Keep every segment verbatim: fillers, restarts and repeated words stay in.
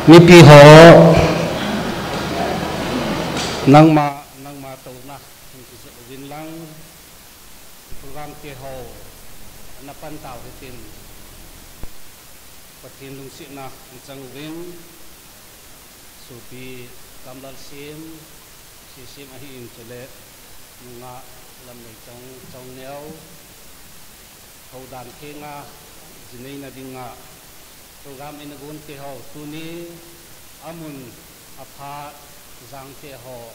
Mipi ho, nangma, nangma touna hin kijot uvin lang, program te ho ana pan tau hitin, Pathen lungsetna hin chang uvin, sopi Kamlalsim, Sisim ahin chule nungah Lamneichong, Chongneo, houdan thenga ji neina dinga program ina gon te ho, tuni amun aphat jang te ho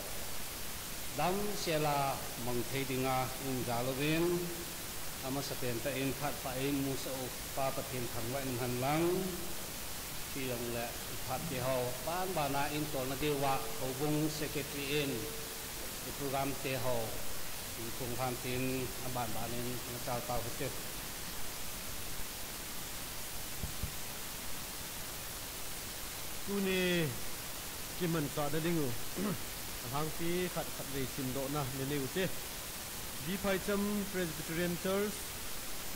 damsela mang thei dinga in jal uvin, amasapen tah in phat pha in musah u Pa Pathen thangvah in um hen lang. Chujongle iphat te ho banbana in tolna diuva houbung secretary in i program te ho in khonglhan tin, abanbanin ana chal tau hite. Tuni kimanchahna dingu alhangpi khat khatvei simdohna nanei ute. B. Phaicham Presbyterian Church,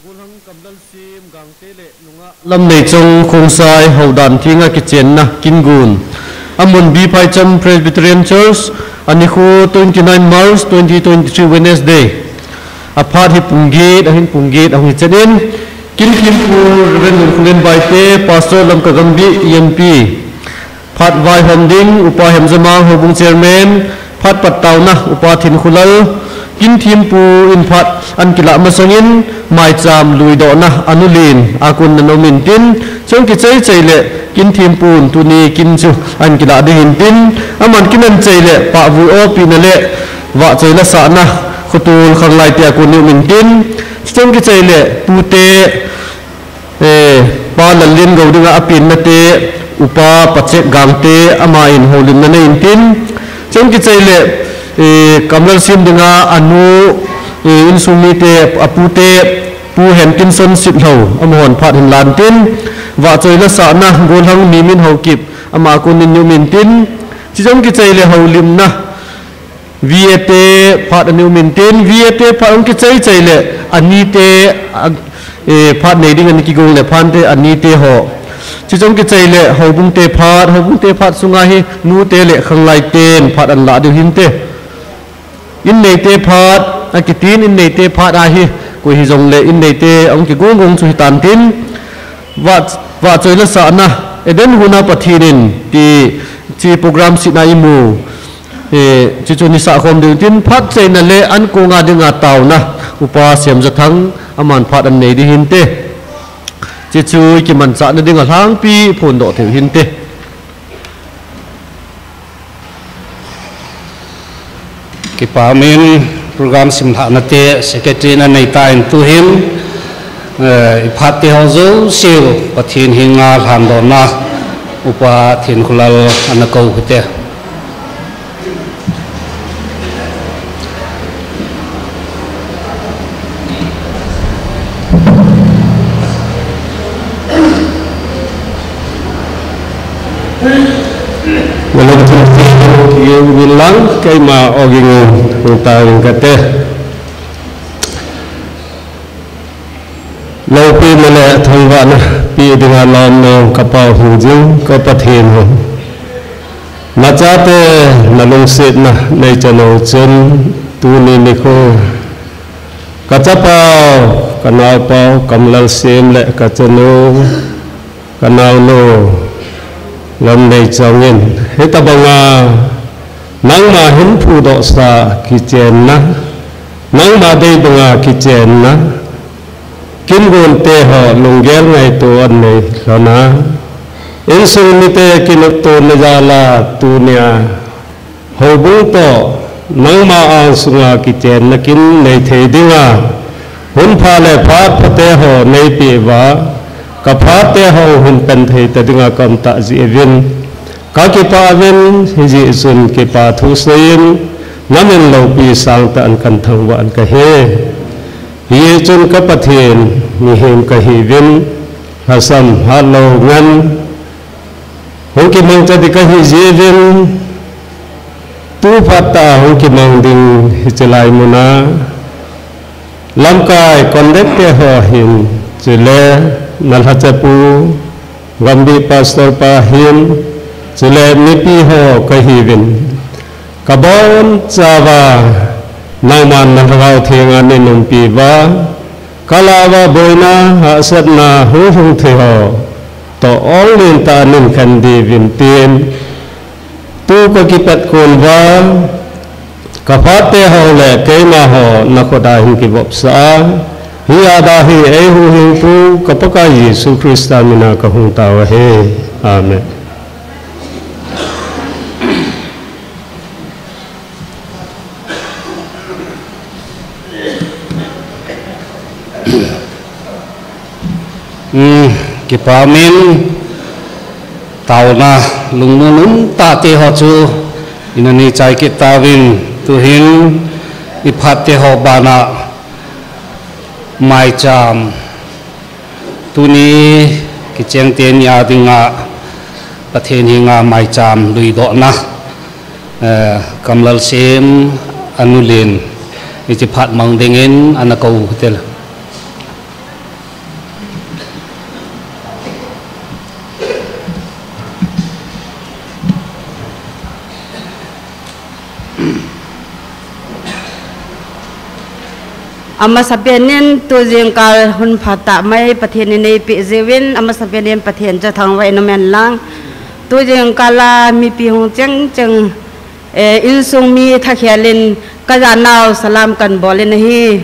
Golhang Kamlalsim Gangte le nungah Lamneichong Khongsai houdan thenga kichenna kin gon. Amun B. Phaicham Presbyterian Church, anikho twenty-nine March twenty twenty-three, Wednesday. Aphat hi pung get, ahin pung get ahung hichet in, kin thempu Reverend Lungkholen Baite, Pastor Lamka Gambih, E M P. Phat vaihom ding Upa Hemjamang, houbung chairman. Phat pattauna Upa Thinkholal. Kin thempu in phat ana kilah masangin maicham luidohna anu len a kon ana um intin, chujong kichai chai le kin thempun tuni kin chu ana kilah ding hintin, aman kin ana chai le pahvui opina le vahchoi lasahna khotol khanglai te a kon ana um intin, chujong kichai le pute, eh, Pa Lalliangou dinga apenna te, Upa Pachek Gangte, aman houlimna nei intin, chujong kichai le, eh, Kamlalsim dinga anu, eh, insung mite, apute, Pu Henkinson Sitlhou, amahon phat hin lan tin, vahchoi lasahna Golhang Mimin Haokip, ama a kon ana um intin, chujong kichai le houlimna, V A te phat ana um intin, V A te phat hung kichai chai le, anite, a, eh, phat nei ding ana kigong le, phante, anite ho. Chujong kichai le, houbung te phat, houbung te phat sunga hi, nute le khanglai ten phat ana lah diu hinte. In neite phat, akitin in neite phat ahi, koi hijongle in neite ahung kigong gong chu hitan tin, vah, vahchoi lasahna, Eden huna Pathen in, ti, ti program sitna imu, eh, chuchu ni sah khom ding tin, phat chaina le an konga dinga taona, Upa Semjathang, aman phat ana nei ding hinte. Chuchu kimanchahna dinga lhangpi phondoh thei u hinte. Kipa min program simlhahna te secretary na nei ta in tuhin, eh, iphat te ho jouse u Pathen henga lhandohna Upa Thinkholal ana kou hite. Nalung thim thim kiu vin lang, keima ogin u hung tao ing kate. Loupina le thangvahna pe dinga lom nong ka Pa hing jing ka Pathen u. Nachate nalungsetna nei chan u chun tuni nikho ka chapau, ka naopau, Kamlalsim le ka chanu, ka naonu, Lamneichong in, hitabanga nangma hin phudohsa kichenna, nangma dei banga kichenna, kin gonte ho lunggel ngaito an nei lhona, insung mite kinoptona jala tunia, houbung toh, nangma angsunga kichenna kin nei thei dinga, hun pha le phat phate ho nei peh uva, ka phate ho hin pen thei ta dinga ka um tah jeh uvin, ka kipah uvin, hijeh chun kipa thu seiyin, namin loupi sangtah in kan thangvah in kahi. Hijeh chun ka Pathen, mihem kahiuvin, lhasam hatlou ngen, hung kimangcha ding kahi jeh uvin, tu phat tah a hung kimang ding hiche lai muna, lamkai conductor ho hin, chule na lhachapu, Gambih Pastor pa hin, Chule mipi ho kahiuvin, kabonchauva nangman nalhagao thenga neiumpi uva, kalah uva boina hahsatna hung lhung thei ho toh ong lentah a neihin khen diuvin tin, tu kakipet kon uva, kaphat teho le keimaho nakhut a hin kivopsah a, hia dia hi eihuhhingpu ka Pakai Jesu Christa mina kahung tao ahi. Amen. Hmm, kipah in, taona lungmong umtah teho chu ina neichai kit tauvin, tuhin iphat teho bana maicham, tuni kicheng teni a dinga Pathen henga maicham luidohna, eh, Kamlalsim anu len, hiche phat mang dingin ana kou u hite. Amasapen in tujingkal hun phatah mai Pathen in eipeh jiuvin, amasapen in Pathen chu thangvah in umhen lang. Tujingkal a mipi hung chengcheng, eh, insung mi thakhel in kajanau salam kanbol in ahi.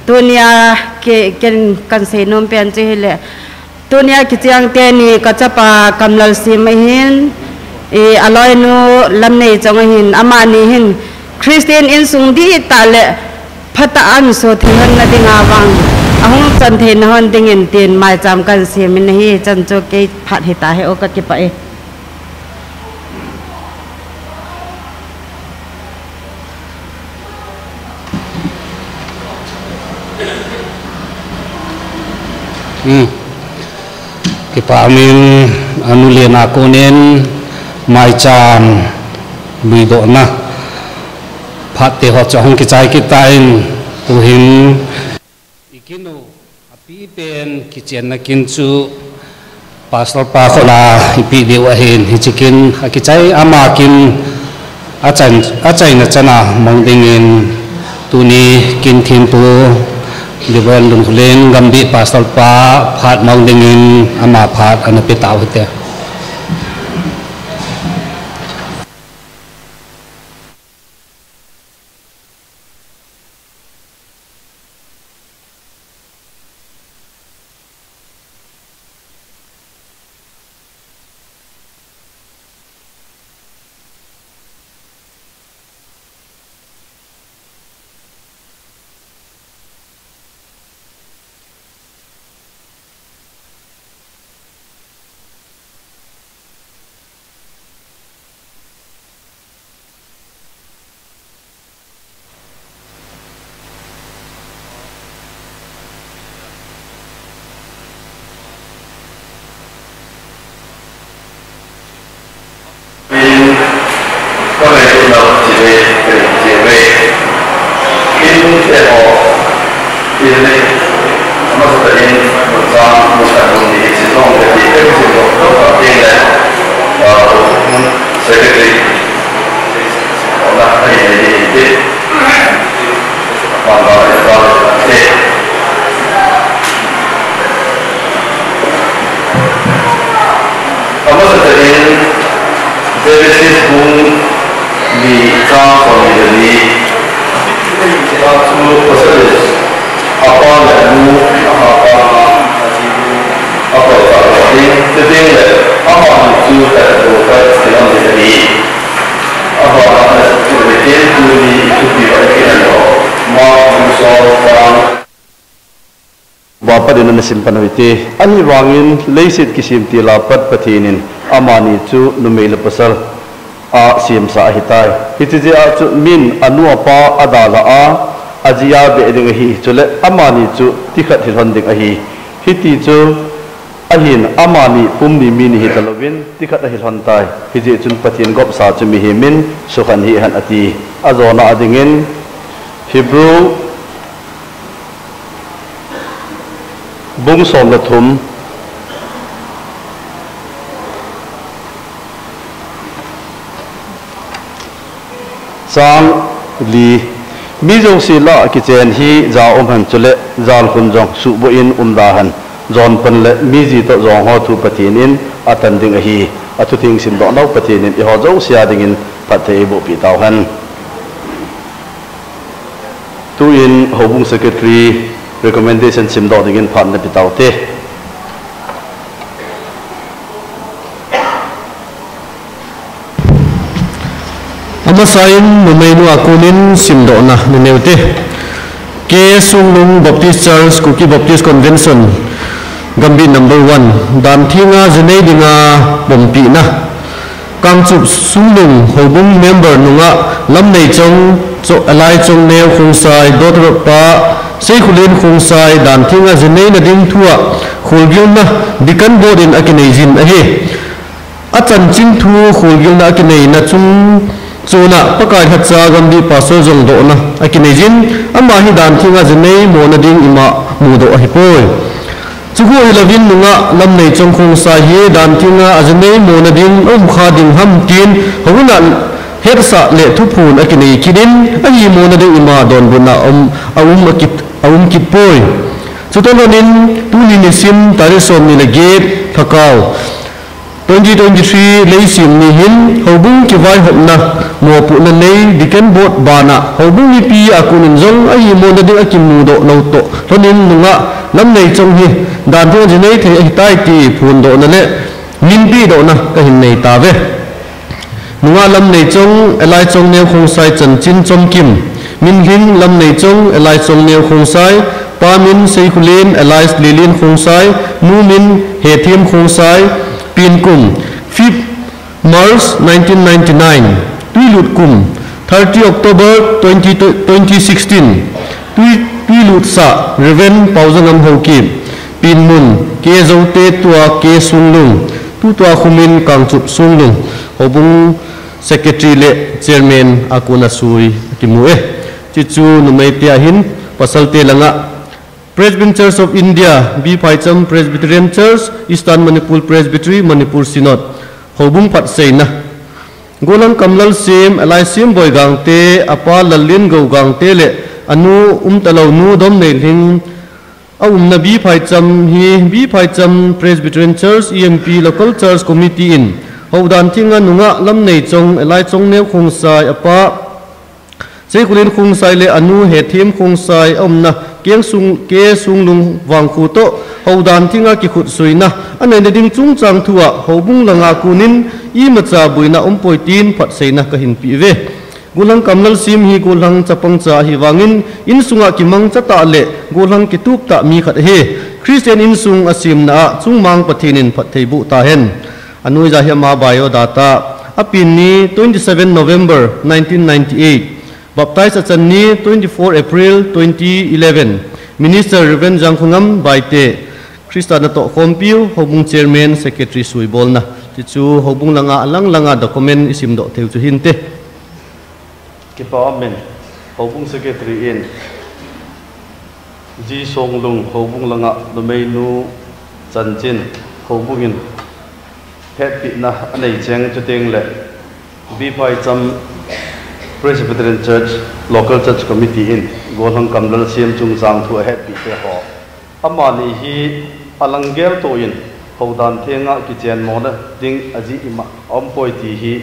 Tunia ke, ken kansei nom pen chu hile, tunia kicheng teni kachapa Kamlalsim ahin, i, aloinu Lamneichong ahin, amani hin Christian insung dihtah le phatah a ahin so thei lhon na dinga vang, ahung chon thei na lhon dingin tin maicham kansem in ahi, chan chu kei phat hita hi o, kakipah e. Hmm. Kipah in, anu len a konin maicham luidohna phat teho chu ahung kichai kit tan, tuhin i kin u api pen kichenna kin chu Pastor pa khut a ipeh diu ahin, hiche kin akichai ama kin achai, achaina chan a mang dingin tuni kin thempu Reverend Lunkholen Gambih Pastor pa phat mang dingin ama phat ana pe tau hite. Secretary. Amasatah in, Genesis bung ni chang somni le ni. Chang chu pasal in, apa le anu, apa le anu, apa le anu, chuteng le amani chu tatdoh khat ahi. Abana, tuni thupi a ikihen u, Mark bung som chang. Vapa dina nasim pan u hite. Ahivangin leiset kisem tila pat Pathen in amani chu numei le pasal a semsa ahitai. Hiche jeh a chu min anu apa adalha a, aji a beh ding ahi. Chule amani chu tikhat hilhon ding ahi. Hiti chu ahin amani pumni mi ni hitalouvin tikhat ahilhon tai. Hijeh chun Pathen gopsa chu mihem in sukhen hih hen ati. Ajona a dingin Hebrew bung som le thum, Chang li, mi jouse lah kichen hi ja um hen chule jalkhun jong suhboh in umda hen. Jonpan le mi ji toh jong ho thu Pathen in atan ding ahi. Athutheng simdoh nau Pathen in eiho jouse a dingin phatthei eiboh peh tau hen. Tuin Houbung Secretary recommendation simdoh dingin phat na pe tau te. Amasain numeinu a konin simdohna naneo te. K Sunglung Baptist Church, Kuki Baptist Convention, Gambih number one, Danthenga jinei dinga pompina. Kangchup Sunglung Houbung member nungah Lamneichong, Cho-, Alaichong Neo Khongsai, Dotrop pa, Seikhulen Khongsai, Danthenga jinei na ding thua, kholgilna, Deacon Board in akinei jin ahi. Achanchin thu kholgilna akineina chung chuna Pakai lhacha Gambih Pastor jong dohna akinei jin, ama hi Danthenga jinei mona ding ima mudoh ahipoi. Chuchu hilouvin nungah Lamneichong Khongsai hi Danthenga jinei mona ding aum kha ding ham tin, houin a hetsah le thuphon akinei kit in, ahi mona ding ima donbutna um, aum akit, aum kit poi. Chutoh lhonin, tuni nisim, tarik somni le get, Lhakao, twenty twenty-three leisim ni hin, houbung kivaihopna, mopohna nei, Deacon Board bana, houbung mipi a konin jong, ahi mona ding akimudoh lou toh lhonin nungah, Lamneichong hi, Danthenga jinei thei ahitai ti phondohna le, minpehdohna kahin nei tauve. Nungah Lamneichong, Alaichong Neo Khongsai chanchin chomkim. Minlhing Lamneichong, Alaichong Neo Khongsai, pa min Seikhulen, Alai Lelen Khongsai, nu min Hethem Khongsai, penkum, fifth March nineteen ninety-nine, twilut kum, thirty October twenty, twenty sixteen, twi, twilutsah, Reverend Paojangam Haokip, penmun, K Joute tua K Sunglung, tutua khumin Kangchup Sunglung, houbung secretary le chairman a kona sui akimu e. Chuchu numei te ahin, pasal te langa, Presbyterian Church of India, B Phaicham Presbyterian Church, Eastern Manipur Presbytery, Manipur Synod, houbung phatseina. Gollhang Kamlalsem, Alai Semboi Gangte, apa Lallengou Gangte le anu umtalou nu Domneilhing aumna B Phaicham hi, B Phaicham Presbyterian Church, E M P Local Church Committee in, Houdan Thenga nungah Lamneichong, Alaichong Neo Khongsai, apa Seikhulen Khongsai le anu Hethem Khongsai aumna Keng Sung, K Sunglung vangkho toh Houdan Thenga kikhutsuina aneina ding chungchang thua houbung langa konin imacha boina umpoi tin phatseina kahin peuve. Gollhang Kamlalsem hi gollhang chapangcha ahi vangin insunga kimangcha tah le gollhang kitup tah mi khat ahi. Christian insung asemna a chungmang Pathen in phatthei boh tahen. Anoija hi ama biodata. Apen ni twenty-seven November nineteen ninety-eight. Baptize achan ni twenty-four April twenty eleven. Minister Reverend Jangkhongam Baite. Christa natoh khompiu, houbung chairman, secretary suibolna. Tichu houbung langa alang langa document isimdoh theiu chu hinte. Kipa amen. Houbung secretary in G Songlung houbung langa numeinu chanchin houbung in hetpina anei cheng chuteng le B Phaicham Presbyterian Church Local Church Committee in Gollhang Kamlalsem chungchang thu ahetpi te ho. Amani hi alanggel toh in Houdan Thenga kichen mona ding ajeh ima aumpoi ti hi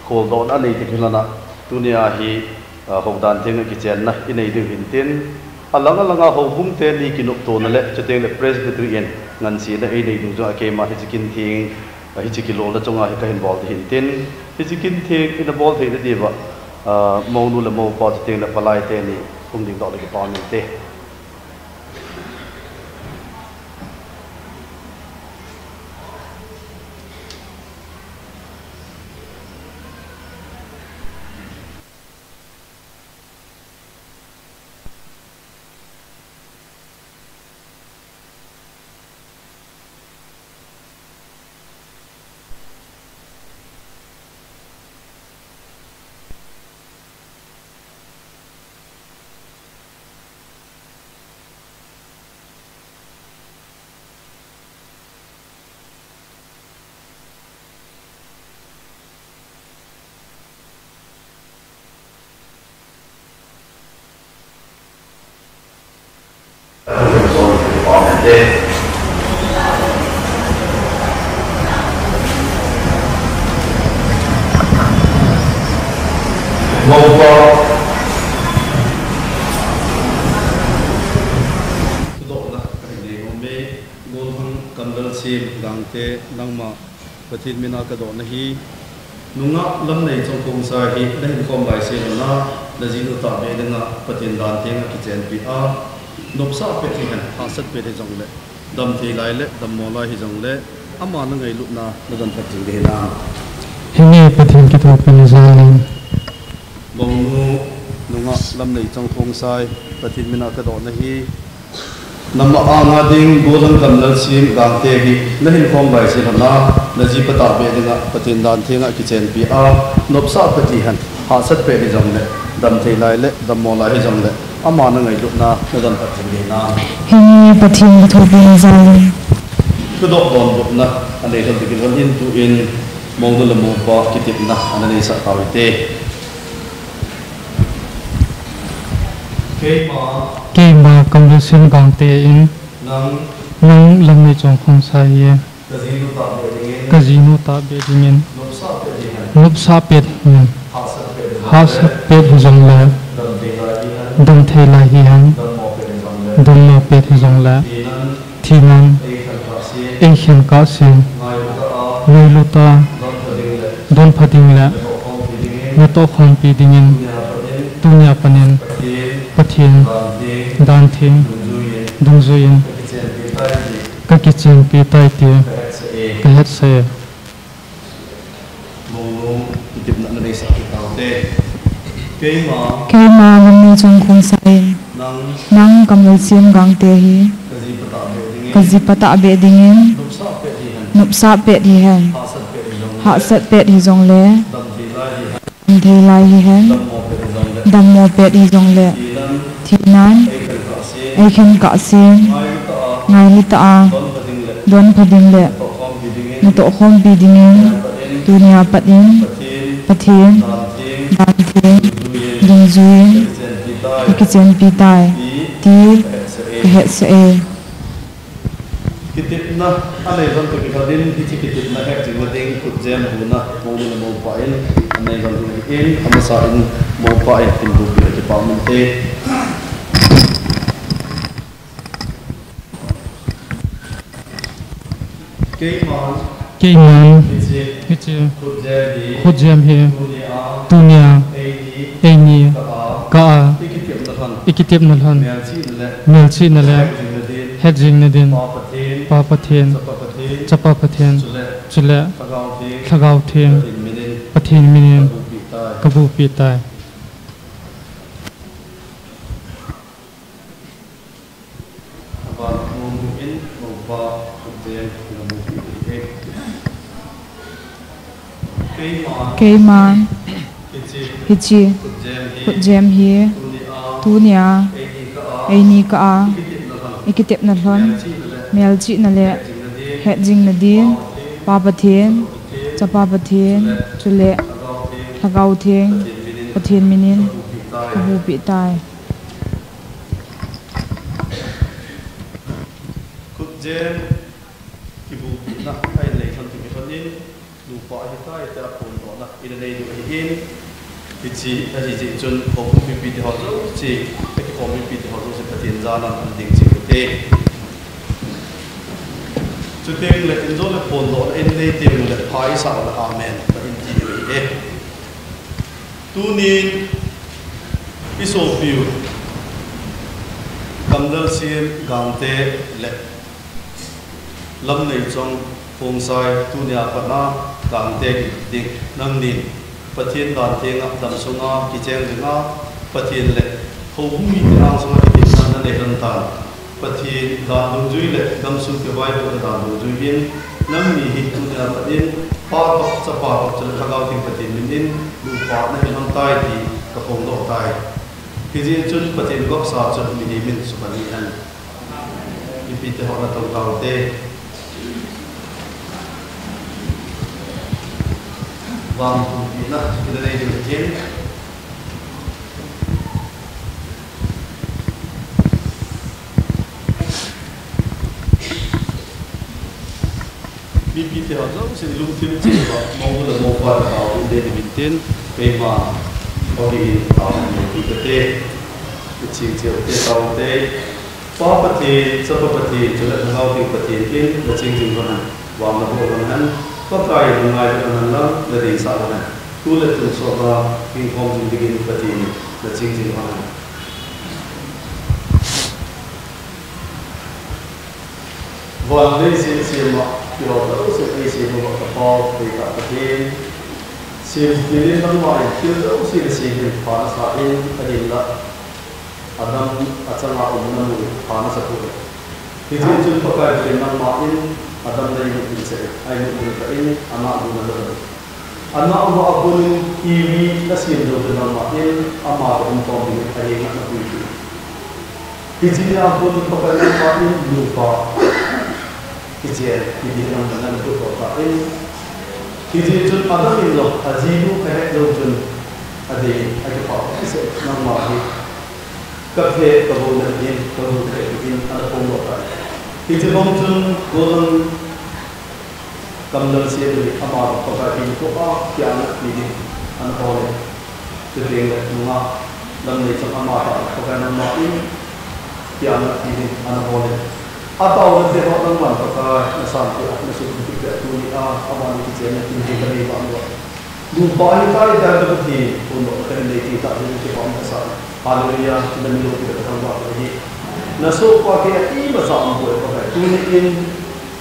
kholdohna anei teng hilana tunia hi, ah, Houdan Thenga kichenna inei diu hintin, alang alanga houbung teni kinoptona le chuteng le Presbytery in ngansena einei diu jong a keima hiche kintheng, ah, hiche kilolna chunga hi kahin bol ding hintin, hiche kintheng ina bol theina diuva, ah, mounu le moupa chuteng le palai teni hung dingdoh le kipa minte. Golhang Kamlalsim Gangte, nangma Pathen mina kadoh nahi. Nungah Lamneichong Khongsai hi nahinkhom laise lhona, najinu tahbeh dinga Pathen dan thenga kichenpi a, nopsah pet hihen, hahsat pet hijongle, damthei lai le dammo lai hijongle, ama nangailutna nadonphat jing ding hinam? Henge, Pathen kithopina jal in. Mounu Nungah Lamneichong Khongsai, Pathen mina kadoh nahi. Nangma anga ding Golhang Kamlalsim Gangte hi nahinkhom laise lhona, najipa tahbeh dinga Pathen dan thenga kichenpi a, nopsah pet hihen, hahsat pet hijongle, damthei lai le dammo lai hijongle, ama nangailutna nadonphat jing ding hinam? Henge, Pathen kithopina jal in. Thudoh donbutna anei lhon toh kilhon in tuin mounu le moupa kitepna ana neisah tau hite. Keima, keima Kamlalsim Gangte in, nang, nang Lamneichong Khongsai hi kajinu tahbeh dingin, kajinu tahbeh dingin, nopsah pet hihen, nopsah pet hihen, hahsat pet hijongle, hahsat pet hijongle, damthei lai hihen, damthei lai hihen, dammo pet hijongle, dammo pet hijongle, thinan, thinan, eikhen kahsen, eikhen kahsen, ngailu tah a, ngailu tah a, donpha ding le, donpha ding le, natohkhompi dingin, natohkhompi dingin, tunia pat in, tunia pat in, Pathen, Pathen, dan theng, dan theng, dungjuiyin, dungjuiyin, kakichenpi tai ti, kakichenpi tai ti, kahetsah e, kahetsah e. Mounu, kitepna ana neisah kit taute. Keima, keima Lamneichong Khongsai in, nang, nang Kamlalsim Gangte hi kajipa tahbeh dingin, kajipa tahbeh dingin, nopsah pet hihen, nopsah pet hihen, hahsat pet hijongle, hahsat pet hijongle, damthei lai hihen, damthei lai hihen, dammo pet hijongle, dammo pet hijongle, thinan, thinan, eikhen kahsen, eikhen kahsen, ngailu tah a, ngailu tah a, donpha ding le, donpha ding le, natohkhompi dingin, natohkhompi dingin, tunia pat in, tunia pat in, Pathen, Pathen, dan theng, dan theng, dungjuiyin, dungjuiyin, kakichenpi tai, kakichenpi tai ti, ti, kahetsah e, kahetsah e. Kitepna anei lhon toh kilhon in, hiche kitepna hetjingna ding khutjem buna mounu le moupa in anei lhon ding ahin, amasan moupa in hinbupina kipa um inte. Keiman, keiman, hiche, hiche, khutjem hi, khutjem hi, tunia, tunia, eini, eini, kah a, kah a, ikitepna lhon, ikitepna lhon, melchihna le, melchihna le, hetjingna din, hetjingna din, Pa Pathen, Pa Pathen, Chapa Pathen, Chapa Pathen, chule, chule, Lhagao Theng, Lhagao Theng, Pathen minin, Pathen minin, kabupi tai, kabupi tai. Aban mong in, mong pa, khutjem, namu pi e. Keiman, keiman, hiche, hiche, khutjem hi, khutjem hi, tunia, tunia, eini kah a, eini kah a, ikitepna lhon, ikitepna lhon, melchihna le, melchihna le, hetjingna din, hetjingna din, Pa Pathen, Chapa Pathen, Chapa Pathen, chule, chule, Lhagao Theng, Lhagao Theng, Pathen minin, Pathen minin, kabupi tai, kabupi tai. Khutjem kibupina ahin nei lhon toh kilhon in, nupa ahitai tia phondohna ina nei diu ahin, hiche ahi jeh chun houbung mipite ho jouse, akikhom mipite ho jouse Pathen jal a ana ding cheh ute. Chuteng le in jong le phondohna in nei teng le pha isah le amen tin ti diu ahi e. Tunin isopiu Kamlalsim Gangte le Lamneichong Khongsai, tunia pat a Gangte kiti ding, nangnin Pathen dan thenga damsunga kicheng dinga Pathen le houbung mite angsunga kitepna nanei lhon tan. Pathen dan dungjui le gamsung kivaipohna dan dungjui in, nangni hi tunia pat in Pa toh, Chapa toh, chule Lhagao Theng Pathen minin nupa nahi lhon tai ti kaphongdoh tai. Hijeh chun Pathen gopsa chun mihem in suhmang hen. Mipite ho natong taute. Vangpupina ina nei diu ahin. Mipite ho jouse lungthim cheh uva, mong le mong pa le pa um le ni min tin, keima, ogi in, a, mipite te, kiching cheh ute taute. Pa Pathen, Chapa Pathen, chule Lhagao Theng Pathen in naching jing lhon hen, vang nabol lhon hen, Pakai nangailut lhon hen lang, nadeisah lhon hen, tu le tun sot a, hing khom jing dingin Pathen in naching jing lhon hen. Van leiset sem a, kihou jouse eisem uva ka Pa, deitah Pathen. Semtil in nangma in thil jouse nasem in pha nasah in, ahinla Adam achanga umna mun pha nasa poi. Hijeh chun Pakai Pathen nangma in Adam na imut in seh, a imut in kah in, ana bu nala lou. Ana uva abunin Eve nasem jou chu nangma in ama toh umkhom dingin ahenga napuipeh. Hiche nia abunin Pakai nangma in nupa kichen, kidih nangma napuidoh tan. Hijeh chun Adam in jong ajinu ahet jou chun adei in akipah kiseh nangma hi kaphe kagou nahin, kagou nahin ana phongdoh tan. Hiche bang chun gollhang Kamlal Siam in ama Pakai hinkho a kiang pi ding ana hol e. Chuteng le nungah Lamneichang ama tah Pakai nangma in kiang pi ding ana hol e. Ataona te ho nangman Pakai nasanpeh a, nasuhthengpeh peh a, tuni a amani kichenna kin hi kanei vang uva, nupa ahitai tia ka Pathen, phongdoh kahin nei thei tah jeh in kipah um kasah e. Hallelujah, tina mi loupi le kathangvah u ahi. Nasohpa kei a imacha umpoi Pakai. Tuni in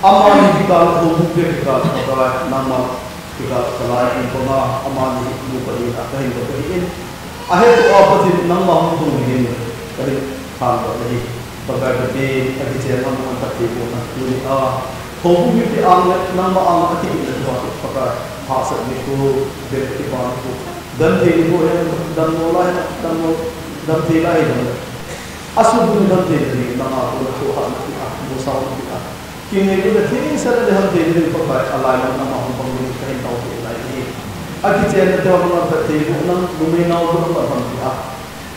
amani kikal, houbung bep kikal Pakai, nangma kikal kalai in panga amani nupa hina kahindoh kahi in, ahettoh a Pathen nangma hung thum dingin kahin thangvah u ahi. Pakai Pathen, akichen ngam nang phatthei bohna tuni a houbung mipi ang le nangma ang a kihilna thu a Pakai, hahsat nikho, bep kipah nikho, damthei nikho hi, damlou lai, damlou, damthei lai hijongle, asuhbulhit damtheina ding nanga kona thohhatna peh a, musaona peh a, kingailutna thengsel a lhahsamtheina ding Pakai, alai lam nangma hung pang dingin kahin taopeh lai ahi. Akichenna teho nangma phatthei boh nang, numei naobu nangma phatthei a,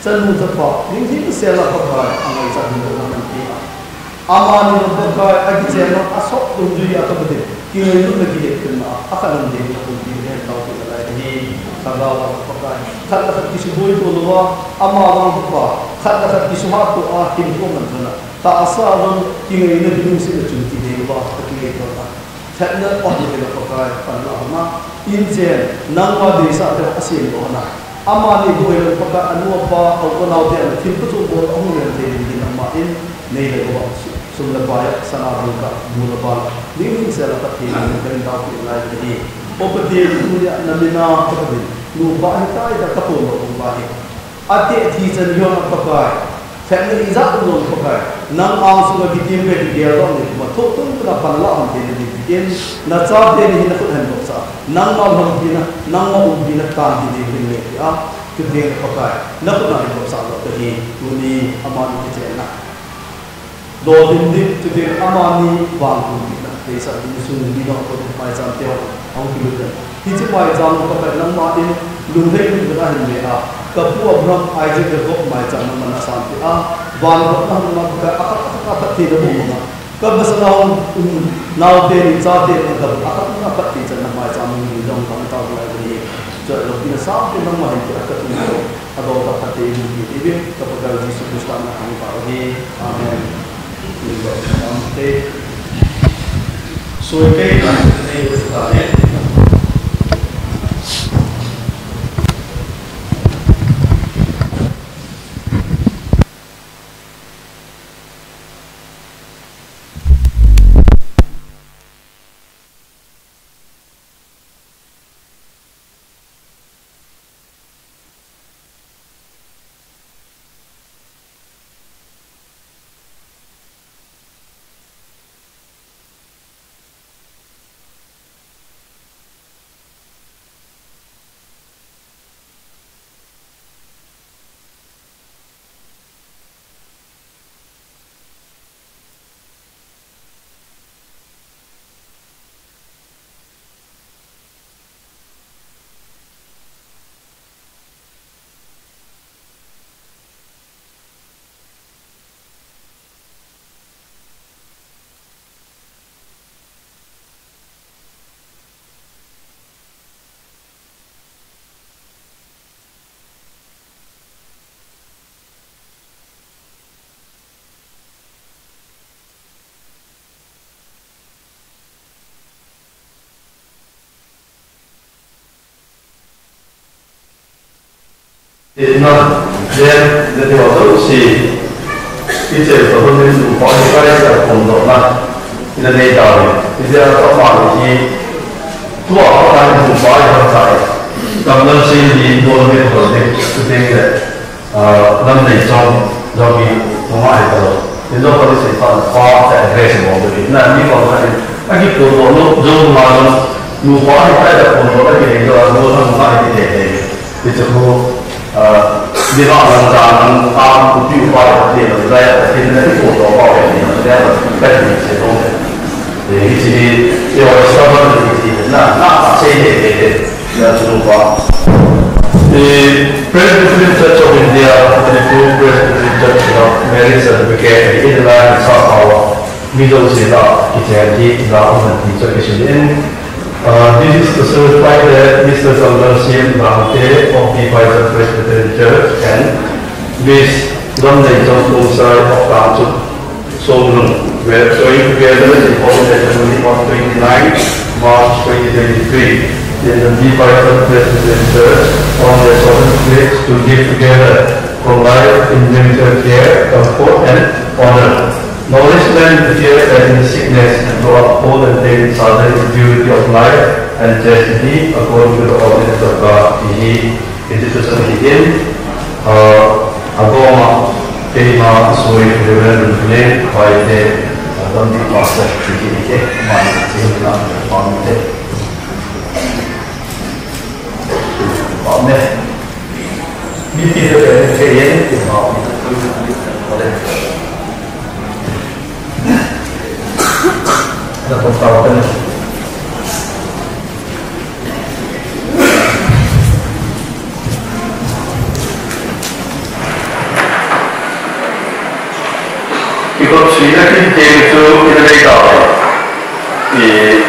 chanu chapa ding hingsel a Pakai, angaichat ding boh nang peh a, amani jong Pakai, akichenna asot dungjui a ka Pathen, kingailutna kihetpina a, akhat lam ding a pumpi ding kahin taopeh nalai ahi. Lhagao a Pakai, khat le khat kisuboi to louva, ama vang Pakai, khat le khat kisuhat to a, hinkho manchahna, tahsa vang kingaina kilungsetna chun kidei louva kakingaito a, lhatna ot le kila Pakai, panla hon a, inchen nangma deisah te asemdoh hon a, amani boh hilou Pakai, anu apa, a u anao te ana thil phachom bol ahung lheng thei dingin nangma in nei le gou a, sum le pai a, sana dangka, bu le bal, ding hingsel a phatthei nangin kahin taopeh nalai ahi. O Pathen, tunia namin a ka Pathen, nupa ahitai tia kaphondoh uva hi, ateh thi chan jong a Pakai, lhatna ijat um jong Pakai, nang angsunga kitim le kigeldoh nikho a thohtun tuna panla hon theina ding in, nachate ni hi nakhut a hin vopsah a, nangma lhonpina, nangma umpina tan ding in nei tia, chuteng le Pakai, nakhut a hin vopsah doh kahi. Tuni amani kichenna lolhin ding, chuteng amani vangpin ding na deisah ding, insung mi nong ko maicham teu ahung kilut den. Hiche maicham Pakai nangma in lunglhai lungdon a hin ve a, kapu Abraham, Isaac, Jacob maicham nangman nasanpeh a, van lhopna hung ma Pakai, akhat akhat a phatthei naboh ma, kamasanga hung um naote ni, chate ni, akhat akhat a phatthei channa maicham hung ding jong kahin taopeh lai ahi. Chuleh loupina sangpen nangma hin peh a kathum adol tah phatthei in peh diuvin, ka Pakai Jesu Christa min a kahin tao ahi. Amen. Min dong am te. Soi kei ta te ta le. Itna, then, the devotion si, icheh tabang in nupa hi Christ a phondohna ina nei tauve. Ijeh a tuma hi, tua pa nupa hi hon tai. Kamdal si ni bol me thol de, chuteng le, ah, lam nei chom, jong hi, nunga hi talo. Injo pa ni sei pa, pa, ta address bol de. Na, ni pa na, akiphondoh, no, jong ma, nupa hi Christ a phondohna kinei jo, no, nunga hi te te. Hichu, ah, Bible lang jang lang, ah, upi upa le Pathen, Messiah Pathen, na iphondoh pau ve, na, na, na, ka ti se tong. Eh, hichi hi, eh, stubborn ti ti na, na, na, sei de, de, de, na, chu pa. Eh, Presbyterian Church of India, Manipur Presbyterian Church of Marriage Certificate, in line sa power. Mi jouse lah a kichen hi lah a um hen ti chu kisun in, uh, this is to certify that Mister Samdar Singh Langte of the Paisan Presbyterian Church and Miss Lamneichong Tongsai of Tangchuk Songlung were joined together in ordination on twenty-nine March twenty twenty-three in the Paisan Presbyterian Church on the solemn pledge to live together for life in mutual care, comfort and honor. Nourishment to care and in sickness, and to uphold and take each other in purity of life and chastity according to the ordinance of God. Hihi, hichu chu hitin, ah, agoma, keima, sui, Reverend Glenn, Paite, ah, Dominic Pastor, hihi, hihi, mani, hihi, na, mani, te. Amen. Mipi te, te, te, te, te, amen. Kikhop suina kiti chu ina nei tauve. I,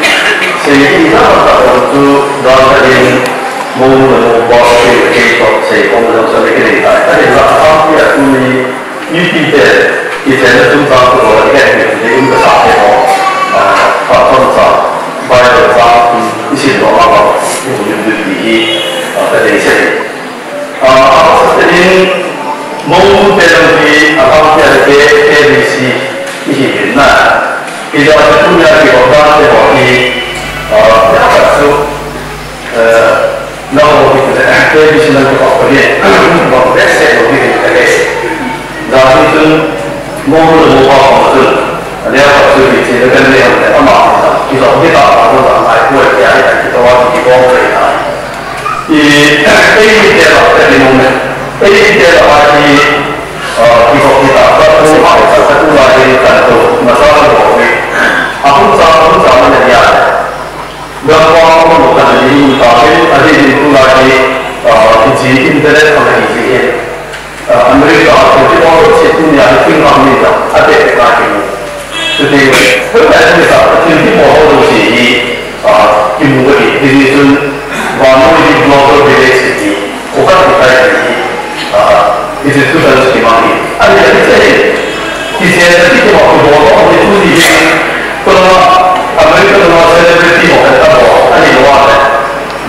sei ina tah chu dan ka in mo mo mo pa ke ke to sei ko mo sa le ke nei tai. Ahinla a ti a tuni Mipi te, kichenna chungchang chu bol a, i het u te, i um kasa te ho, ah, phat chomcha, Bible chang, i sim doh ma bang, i hung lut lut ding hi, ah, ka deisah e. Ah, a masa tah in, Mongmong te lang hi, a bang te a te, A B C, i hi hin na. Hijeh a chu tunia kihou dan te ho hi, ah, ya ka chu, Eh, nao ho hi, eh, K B C nang kipah pah hi, bang behseh lou hi, eh, eh. Jani chun, mo le mo pa pa chun, alia pa chu hi, chi le kan le, ama, ki jong hi ta pa, ko ta, ai, ko, eh, ai, ai, ki to, ki bom, eh, ai. I, eh, ei, te la, te, ni mo me. Ei, te la, ai, ki, ah, ki bom, ki ta, ka, ko, ai, ka, ka, tu, la, ni, ka, to, ma, sa, ko, eh. Ahun sa, ahun sa, ma, ne, ya. Gam pang a um lou khat a ding in, ahi ding tulai hi, ah, hiche internet a hi hi, ah, America a thil kibol se tunia hi thing ham ni ta, ate ka kimu. Chuteng le, hoilai a ni ta, thil kibol ho jouse hi, ah, kimu ahi, hiche chun, vannoi hi global village hi, Kho khat kitai hi, ah, hiche chu dan chu kimang hi. Ani, ani che hi. Kichenna kiti ho kibol ho hi tuni hi. Kona American ho celebrity ho khat abol. Ani lou a le.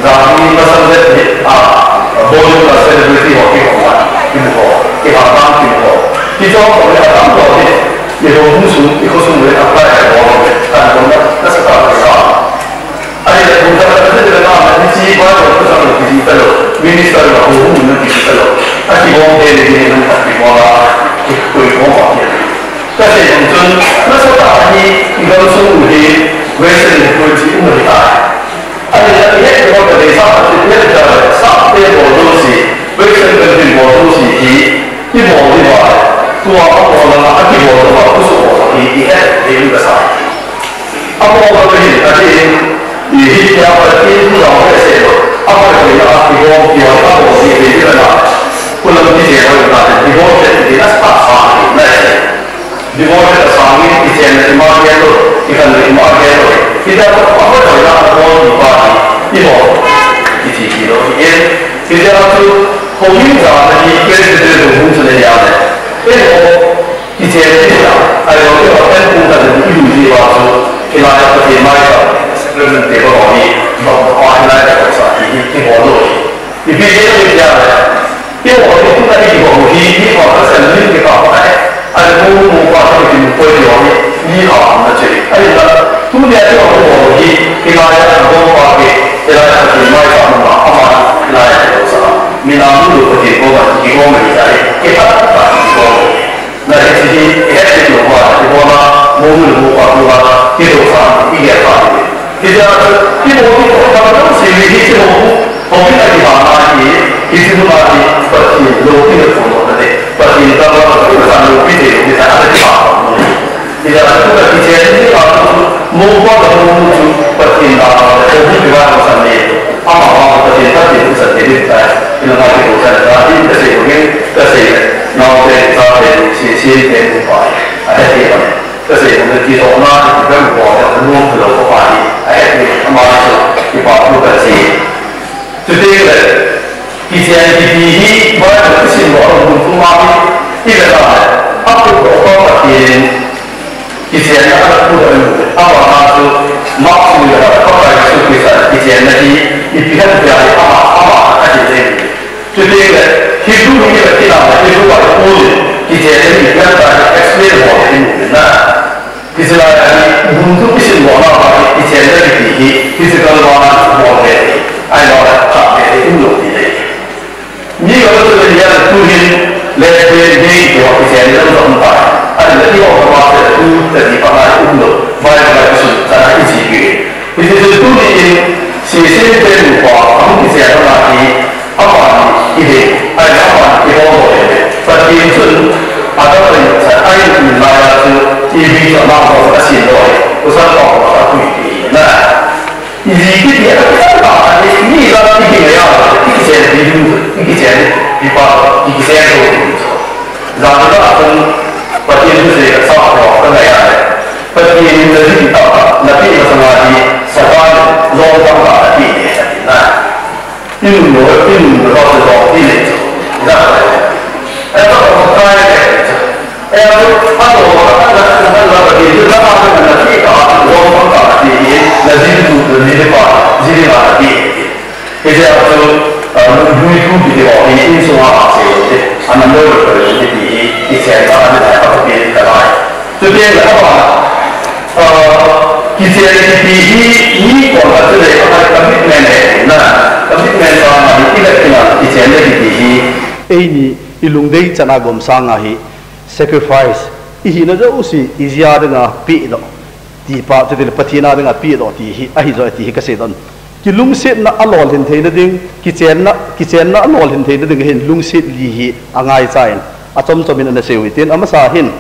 Jani masang le hi, ah, Bollywood a celebrity ho kibol a. Kimu ho. Kiham dam kimu ho. Kichom ho le adam ho hi. Iho hung sung, iho sung le apply ho le. Kan kona, nasatah le sa. Ahile, hung khat khat khat le na, hiche Bible thuchang lo kiti talou, minister lo, hung hung lo kiti talou. Akibol te le, hung khat kibol a, kikoi bol a kiti. Kasei jong chun, nasatah a hi, i gamsung u hi, Western influence um ahi tai. Ahile, i het bol ka deisah a, i het bol ka deisah, te bol jouse, Western country bol jouse hi, i bol diu va, tua abol lama, akibol lama, kuso bol hi, i het, i um kasa. Abol lou hin, atin, i hitia Pathen thu jong behseh lou. Abol lou hin, a, i bol, i bol, abol, i bol, i bol, kulam ti se lou, i bol, i bol, i bol, i bol, i bol, i bol, i bol, i kichenna ima gel lou, i khanna ima gel lou. Hitia abol lou hin, abol, i bol, i bol, i ti, ti lou, i, hitia chu, houin jana hi, Presbyterian houin chu nei a le. Eiho, Kichen ding a, ahilou le, hotel pung khat in i lui diu a chu, hilai a Pathen mai a, sacrament table ho hi, bang, bang, hilai a sa hi, hi, hi bol lou hi. Ipi jeh a i tia le, Keiho hi tuna i kibol u hi, mi khat a sen min kikah u ahi. Ahile mu, mu pa chu kimu poi ti ho hi, mi khat a um na chu. Ahinla, tunia keiho kibol u hi, hilai a kibol pa hi, hilai a Pathen maicham a, ama hilai a kibol sa. Mina mu lou Pathen koma kibol ahi tai, kikah a kibol. Na hiche hi, het kit lou va, kibol a, mu lou pa tu va, kibol sa, i gel pa. Hijeh a chu, kibol kit lou pa, kibol si hi, hiche ho, Houin a kibol a hi, hiche mun a hi Pathen loupina phondohna le, Pathen kalvana phondohna loupina thei, hitia a kibol. Hijeh a chu ka kichen ni a chu, mo pa ka mo chu, Pathen na le, houin kibol a san ni, ama ma Pathen ka tin san ni ta, ina ma kibol san ta, in ka sei ko ngen, ka sei, nao te, ta te, si, si te, pa, a he te, ka sei ko ngen, kidona, ka mo ko, ka mo ko, pa, a he te, ama chu, kibol ko ka sei. Chuteng le, kichen kiti hi, Bible kisim lou a hung tung a hi, i vet a le, a put lou pa Pathen in, kichenna a put lou in, a vang a chu, Mark sung le, Pakai Jesu Christa kichenna hi, ipi ham tia hi, ama, ama a ti le. Chuteng le, Hebrew hi i vet kit a le, Hebrew a Paul in, kichenna hi, ipi ham tia hi, explain ho le, i mu na. Hiche lai a hi, mun chu kisim lou na, kichen le kiti hi, physical one bol le, ahilou le, khat le, um lou ti le. Mi ka tu le, ya tu hin, le, le, le, ti ho kichen le, um lou ta. Ahile, ti ho ka ma se, tu, te ti pa na, um lou. Vai, vai, kisun, sa na, i ji pi. Hiche chu tuni in, si, si, te, nu, pa, hung kichen na hi, Amani kihei, ahile amani kihou lou le. Pathen chun, Adam le Eva, Cain in laiya chu, Eve chu ama koma asin lou le. Pasal pa koma apui ti na. Iji kiti a, a, a, mi la kiti le ya, kiti chen ti lu, kiti chen ti pa, kiti chen lou ti. Jani la chun, Pathen chu se ka sa ko, ka na ya le. Pathen in na ji ta, na pi na sa na di, Satan, lo ta ta ti na. Inun mo, inun mo, lo se lo, ti le. Za. E ta ko kai le. E a to, a to, a ta, a ta, a ta, a ta, ti, a ta, a ta, ti, a, lo, a ta, ti, ti, na ji tu, na ji pa, ji ni la, ti. Ke je a to, a, lu, lu, tu, ti, ti, o, ti, in, so, a, a, se, ti. A, na, lo, lo, ti, ti, ti, ti, se, a, a, a, ti, ti, ka, la. Chuteng le, a, a, kichen kiti hi, mi kon a chu le, a, commitment le, na, commitment pa ma hi, i le kina, kichen le kiti hi. Eini, i lungdei chan a gom sang a hi, sacrifice, i hina jouse, i jia dinga, pi lo, ti pa, chuteng le, Pathen a dinga, pi lo, ti hi, ahi jo, ti hi, ka sei don. Kilungsetna a lolhin theina ding, kichenna, kichenna a lolhin theina ding, hin lungset li hi, a ngai cha in, a chom chom in ana sei u tin, a masa hin,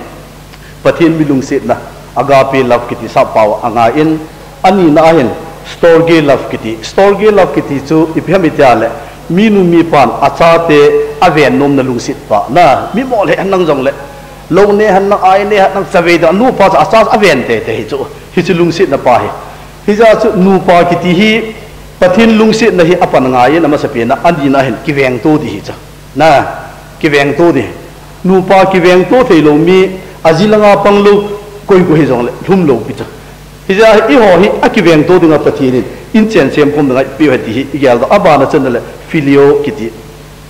Pathen mi lungsetna, agape love kiti sap pau a ngai in, anina ahin, storge love kiti. Storge love kiti chu ipi ham itia le, mi nu mi pan achate aven nomna lungset pa. Na, mi mo le han nang jong le, lo ne han nang, ai ne han nang, chavei da, nupa chu acha aven tei tei hi chu, hichu lungsetna pa hi. Hijeh chu nupa kiti hi, Pathen lungsetna hi apan ngai in, amasapen a, anina ahin, kiveng to di hi chu. Na, kiveng to di. Nupa kiveng to thei lou mi, aji langa pang lou, koi koi hi jong le, lhum lou pi chu. Hijeh a hi, eiho hi, akiveng to dinga Pathen in, in chen sem khom dinga, pi u ahi ti hi, i gel do, abana chun le, filio kiti.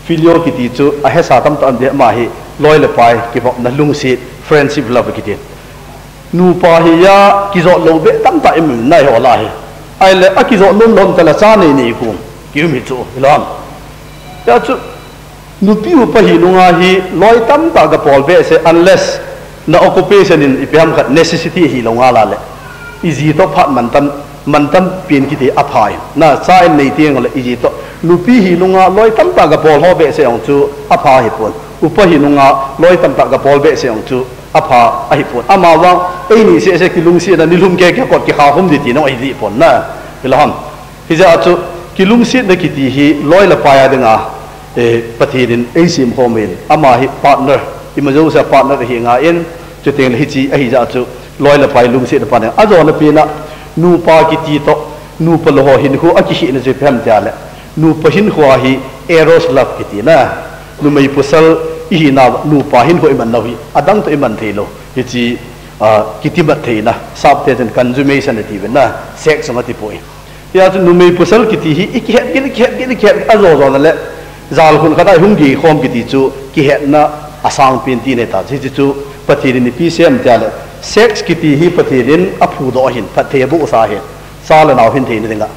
Filio kiti chu, a hesa tam ta an de ma hi, loi le pai, kivopna lungset, friendship love kiti. Nupa hi ya, kijot lou be tam ta i mu nai ho la hi. Ahile, akijot nom lom ta la cha nei nei khum, ki um hi chu, hi lam. Ya chu, Nupi upa hi nunga hi loi tamtah ga pol behseh, unless na occupation in ipi ham khat necessity hi lou nga la le. I ji toh phat mantam, mantam pen kiti apha hi. Na cha in nei teng le i ji toh. Nupi hi nunga loi tamtah ga pol ho behseh jong chu apha hi pon. Upa hi nunga loi tamtah ga pol behseh jong chu apha ahi pon. Ama vang eini seh seh kilungsetna nilhum keh keh kot kikha khum di ti nong ahi di pon na. Hi la ham. Hijeh a chu kilungsetna kiti hi loi le pai a dinga, eh, Pathen in eisem khom in, ama hi partner, ima jousea partner ahi ngai in, chuteng le hiche ahi jeh a chu loi le pai lungsetna pa ding. Ajona pen a nupa kiti toh, nupa le ho hinkho akikhehna chu ipi ham tia le, nupa hinkho a hi eros love kiti na, numei pasal ihi na, nupa hinkho iman nau hi, adang toh iman thei lou. Hiche, ah, kitimat theina, sap te chun consummation ati ven na, sex jong ati poi. Hijeh chun numei pasal kiti hi, i kihet gil, i kihet gil, i kihet gil, ajo jo na le, Jalkhun khat a hung gei khom kiti chu kihetna asangpen ti nei ta. Hiche chu Pathen in ipi asei em tia le, sex kiti hi Pathen in aphudoh ahin, phatthei abohsa ahin, cha le nao hin theina dinga.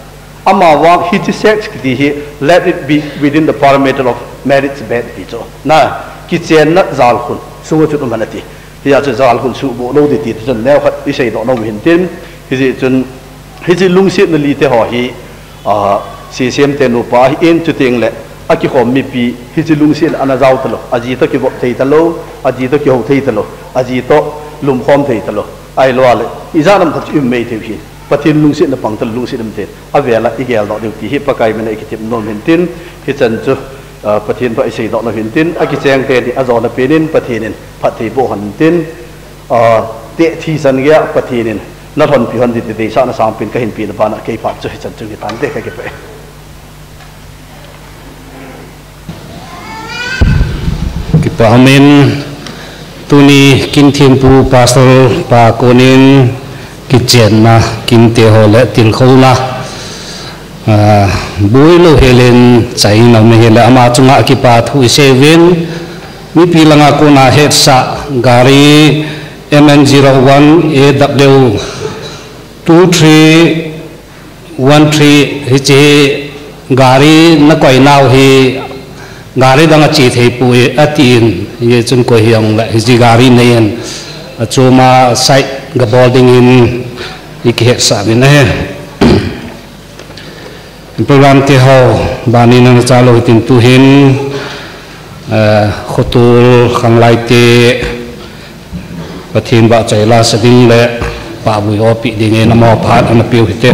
Amavang hiche sex kiti hi, let it be within the parameter of marriage bed ti chu. Na, kichenna jalkhun sunga chun um hen ati. Hijeh chun jalkhun suhboh lou ding ti chun neokhat iseidoh nom u hintin, hijeh chun hiche lungsetna lite ho hi, a, C C M te nupa ahin, chuteng le akikhom mipi hiche lungsetna ana jao talou, aji toh kivop thei talou, aji toh kihou thei talou, aji toh lumkhom thei talou. Ahilou le ijat ham khat chu i um mei thei u ahin. Pathen lungsetna pang talou, lungset um tei, avel a igeldoh diu ti hi Pakai min a ikitep nom hintin, hichan chu, a, Pathen thu iseidoh nom hintin, akicheng teni ajona pen in Pathen in phatthei boh hen tin, a, teh thi chan geiya Pathen in nalhonpi hen ti deisahna sangpen kahin pena bana kei phat chu hichan chu hitante, kakipah e. Kipah umin, tuni kin thempu pastor pa konin kichenna kinte ho le tilkhouna, a, boilou hel in chai nom hile ama chunga kipa thu isei uvin, mipi langa kona hetsah gari M N zero one A W two three one three hiche hi gari nakoi nau hi gari dang ache thei poi atin, hichun koi hijongle hiche gari neiyin achoma side gabol dingin ikihetsah uvin ahi. Program te ho banin ana chalou hitin tuhin, eh, khotol khanglai te Pathen vahchoi lasa ding le pahvui opi dingin amaho phat ana peu hite.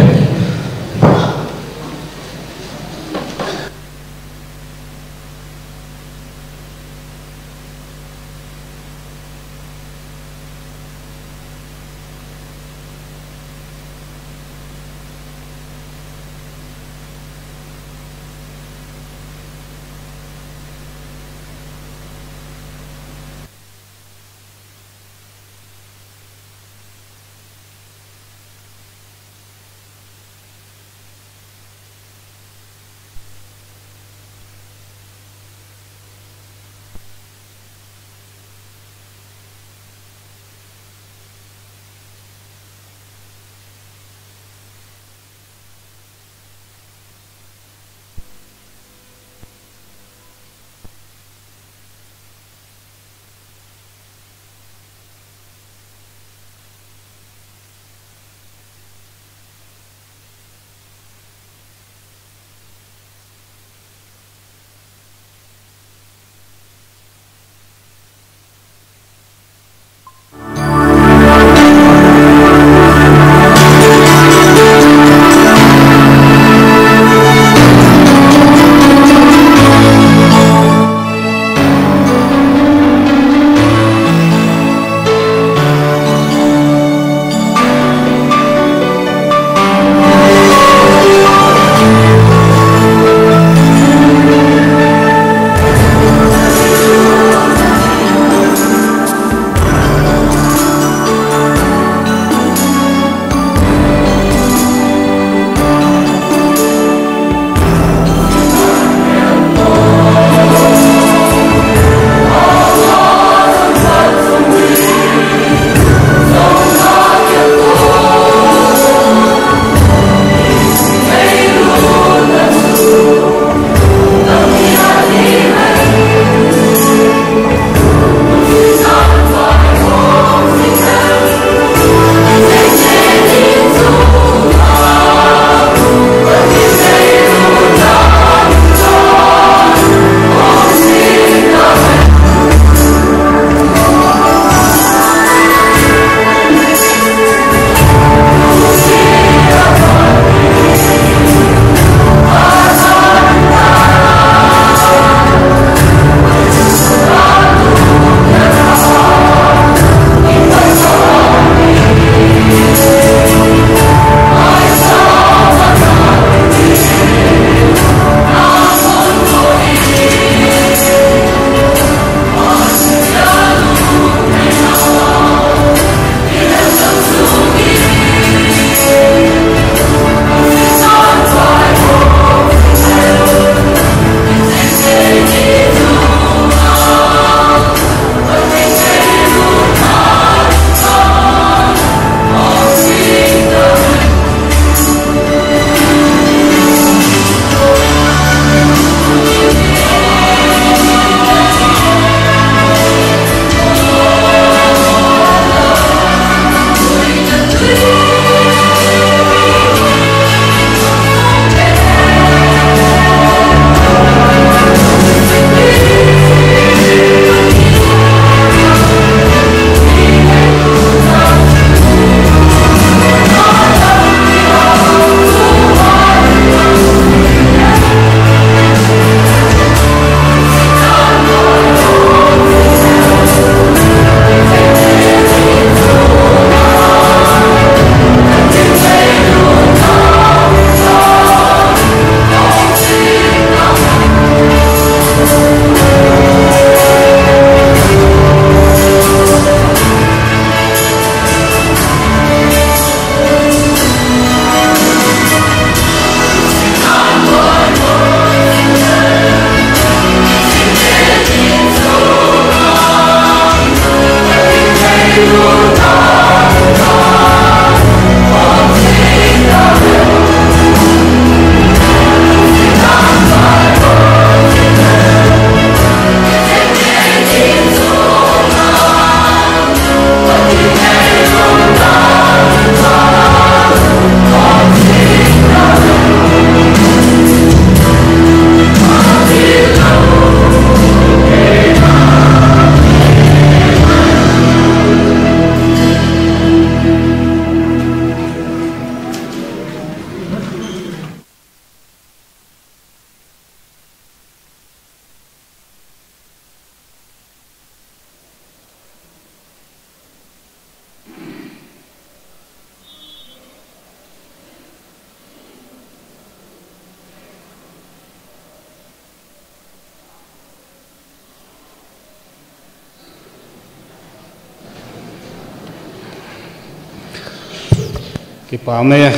Kipah e,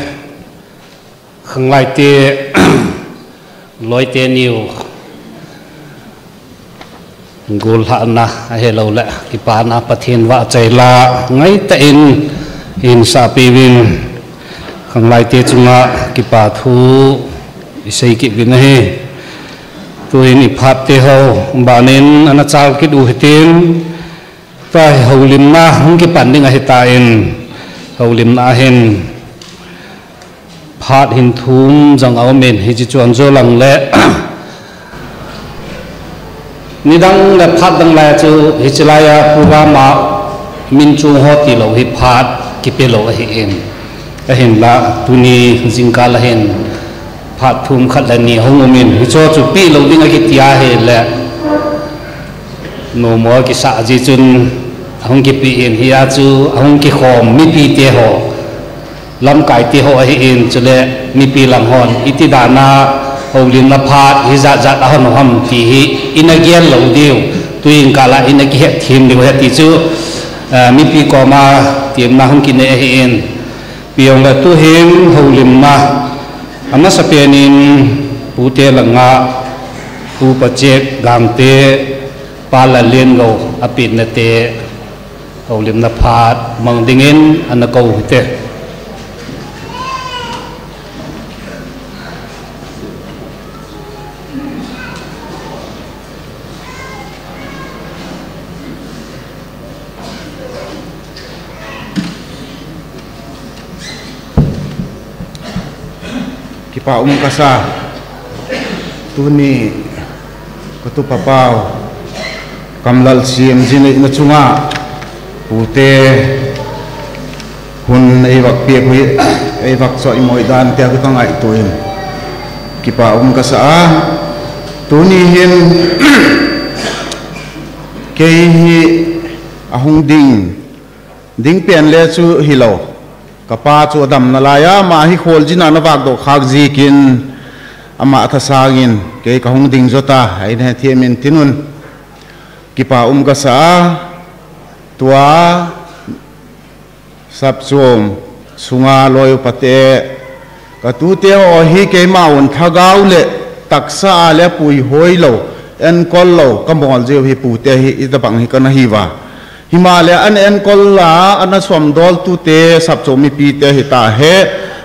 khanglai te, loi te niu, gollhahna ahilou le kipana Pathen vahchoi la ngaitah in hin sapi uvin, khanglai te chunga kipa thu isei kit uvin ahi. Tuhin iphat te ho, banin ana chal kit u hitin, tua hi houlimna hung kipan ding ahitan, houlimna ahin phat hin thum jong aumin, hiche chu ahin jou lang le, nidang le phat dang lai chu hiche laiya program a min chung ho tilou hi phat kipe lou ahin, ahinla tuni jingkah a hin phat thum khat le ni hung umin, hicho chu peh lou ding akiti ahile, nomo kisah jeh chun ahung kipeh in, hia chu ahung kikhom mipi te ho, lamkai te ho ahin, chule mipi lang hon iti dana houlimna phat hijat jat ahon u ham ti hi ina gel lou diu, tuin kala ina kihet them diu ahi ti chu, eh, mipi koma temna hung kinei ahin, ipi hung le tuhin houlimna amasapen in pute langa Pu Pachek Gangte, Pa Lalliangou apetna te houlimna phat mang dingin ana kou hite. Kipa um kasa. Tuni katupa pau Kamlalsiem jinei na chunga pute hun eivak peh u hi, eivak choi moi dan tia ka ngaito in kipa um kasa a. Tuni hin kei hi ahung ding, ding pen le chu hilou. Kapa chu adam nalai a, ama hi kholjin a ana vak doh khak jeh in ama thasangin kei kahung ding jo ta, ahin hethem in tin un kipa um kasa a. Tua Sapchom sunga loi upa te, katute ho hi keima un lhagao le taksa a le puihoi lou, enkol lou, kamol jeh u hi pute hi itobang hi kana hiuva. Himahle ana enkol a, ana somdol tute, Sapchom mipi te hita he,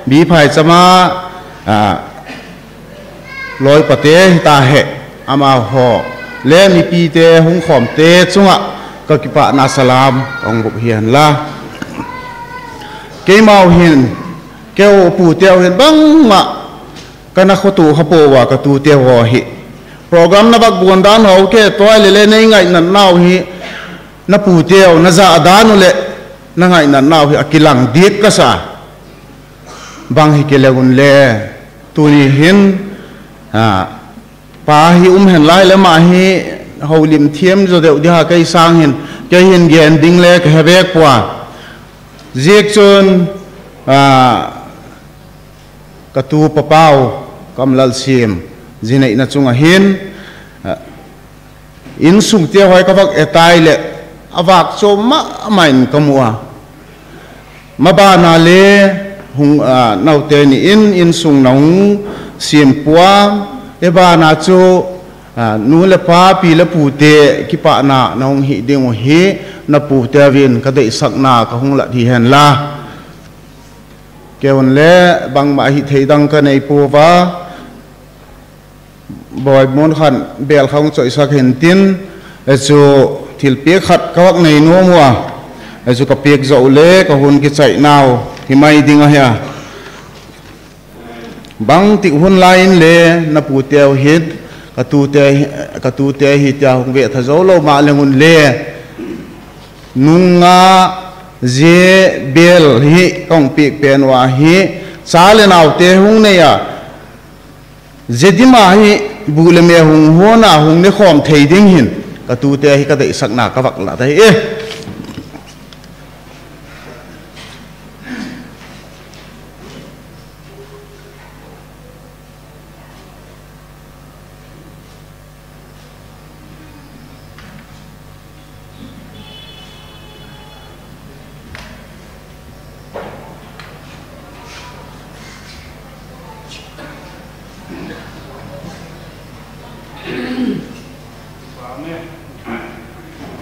Biphaicham a, a, loi upa te hita he, amaho le mipi te hung khom te chunga kakipana salam kahung boh hen la. Keima u hin, keu pute u hin bangma kana khoto kha pouva, katute ho hi. Program na vak bon dan ho kei toh le le nei ngainat nau hi, na pute u na ja dan u le na ngainat nau hi akilang dik kasa. Bang hi kei le un le, tuni hin, a, pa hi um hen lai le ama hi houlim them jo deu ding a kei sang hin, kei hin gen ding le kahe bek poi. Jeh chun, a, katupa pau Kamlalsiem jinei na chunga hin, a, insung te ho hi kavak etai le, avak chom mama in kamu a. Mabana le hung, a, naote ni in, insung na hung sempua, ebana chu, a, nu le pa, pi le pute kipana na hung hi ding u hi, na pute uvin kadeisakna kahung lah hi hen la. Kei un le bangma hithei dang kanei pouva. Boi mun khan bel kha hung choisak hin tin, e chu thilpeh khat kavak nei nom uva. E chu kapeh jou le kahung kichai nau himai ding ahi a. Bangti hun lai in le na pute u hin, katute, katute hi tia hung vetha jou lou ma le un le. Nunga je bel hi kahung peh pen uva hi, cha le naote hung nei a, je dima hi bu le me hung hon a hung ne khom thei ding hin, katute hi kadeisakna kavak lah tai e.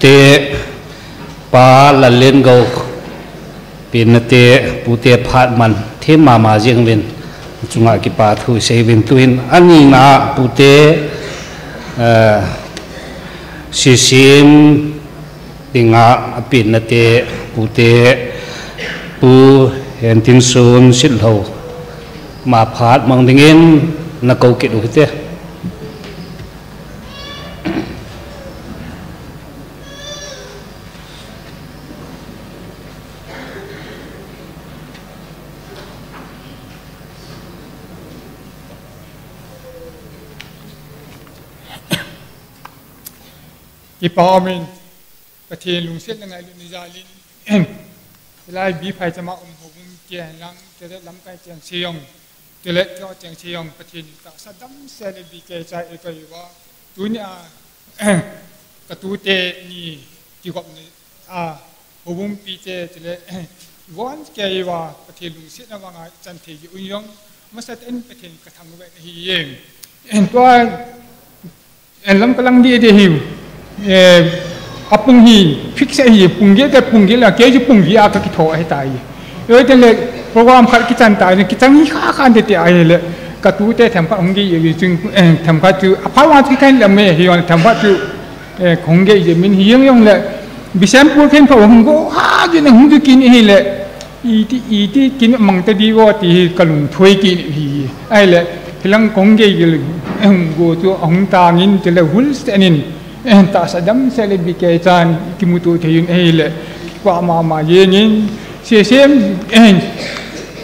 Te Pa Lallen Go, penna te, pute phat man, them mama jeng uvin, chunga kipa thu sei uvin tuin, anina pute, eh, Sisim dinga, apenna te, pute, Pu Hentinsun Sitlhou, ama phat mang dingin, na ko kit u hite. Kipa umin, Pathen lungsetna ngailutna jalin, hilai B phaichama um houbung kihen lang, tele lamkai cheng sejong, tele keo cheng sejong, Pathen tahsa damsel le bikei cha eikoi uva, tunia, ka tute ni kigopna a, houbung pite tele, von kei uva, Pathen lungsetna vanga ichan thei ji un jong, masat in Pathen kathangvah na ahi jeng. Tua, En lam kalang di de hiu. Eh, apung hi, fix ahi, pung get te pung get la, kei chu pung get a kakitho ahitai. Oi, tengle program khat kichan ta, kichang hi kha khan te te ahile, ka tute themkhat hung get ji chun, eh, themkhat chu, apha wa chu kahin lam me hi, themkhat chu, eh, hung get ji min hi jeng jongle, Bishnupur khen pha hung go, ha, jin hung ju kin hile, Iti, iti kin mang ta di vo ti hi kalung thoi kit hi. Ahile, hilang kong gei gel, em, go chu ahung tangin, tile hul se nin, em, tahsa damsel le bikei chan, kimuto thei un ahile, kipa mama jengin, Sisim, em,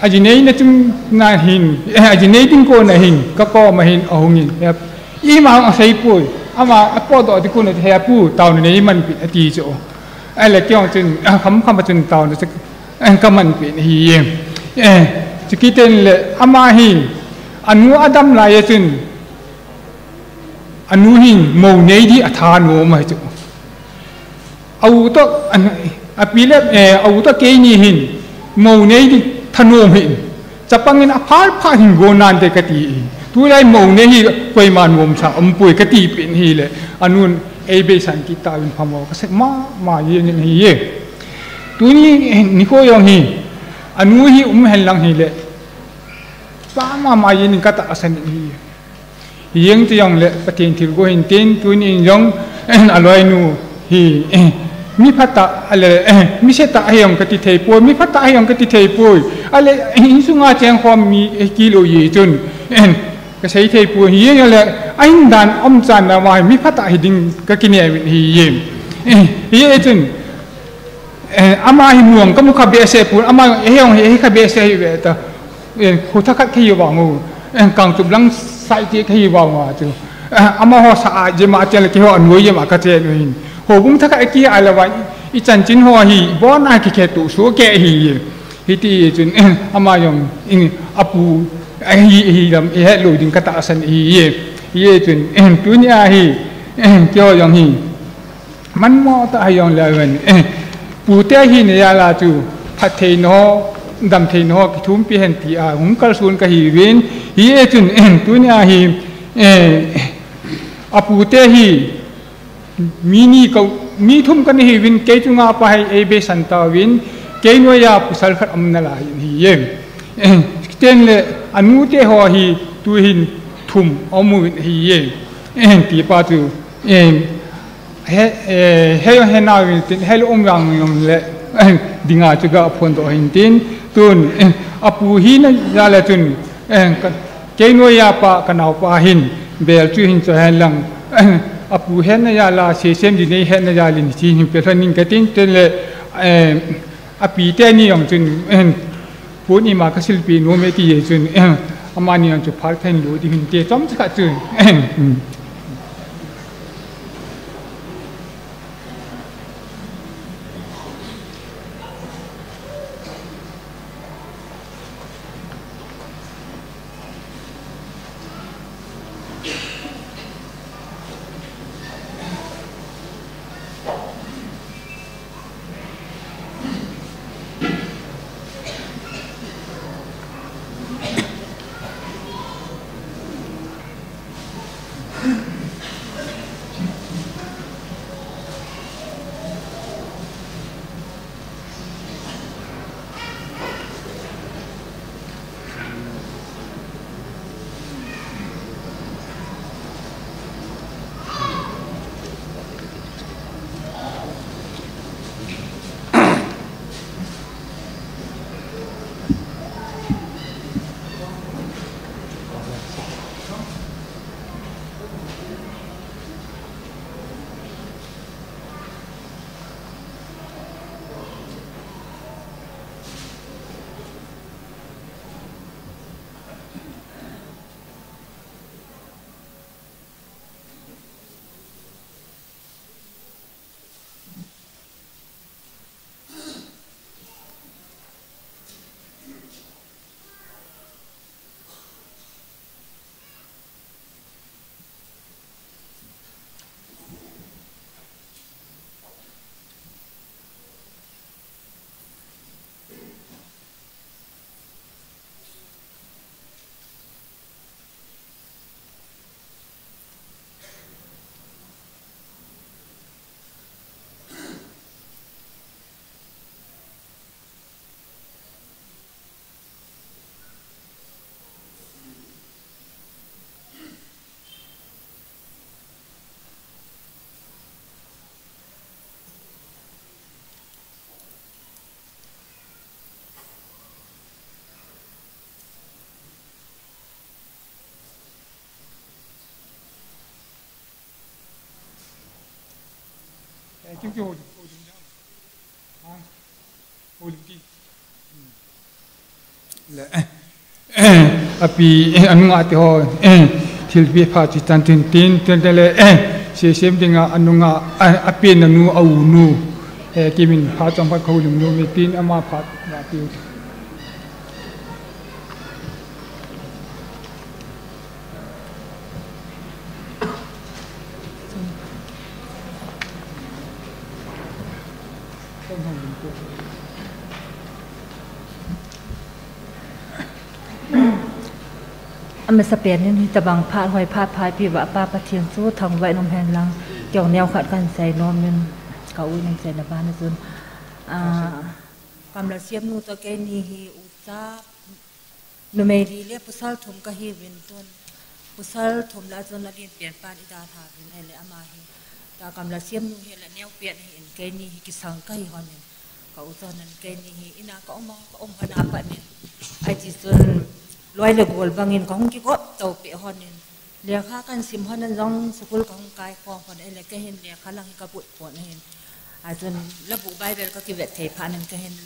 ajinei na chun na hin, em, ajinei tin ko na hin, ka ko ma hin ahungin, em, ima asei poi, ama apo do ti ko na he pu, tao na nei man pi ati chu. Ahile, kiong chun, kham kham chun tao na chu, Eh, ka manpeh na ahi e. Eh, chukit tengle, ama hi, anu adam lai a chun, anu hin, mou nei di athanom ahi chu. A u toh, an, api le, eh, a u toh keini hin, mou nei di thanom hin. Chapangin aphal phal hin go nante kati. Tulai mou nei hi, koima nomsa, umpoi kati pen hile, anun, ei beisan kit tauvin phamo, kasei mama jengin ahi e. Tuni nikho jong hi, anu hi um hen lang hile. Pa mama jengin katahsan in ahi. Hijeng chu jongle, Pathen thilgon hin tin, tuni in jong, aloinu hi, mi phatah, ale, mi setah ahi jong kati thei poi, mi phatah ahi jong kati thei poi. Ale, insunga cheng khom mi, kilou ji chun. Kasei thei poi, hijeng le, ahin dan umchan na ma, mi phatah hiding kakinem in ahi e. Eh, hijeh chun, Eh, ama hi muang kamu kha behseh pon, ama hi jong hi, hi kha behseh hi ve ta. Eh, khu thakhat kahi vang u. Eh, Kangchup lang side kahi vang u chu. Eh, amaho sa a jema chel keiho anoi jema kache nu hin. Houbung thakhat kihi a le vang, i chanchin ho hi, bon a kikhe tu su ke hi. Hiti chun, eh, ama jong, eh, apu, eh, hi, hi lam, eh, helou ding katahsan ahi e. Hijeh chun, eh, tunia hi, eh, keiho jong hi. Manmo tah ahi jongle ven, eh, pute hina jal a chu, phatthei na ho, damthei na ho, kithumpi hen tia, hung kalson kahiuvin, hijeh chun, eh, tunia hi, eh, apute hi, mi ni ko, mi thum kana hiuvin, kei chunga pa hi, ei beisan tauvin, kei noiya pasal khat aum nalai in ahi e. Eh, tengle, anute ho hi, tuhin thum aum uvin ahi e. Eh, tipa chu, eh, He, eh, he jong he nauvin tin, helou um vang jongle, dinga chu gaphondoh hin tin, tun, eh, apu hina jal a chun, eh, ka, kei noiya pa, kanaopa hin, bel chu hin cho hen lang, eh, apu hetna jal a, Sisim dinei hetna jal in, hiche hin pelhon ning katin, tengle, eh, Api teni jong chun, eh, pon ima kasilpi nom e ti jeh chun, eh, amani jong chu phat kahin lo ding hinte chomcha khat chu, eh, hmm. Hung kihou ding, hou ding jam. Hang. Hou ding ti. Le, eh, eh, api, eh, anunga ti ho, eh, thilpi pha chi chan tin tin, tin tin le, eh, sesem dinga anunga, eh, api nanu, aunu, eh, kimin pha chom phat kho lim nu mi tin ama pha na piu. Amasapen in hitabang phat hoi phat pha ipi uva Pa Pathen chu thangvah in um hen lang, kei jong neo khat kahin sei nom in, ka u in sei na bana chun, ah, Kamlalsiam nu toh keini hi ucha numei li le pasal thum kahiuvin tun. Pasal thum lah a chun alen pen pan idalha uvin ahile ama hi. Tua Kamlalsiam nu hi la neo pen ahin keini hi kisang kahi hon in. Ka u chun ahin keini hi ina ka um a, ka um hon a pat in. Ahi ti chun loi le gol bang in kahung kigop to peh hon in. Lekha kahin sim hon in jong school kahung kai khom hon ahile kei hin lekha lang hi kabut pon ahin. Ahi chun labu Bible kakivet thei phat in kei hin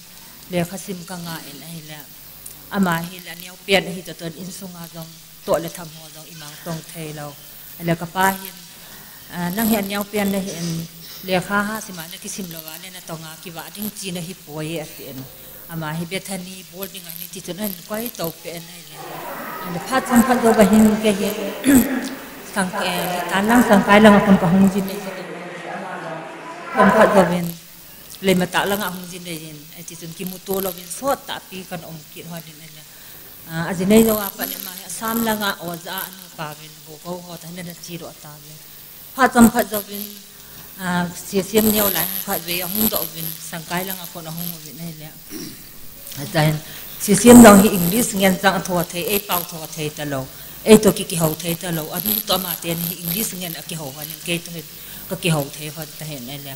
lekha sim kanga in ahile. Ama hi la neo pen ahi toh tun insunga jong toh le tham ho jong imang tong thei lou. Ahile ka pa hin, ah, nang hi aneo pen nahi in lekha ha sim a na kisim lou a le na tonga kivah ding chi nahi poi ati in. Ama hi Bethany bol ding ahi ti chun ahin koi to peh in ahile. Ahile phat chom phat jou va hin kei hin sang, eh, tan lang sang kai lang a kon kahung jin nei jin. Chom phat jou vin. Leimatah langa hung jin nei in, ahi ti chun kimuto louvin sot tahpi kahin um kit hon in ahile. Ah, ajinei jou a pat in ama hi Assam langa oja a anupa uvin, Bogou ho toh hin ana chedoh tauvin. Phat chom phat jouvin, ah, Sesem neo lai hung khat vei ahung doh uvin, Sangkai langa kon ahung uvin ahile. Ahin, Sesem jong hi English ngen chang atho thei, eipao tho thei talou. Eitoh ki kihou thei talou. Anu toh ama teni hi English ngen akihou hon in, kei toh hin kakihou thei hon tahen ahile.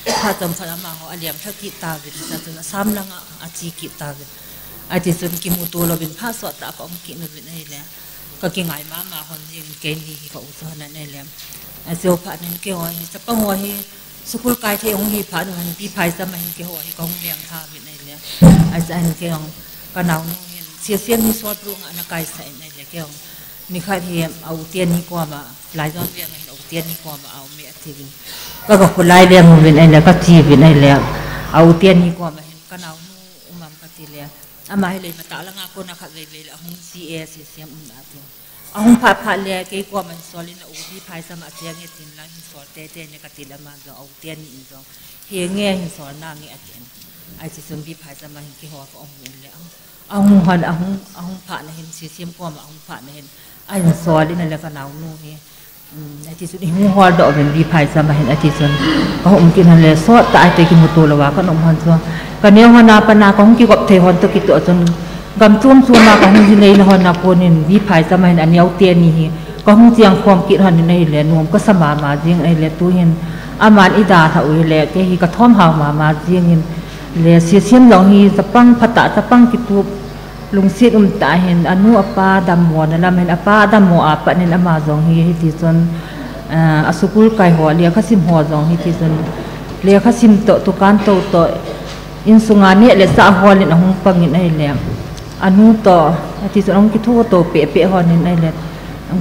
Phat chom phat amaho alem lha kit tauvin, chua chun Assam langa ache kit tauvin. Ahi ti chun kimuto louvin phat sot tah a ka um kit uvin ahile. Ka kingai mama hon jing keini hi ka u chun ahin ahile. Acheu phat in keiho hi, chapang ho hi, school kai thei hung hi phat un, B. Phaisam a hin keiho hi kahung leng tha uvin ahile. Ahi chun kei jong ka naonu hin, Sesem hi Sotbru nga ana kaisah in ahile kei jong. Nikhat hi a u teni koma, Laijon veng a hin a u teni koma a um e ati uvin. Ka, ka kholai leng uvin ahile, ka che uvin ahile. A u teni koma hin ka naonu um am kati le. Ama hi Leimatah langa kona khat vei vei le ahung che e, Sesem umna a tin. Ahung phat phat le kei koma hin sol in a u B. Phaisam a cheng e tin lang hin sol teitei ne kati le ama jong a u teni in jong. Henge hin sol nange ati in. Ahi ti chun B. Phaisam a hin keiho ka um uvin le. Ahung hon, ahung, ahung phat na hin, Sesem koma ahung phat na hin, ahin sol in ahile ka naonu hi. Um, ahi ti chun, ihung hol doh uvin B. Phaisam a hin, ahi ti chun, ka um kit hon le, sot tah a iti kimuto lou a, ka um hon chu. Ka neo hon a pat a, kahung kigop thei hon toh kitoh chun, gam chom chom a kahung jinei na hon a konin, B. Phaisam a hin, aneo teni hi, kahung cheng khom kit hon in ahile, nom kasa mama jing ahile, tu hin, aman eidalha u ahile, kei hi ka thom hao mama jing in, le, Sesem jong hi, chapang phatah, chapang kitup, lungset umtah hin, anu apa dammo na lam hin, apa dammo a pat in ama jong hi, hiti chun, ah, a school kai ho, lekha sim ho jong hiti chun, lekha sim toh, dukan tou toh, insunga neh le chah hol in ahung pang in ahile, anu toh, hiti chun ahung kithoto pehpeh hon in ahile,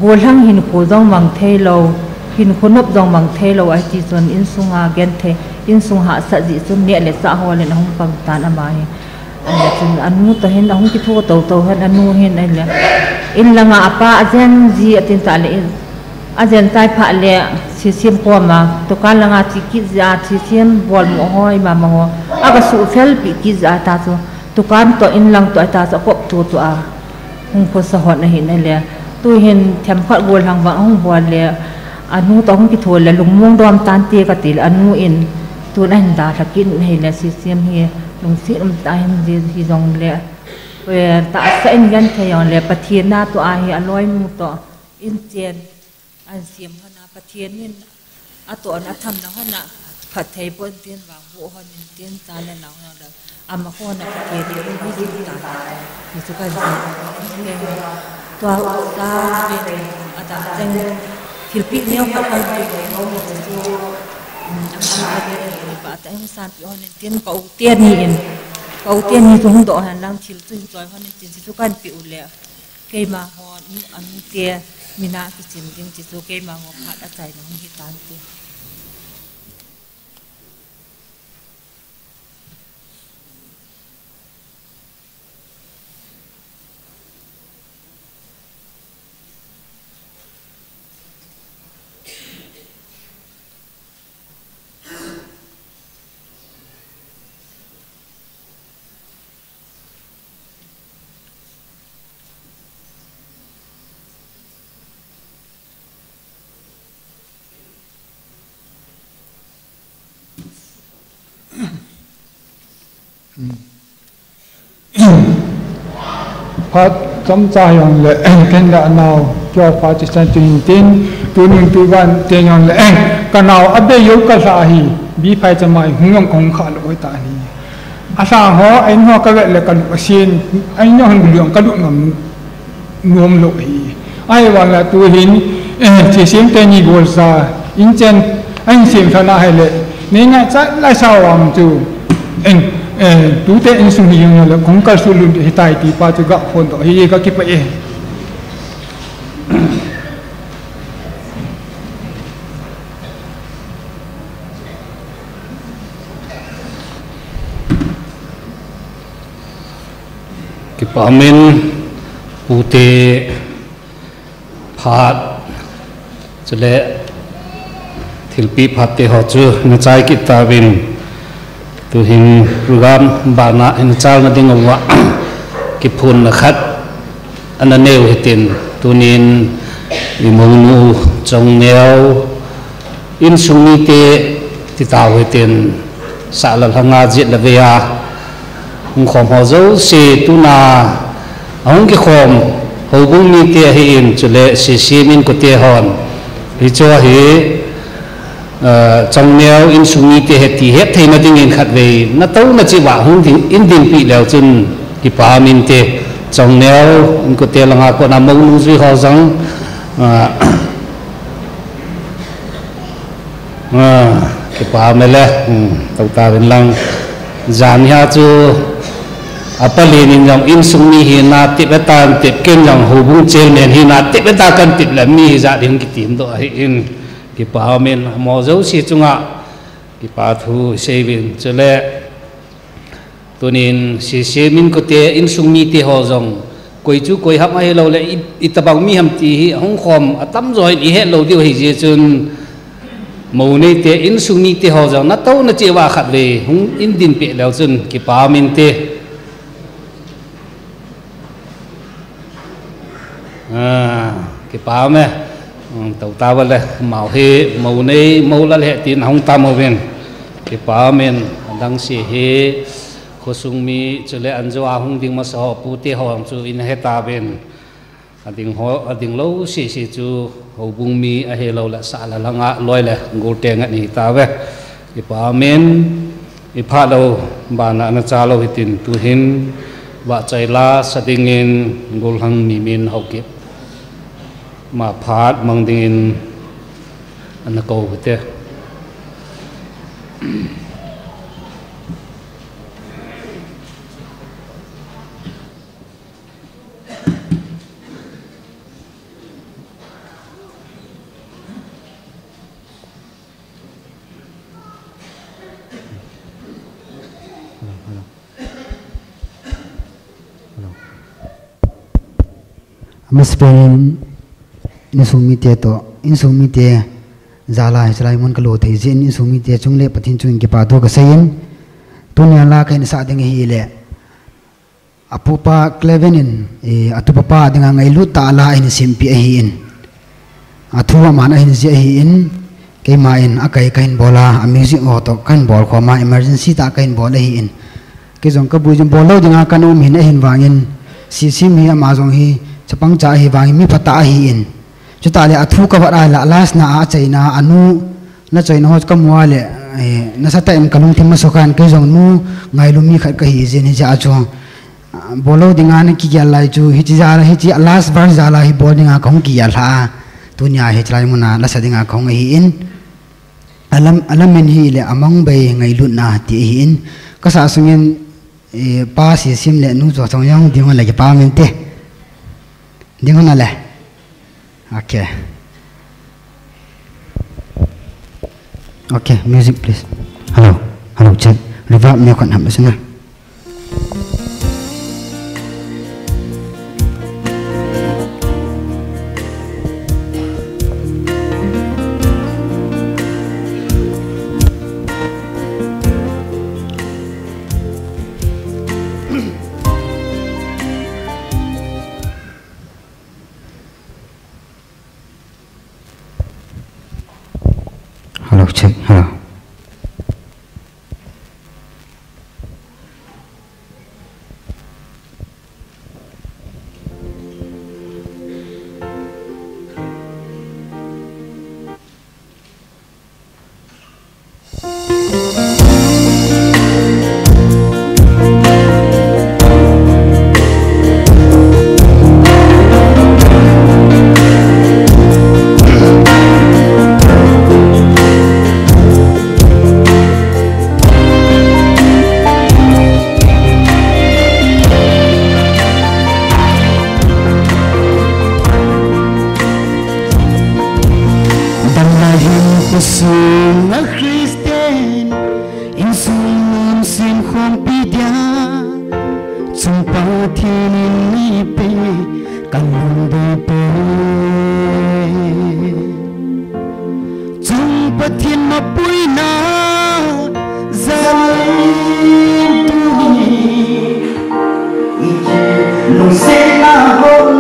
gollhang hinkho jong mang thei lou, hinkho nop jong mang thei lou, hiti chun insunga genthei, insung hahsat jeh chun neh le chah hol in ahung pang tan ama hi. Ahile chun anu toh hin ahung kithoto to hen anu hin ahile. In langa apa ajen ji atin tah le in. Ajen chai phat le Sesem koma. Dukan langa che kit jeh a Sesem bolmo ho, imama ho. Aga suhfel pi kit jeh a ta chu. Dukan toh in lang toh ta chu akop tutu a. Hung khosa hon ahin ahile. Tu hin themkhat gollhang vang ahung bol le. Anu toh ahung kitho le lungmong dom tante kati le anu in. Tun ahin dalha kit in ahile Sesem hi. Lungset umtah hin ji, hijongle, eh, tahsa in genthei jongle, Pathen natoh a hi aloinu toh, inchen, ahin sem hon a, Pathen in atohna athamna hon a, phatthei boh in tin vangboh hon in tin, cha le nao jongle, ama hon a Pathen in hung hijing tan, hichu kahin sem hon in tin, tua u cha, ve, adam cheng, thilpeh neo khat kahin peh hon in chu, Ate hung sanpi hon in tin, ka u te ni in, ka u te ni chu hung doh hen lang, thil chu hin choi hon in tin, chu kan pe u le. Keima ho, nu, anu te, mina kichim ding chu, keima ho phat a chaina hung hi tan ti. Phat chomcha jong le, ken le anao, kio phat chi san tu hin tin, tu nun tu van te jong le, ka nao a bei jou ka lha hi, bi phai cha mai, hung jong kong kha lo ta ni. A sang ho, a in ho ka vet le ka lu a sin, a in jong hung lu jong ka lu ngam nuam lo hi. Ahivang la tu hin, eh, chi sim te ni gol sa, in chen, a in sim thana hai le, ni ngai cha lai sa wang chu, en, eh, tu te in sung hi jong le, kong kal su lun hi tai ti pa chu ga phone to hi ka ki pa e. Kipa min, pute phat, chule thilpi phat te ho chu na chai kit ta vin. Tu hin program bana hin chal na ding uva kiphun na khat ana neu hitin, tunin i monu Chongneo insung mite ti tau hitin, sahla lhanga jet la vea hung khom ho jouse tuna ahung kikhom houbung mite ahin, chule C C M in kote hon hichu hi, eh, Chongneo insung mite hi ti het theina dingin khatvei na to na chi va hung ding, in dinpi leu chun kipa min te, Chongneo in kote langa kona monu jui ho jong, ah, ah, kipa me le, hmm, to ta vin lang. Jan hi a chu a palen in jong insung mi hina tep e tan tep, ken jong houbung chairman hina tep e ta kan tep le mi hi ja ding kitim doh ahin. Kipa min mo jouse chunga kipa thu sei vin, chule tunin C C M in kote insung mite ho jong koi chu koi ham ahi lo le i, i tabang mi ham ti hi hung khom atam jo in i het lo diu hi je chun, mo neite insung mite ho jong na to na chi va khatvei hung in dinpi leu chun kipa min te. Ah, kipa me. Hmm, to ta va le, mau hi, mo nei, mo la le tin hung ta mo vin. Kipa min, dang si hi, khosung mi, chule an jo a hung ding masa ho, pute ho chu in he ta vin. A ding ho, a ding lo si si chu, houbung mi ahi lo le sahla langa loi le, gol te ngat ni ta ve. Kipa min, i pha lo, bana na cha lo hitin tu hin, va chai la sa dingin, gol hang mi min ho kit. Ma phat mang dingin, ana ko hite. Amasapen in, insung mite to, insung mite jal a hiche lai mun kalo thei jeh in, insung mite chung le Pathen chung in kipa thu kasei in, tunia la kahin sah ding ahile, apupa Cleven in, eh, atupa pa dinga ngailut tah a la ahin sempeh ahin. Athu aman ahin jih ahin, keima in akai kahin bol a, a music ho toh kahin bol khom a, emergency tah kahin bol ahin. Kei jong kaboi jin bol lou dinga kana um hin ahin vangin, C C M hi ama jong hi, chapang cha ahi vangin, mi phatah ahin. Chutah le athu kavet a la, last na a achaina, anu, na choina ho kamu a le, eh, nasatah in kalungthim asuh khan, kei jong nu ngailu mi khat kahi jin hiche a chu. Ah, bol lou dinga na kigel lai chu, hiche jal a, hiche last verse jal a hi bol dinga kahung kigel lha a. Tunia hiche lai muna lasa dinga kahung ahin. Alam, alamin hi le amang bei ngailutna ti hi in. Kasa sungin, eh, pa si sim le nu cho chong yang ding le ki pa min te. Ding na le. Okay. Okay, music please. Hello. Hello, check. Reverb me kon ham sina. Hello, check. Hello. Damna hin khosung a Christian insung nom sim khompi dia, chung Pathen in nei pe, ka lung dei pe. Chung Pathen mapuina, zalim tuni, iki lungsetna hon.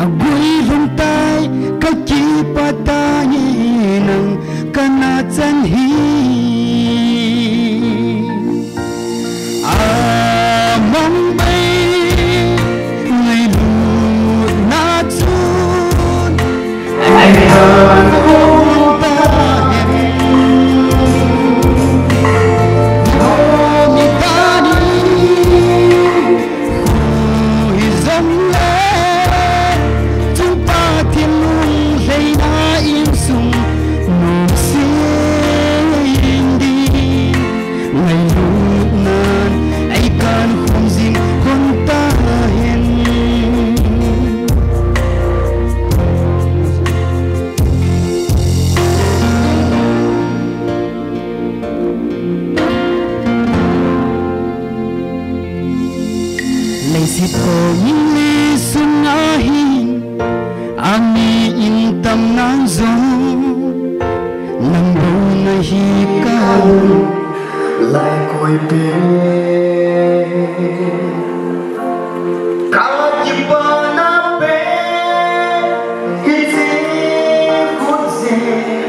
Agui lungtai, ka kipat ahi nang, ka na chan hi. Amang bei ngailutna chun, ai han kong ta hen. Nomi tani, khu hi jong le, chung Pathen lunglhaina insung, nom sim ding. Ngailutnan ei kan khum jing hon ta hen. Leiset kong le sunga hin, ami in tam nan jong, nang bou na hi ka lung lai koi pe. Ka kipana pe, hiche khut jeh,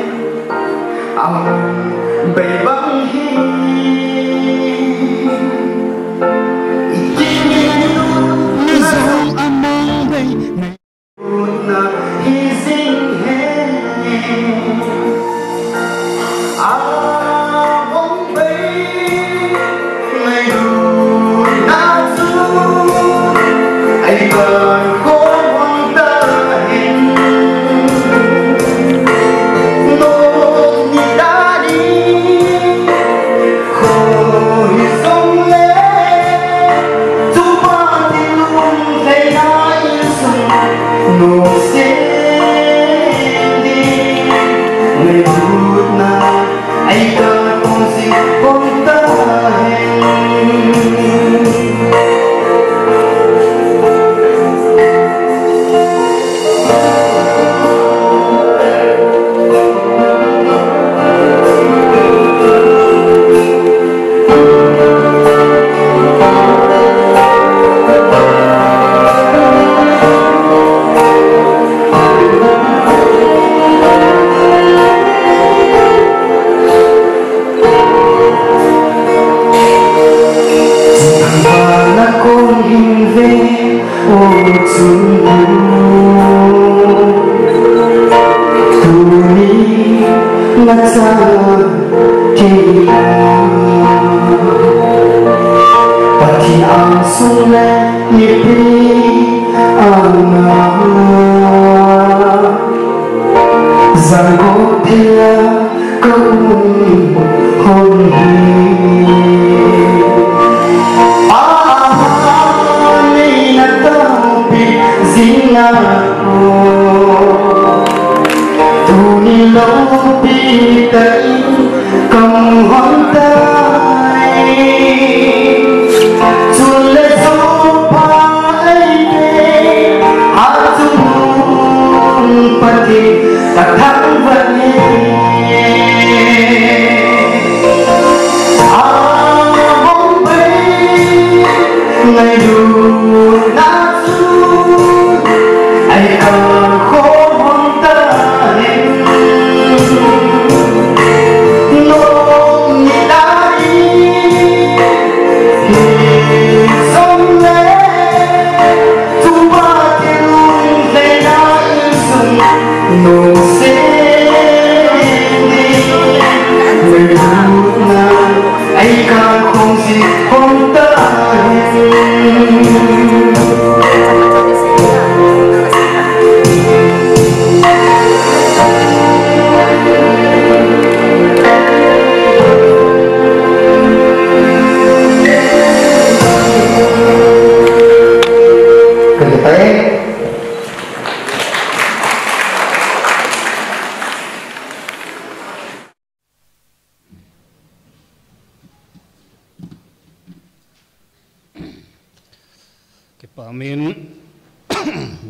amang bei bang hi. Ikimin na jong amang bei. Na hi jing hen. A bom bei ngailutna chu ei kan khom ta hen. Nomi tani, khu hi jong le, chung Pathen lunglhaina insung, nom sim ding. Ngailutna ei kan khum jing hon ta hen. Bana kong hin ve o chun, tuni na cha kei a, Pathen angsung le mipi anga. Loupi tah in kahung tai. Chule sohpha eipeh a chun Pathen kathangvah e. Ahung pai ngailutna chu ei kalkhom hon tahen. Nom ni lai hi jongle, tupa thil lunglhaina insung nungse ni ngailutna ei kalkhom jing hon tahen. Kipa min,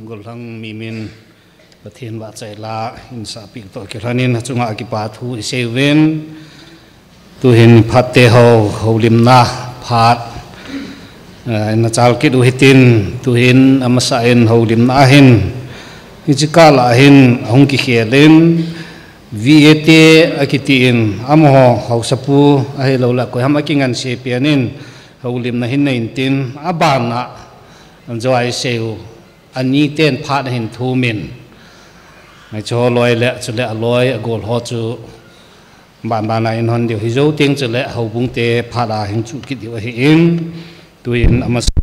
gollhang mi min, Pathen vahchoi la, insahpi toh kilhonin, achunga kipa thu isei uvin, tuhin phat te ho, houlimna phat, eh, ina chal kit u hitin, tuhin amasa in houlimna ahin, hiche kah a hin, ahung kikhel in, V A te akiti in, amaho haosapu ahilouleh koiham akinganse pen in, houlimna hin nei intin, abana, anjo a isei u, ani ten phat ahin thum in, hiche ho loi le, chule aloi, agol ho chu, banbana in hon diu hijou teng chule, houbung te phat a hin chuh kit diu ahin, tuhin amasa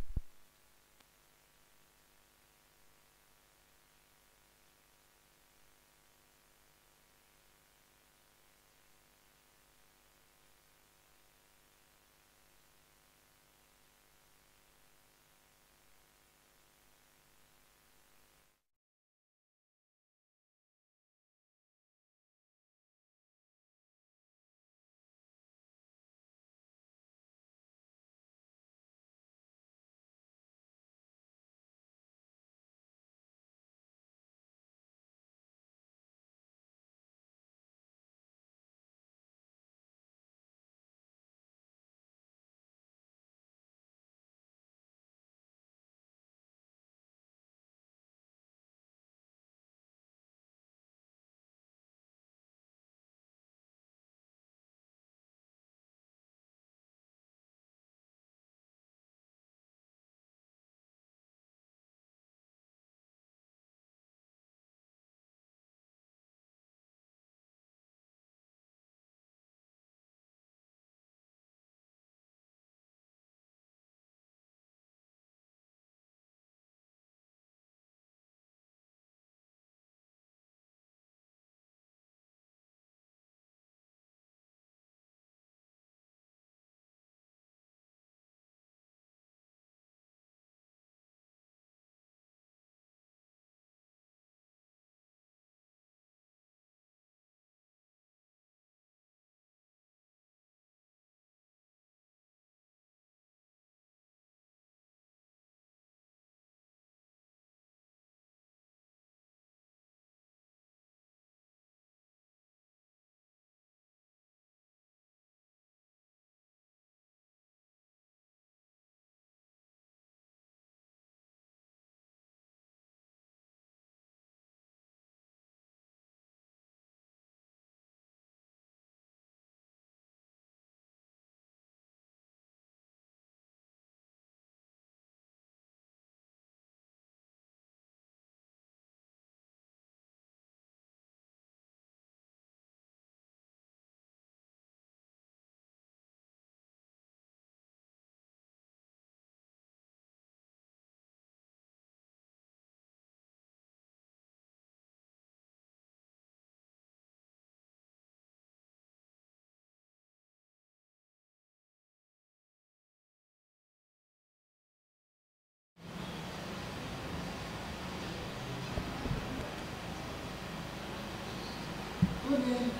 Tunin,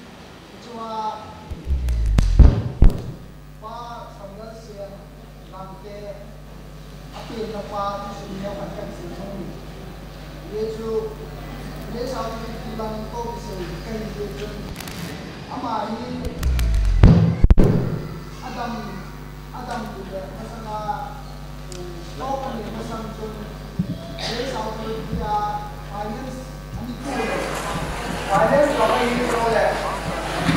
hichea Pa Kamlalsiam Langte, apenna pa, thusim neo khat kahin sei nom e. Hichu, Grace Authority lang ko kisei kahi jeh chun, ama hi adam, adam tu le masanga, eh, talk ani masang chun, Grace Authority a finance ani tu le. Finance lang ani tu le.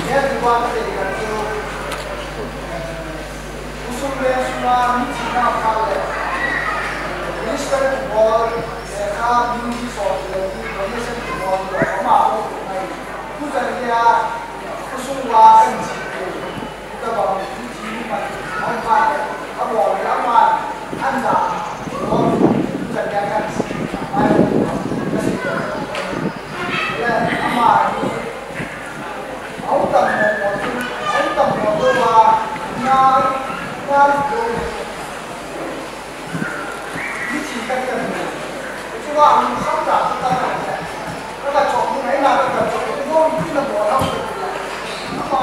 Ye tu ba te ka tu. Khosung le sunga mi china pha le, minister bol, lekha, ministry so le, donation bol, ama bol ngai. Tuchan geiya, khosung uva kahin chi. Tabang, mi chi mi man, hon pha le, abol le, ama, anja, bol, tuchan geiya kahin chi. Ai, kasi. Le, ama, Aum tam mo mo chu, aum tam mo mo a, na, na, mi chi ka kan mo. Chu a, um, sam ta, ta, ta, ta. Ka ka chok ni ngai na ka ka chok ni mo, ni na mo na. Ama,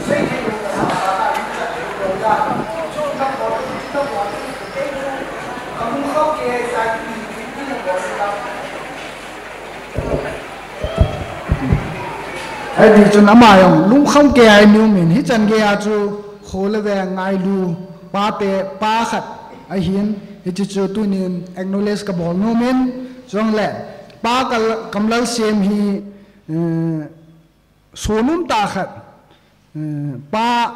sei thei lo ka sa sa na, ni cha thei lo ya. Chu na mo, ni na mo, ni ke chu. Ka mu kha ke sa ni, ni na mo na. Hiti chun ama jong lungkham kei a i um in, hichan geiya chu kho le veng ngailu pa te, pa khat ahin, hiche chu tunin acknowledge kabol nom in, chule Pa Kal-, Kamlalsiam hi, eh, sonom tah khat, eh, pa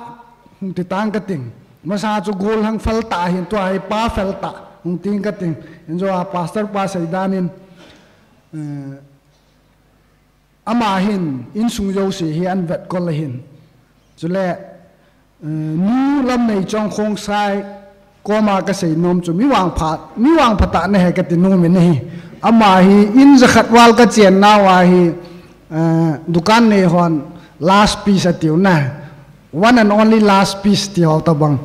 hung ti tang kating. Masa chu gollhang fel tah ahin, tua hi pa fel tah hung ting kating. Injo a pastor pa seidan in, eh, ama hin insung jouse hi ahin vetkol ahin. Chule, eh, nu Lamneichong Khongsai koma kasei nom chu mi vangpha, mi vangpha tah nahi kati nom in ahi. Ama hi in jakhat val kachen nauva hi, eh, dukan nei hon last piece atiu na. One and only last piece ti ho tabang.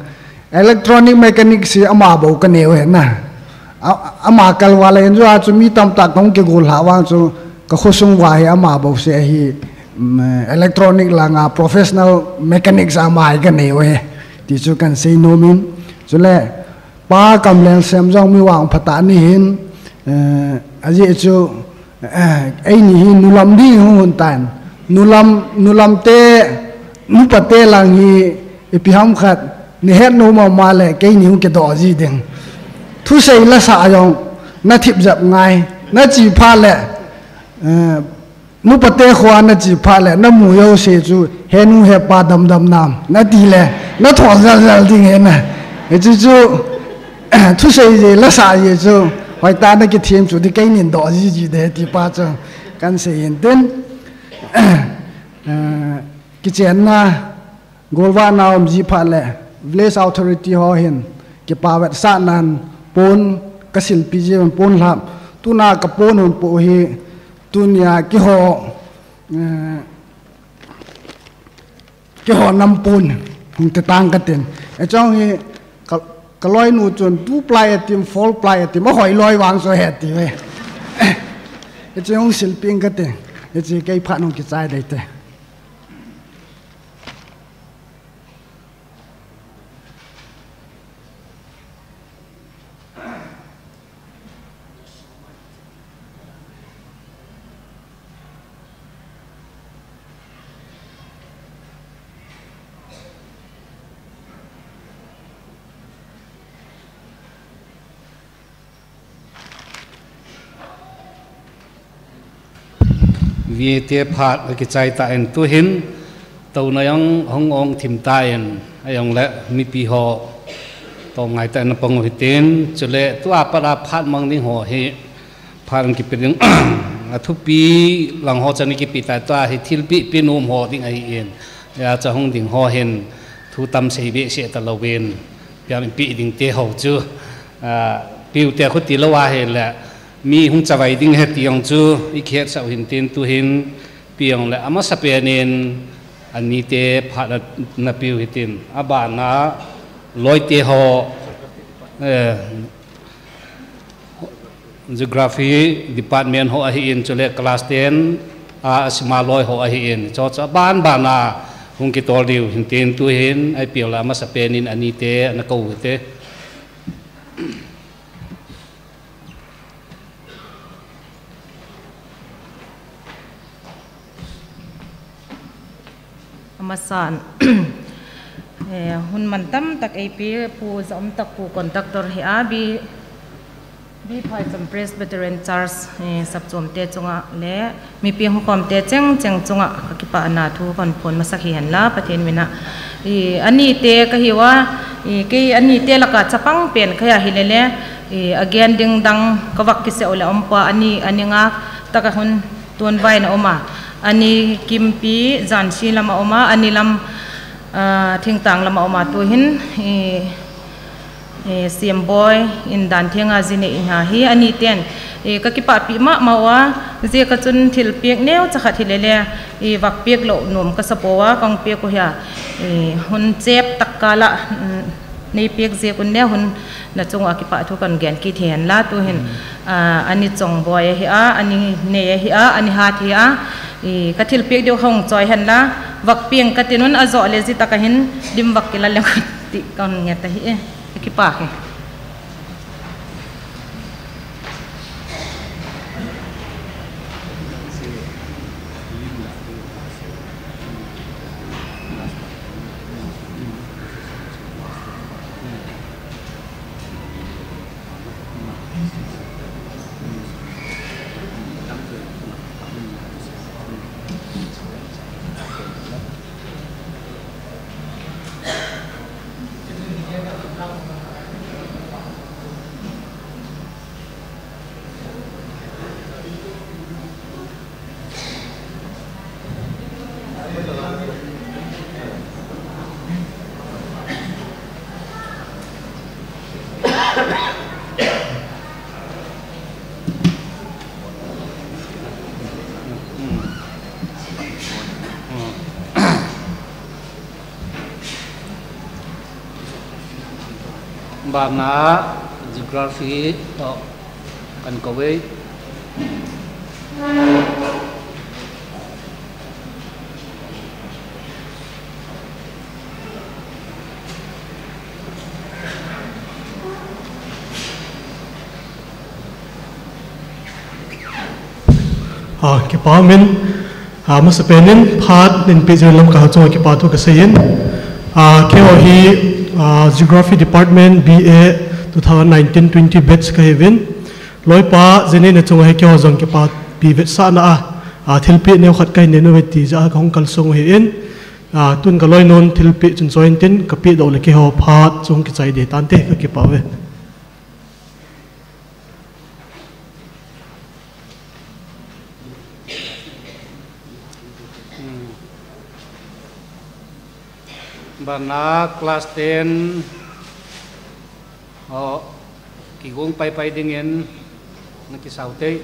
Electronic mechanic si ama bou kanei u ahi na. A, ama kal uva le injo a chu mi tamtah kahung kigol lha vang chu ka khosung uva hi ama bou se ahi, mm, electronic langa professional mechanic sa ama hi kanei u ahi. Ti chu kahin sei nom in. Chule Pa Kamlalsiam jong mi vangpha tah nahin, eh, ajeh chu Eh, eini hi nulam ding hung hung tan. Nulam, nulam te, nupa te lang hi ipi ham khat, nahet nom mama le, keini hung kidoh ji ding. Thusei lasa jong, nathip jep ngai, nache phat le, eh, nupa te khoa nache phat le, namu jouse chu, henu hepa damdam nam, nati le, nathol jal jal ding ahi na. Hichu chu, thusei je, lasa je chu, hoitah nakithem chu, ti keinin doh ji ji de, ti pa chu, kahin sei in tin. Eh, kichenna, golvahna um ji phat le, village authority ho hin, kipa vetsahnan, pon, kasilpi ji, pon lhap, tuna kapon hon po hi, tunia keiho, eh, Keiho nampon, hung te tang katin. Hichong hi ka, kaloinu chun two ply atim, four ply atim, ahoi loi vang so he ti ve. Hiche hung silping kate. Hiche kei phat hung kichai dei te. Vite phat akichai tan tuhin, touna jong hung ong thim tan, ajongle mipi ho, to ngai tan napang u hitin, chule tua pat a phat mang ding ho hi, phat ang kipe ding, athupi lang ho chan kipe ta tua hi thilpi pe nom ho ding ahin, acha hung ding ho hin, thu tam sei behseh talouvin, pian pe ding te ho chu, a, piu te khu tilou ahile, mi hung chavai ding ahi ti jong chu, i khetsah u hintin tuhin, piang le, amasapen in, anite phat na, napiu hitin, abana, loite ho, eh, Geography Department ho ahin, chule class ten, a, asima loi ho ahin, chuchu aban ban a hung kitol diu hin tin tuhin, aipeu la amasapen in anite, ana kou hite. Amasan, eh, hun mantam tak eipe Pu Jaumtak Pu Conductor hi a, Bi, Bi Phaicham Presbyterian Church, eh, sapchom te chunga le mipi hung khom te cheng cheng chunga kakipana thu kaphon masak hihen la, Pathen mina. I, anite kahiuva, i, kei anite laka chapang pen kahi a hilele, i, agen ding dang kavak kisei u le umpoi, ani, ani nga taka hun tunvai na uma, ani Kimpi, Jansi lama uma, ani lam, ah, Thingtang lama uma tuhin, i, i, Siamboi, in dan thenga jine iha hi, aniten, i, kakipapi mama uva, jeh kachun thilpek neocha khat hilele, i, vakpek lou nom kasapouva, kangpek u hia, i, hun chep tak kala, mm, neipek jeh kun ne hun nachung a kipa thu kangen kit hihen la tuhin, ah, ani Chongboi ahi a, ani Nei ahi a, ani Hat ahi a, i, kathilpek diu hung choi hen la, vakpeng katinun ajo le jitaka hin dimvak kila le ti kanget ahi e, kipa hi. Bana geography toh kan kou e. Ah, kipa umin, ah, masapen in phat neipe jing lam kachunga kipa thu kasei in. Ah, keiho hi, ah, Geography Department B A two thousand nineteen twenty batch kahiuvin. Loipa, jinei nachunga hi keiho jong kipapi vetsahna a, ah, thilpeh neokhat kahin nei uve ti jeh a kahung kalsong u ahin. Ah, tun kaloinun thilpeh chun choi intin, kapeh doh le keiho phat chu hung kichai ding tante, kakipah uve. Hmm. Bana class ten ho kigong paipai dingin nakisau te.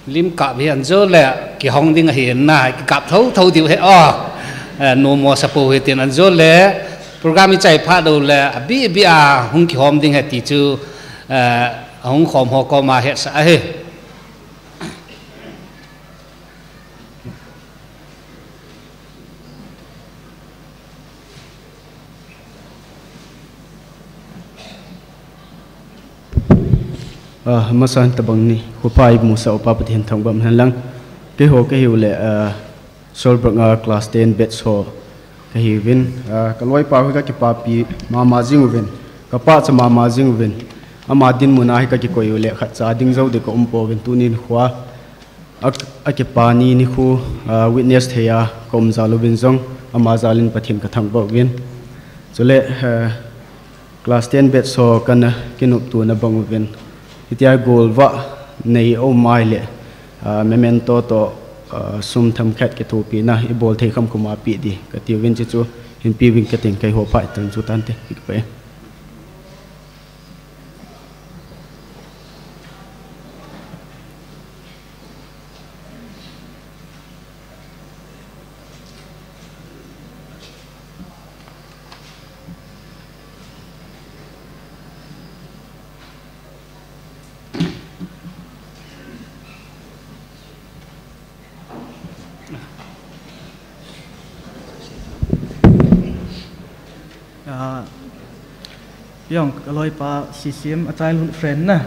Lim kap hi anjo le kihong ding ahi na, kikap tho tho diu ahi o. Eh, nomo sapo hitin anjo le program ichai phat uleh abi abi a hung kihom ding ahi ti chu, eh, ahung khom ho koma hetsah ahi. Ah, amasan tabang nikho pha eimusah upa Pathen thangvah hen lang. Keiho kahiu le, ah, Solberg a class ten batch ho kahiuvin. Ah, kaloipa hi kakipapi mama jing uvin. Kapachat mama jing uvin. Ama dinmun a hi kakikoi uleh khatcha ding jou ding kaum pouvin tuni nikho a. A, akipa ni nikho, ah, witness thei a kaum jal uvin jong, ama jal in Pathen kathangvah uvin. Chule, eh, class ten batch ho kana kinoptona bang uvin. Hitia golvah nei aum uleh, ah, memento toh, ah, sum themkhat kithopina ibol thei kham kham a pe ding kati uvin chuchu hin pe uvin kating keiho pha itan chu tante. Kipah e. Ah, Yong, ka loipa C C M a childhood friend na,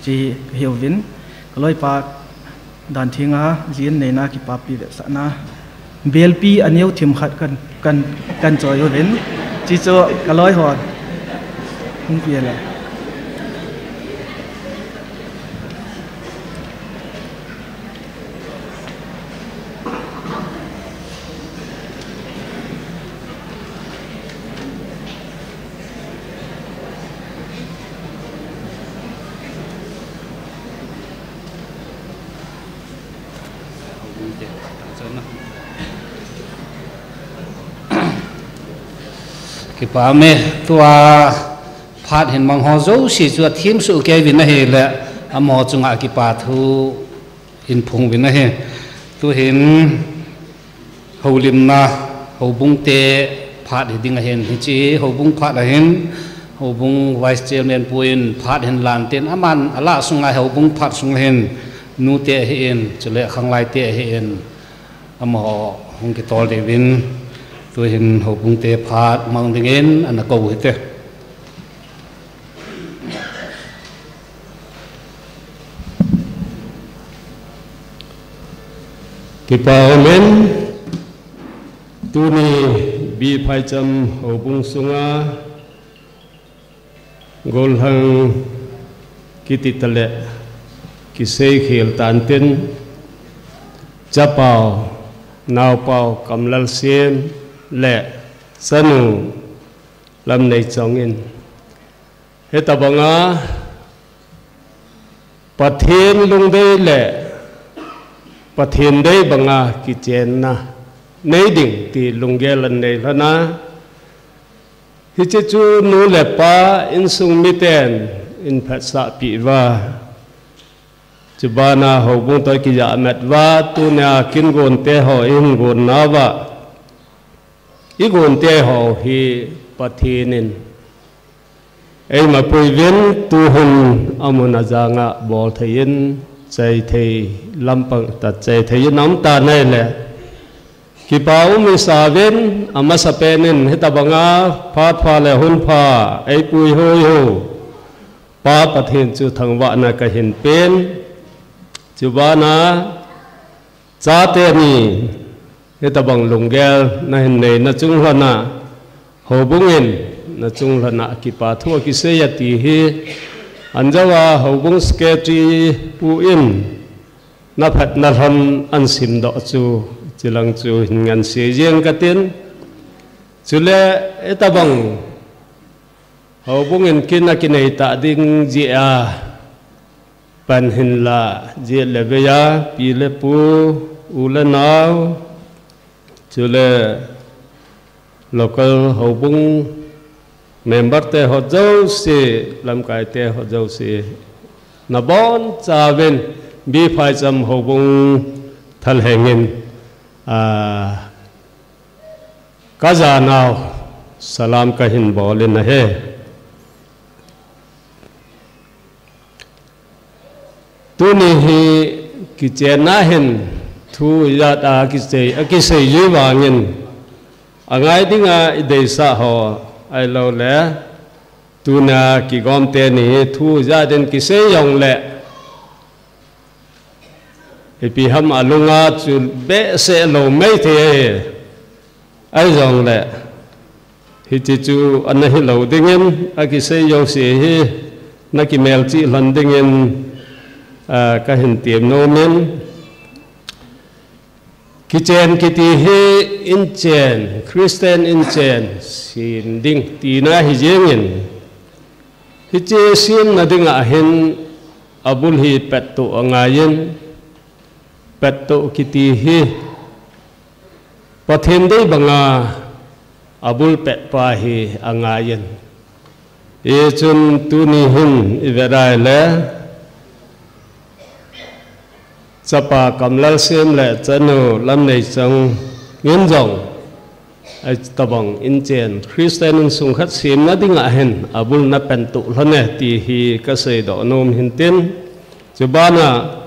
chi ka hiuvin, ka loipa dan thinga, jin neina kipapi vetsahna, belpi a neo thim khat kan, kan, kan choi uvin, chi chu ka loi hon, hung pi le. Kipa me, tua phat hin mang ho jouse chu a thim suh kei uvin ahile, amaho chunga kipa thu hin phong uvin ahi. Tuhin houlimna, houbung te phat hi ding ahin, hiche houbung phat ahin, houbung vice chairman pu in phat hin lan tin, aman a lah sunga houbung phat sunga hin, nu te ahin, chule khanglai te ahin, amaho hung kitol diuvin, tuhin houbung te phat mang dingin ana kou hite. Kipa amen. Tuni B. Phaicham houbung sunga gollhang kiti tale kisei khel tan tin, chapau, naopau Kamlalsem le chanu Lamneichong in, hitabanga Pathen lungdei le Pathen dei banga kichenna nei ding ti lunggel an nei lhon a, hiche chu nu le pa insung miten ahin phetsah peh uva, chubana houbung toh kijah met uva, tunia kin gon te ho ihin gon nauva, i gon te ho hi Pathen in eima pui uvin, tuhin amun ajanga bol thei in, chai thei lampang tah chai thei in aum tan ahile, kipa um isa uvin, amasapen in hitabanga phat pha le hun pha eipui hoi u Pa Pathen chu thangvahna kahin pen. Chubana chate ni hitabang lunggel nahin nei nachung lhon a, houbung in nachung lhon a kipa thu akisei e ti hi, anjouva houbung secretary pu in naphatna lhon ahin simdoh chu, chilang chu hin ngansi jeng katin. Chule hitabang houbung in kin akinei tah ding jeh a, pan hinla jeh le vei a, pi le pu, u le nao, chule local houbung member te ho jouse, lamkai te ho jouse, nabonchauvin B. Phaicham houbung thalheng in, a, kajanau salam kahin bol in ahi. Tuni hi kichenna hin thu ijat a kisei, akisei jui vangin, angai dinga ideisah ho ahiloule, tunia kigom teni hi thu ijat in kisei jongle, ipi ham alunga chu behseh lou mei thei ahi. Ahijongle, hiche chu ana hilou dingin, akisei jouse hi nakimelchih lhon dingin, a, kahin tem nomin. Kichen kiti hi inchen, Christian inchen sem ding tina hi jengin, hiche semna dinga hin abul hi pettoh angaiyin, pettoh kiti hi Pathen dei banga abul petpa hi angaiyin. Hichun tuni hin ivet a ahile, chapa Kamlalsem le chanu Lamneichong in jong, hitabang inchen Christian insung khat semna dinga hin abul napentoh lhon e ti hi kaseidoh nom hintin, chubana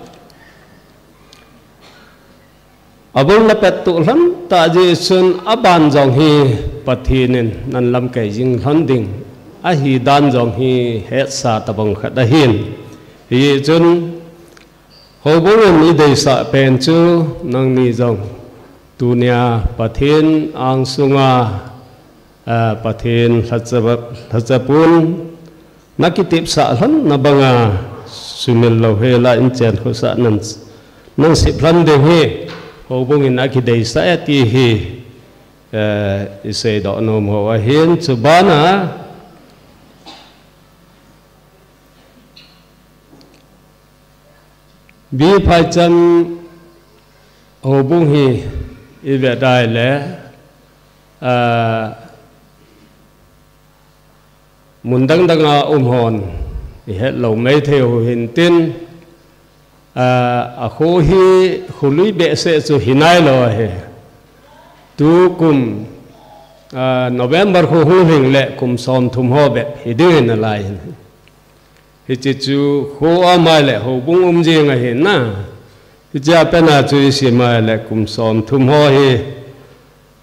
abul napettoh lhon Tahjeh chun aban jong hi Pathen in nan lamkai jing lhon ding ahi dan jong hi hetsa tabang khat ahin. Hijeh chun houbung in ideisah pen chu nangni jong tunia Pathen angsunga, a, Pathen lhacha, lhachapun nakitepsah lhon na banga sumil lou hela inchen khosah nan, nan sip lhon ding hi houbung in akideisah e ti hi, eh, iseidoh nom ho ahin. Chubana B Phaicham houbung hi ivet a ahile, a, mun dang danga um hon ihet lou maithei u hintin, a, akho hi kholui behseh chu hinailou ahi. Tukum, a, November kho hung lhing le kum somthum ho bep hiding ahi nalai hin. Hiche chu kho a mai le houbung um jing ahi na. Hiche a pena chu isi mai le kum somthum ho hi,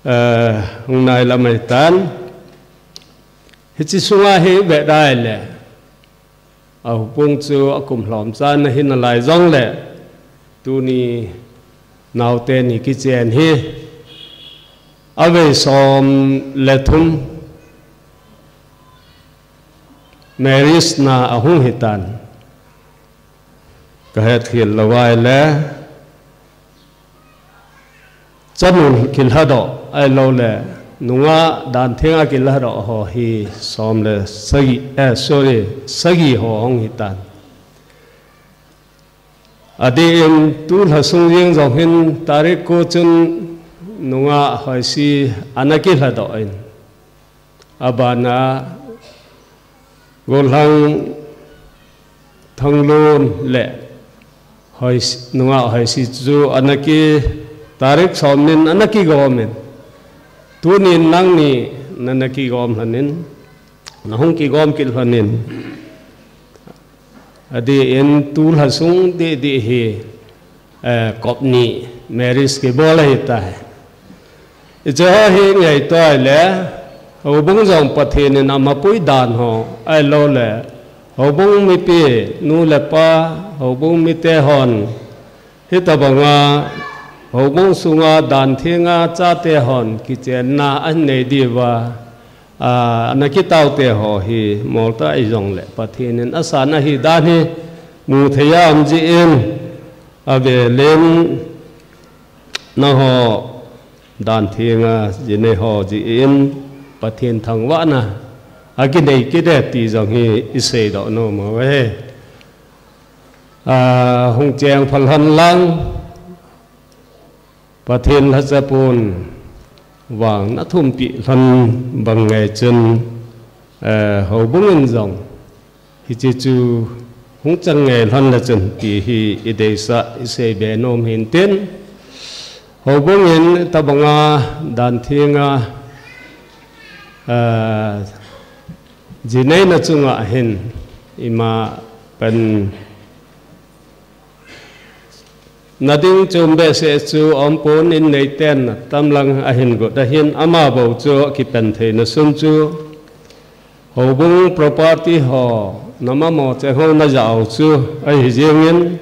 eh, hung nailam ahitan. Hiche sunga hi ivet a ahile, a houbung chu akum lhomchan ahi nalai jongle, tuni naote ni kichen hi avei som le thum marriage na ahung hitan. Kahet khel lou ahile, chanu kilhadoh ahiloule nungah danthenga kilhadoh ho hi som le sagi, eh, sorry, sagi ho ahung hitan. Adeh in tulha sung jeng jong hin tarik ko chun nungah Hoisi ana kilhadoh in, abana Gollhang Thanglun le Hoisi, nungah Hoisi chu ana ki, tarik som nin ana kigom in, tunin nangni nana kigom lhonin, nahung kigom kit lhonin, adeh in tulha sung deh deh hi, eh, kopni marriage kibol ahitai. Hiche ho hi ngaito ahile, houbung jong Pathen in amapui dan ho ahiloule, houbung mipi, nu le pa, houbung mite hon, hitobanga houbung sunga danthenga chate hon kichenna ahin nei diuva, a, ana kitaote ho hi molta hijongle Pathen in asan ahi dan hi mu thei a um jeh in, avelin nangho danthenga jinei ho jeh in Pathen thangvahna akinei kit e ti jong hi iseidoh nom uve. A, hung cheng pha lhon lang, Pathen lhachapun vang nathumpeh lhon bang ngei chun, eh, houbung in jong hiche chu hung chang ngei lhon le chun ti hi ideisah, iseibe nom hintin, houbung in tobanga danthenga, eh, jineina chunga hin ima pen nading chom behseh chu aumpon, in neiten atamlang ahin got ahin, amabou chu akipen theina sun chu houbung property ho, nam amo cheng ho najah u chu ahi jengin,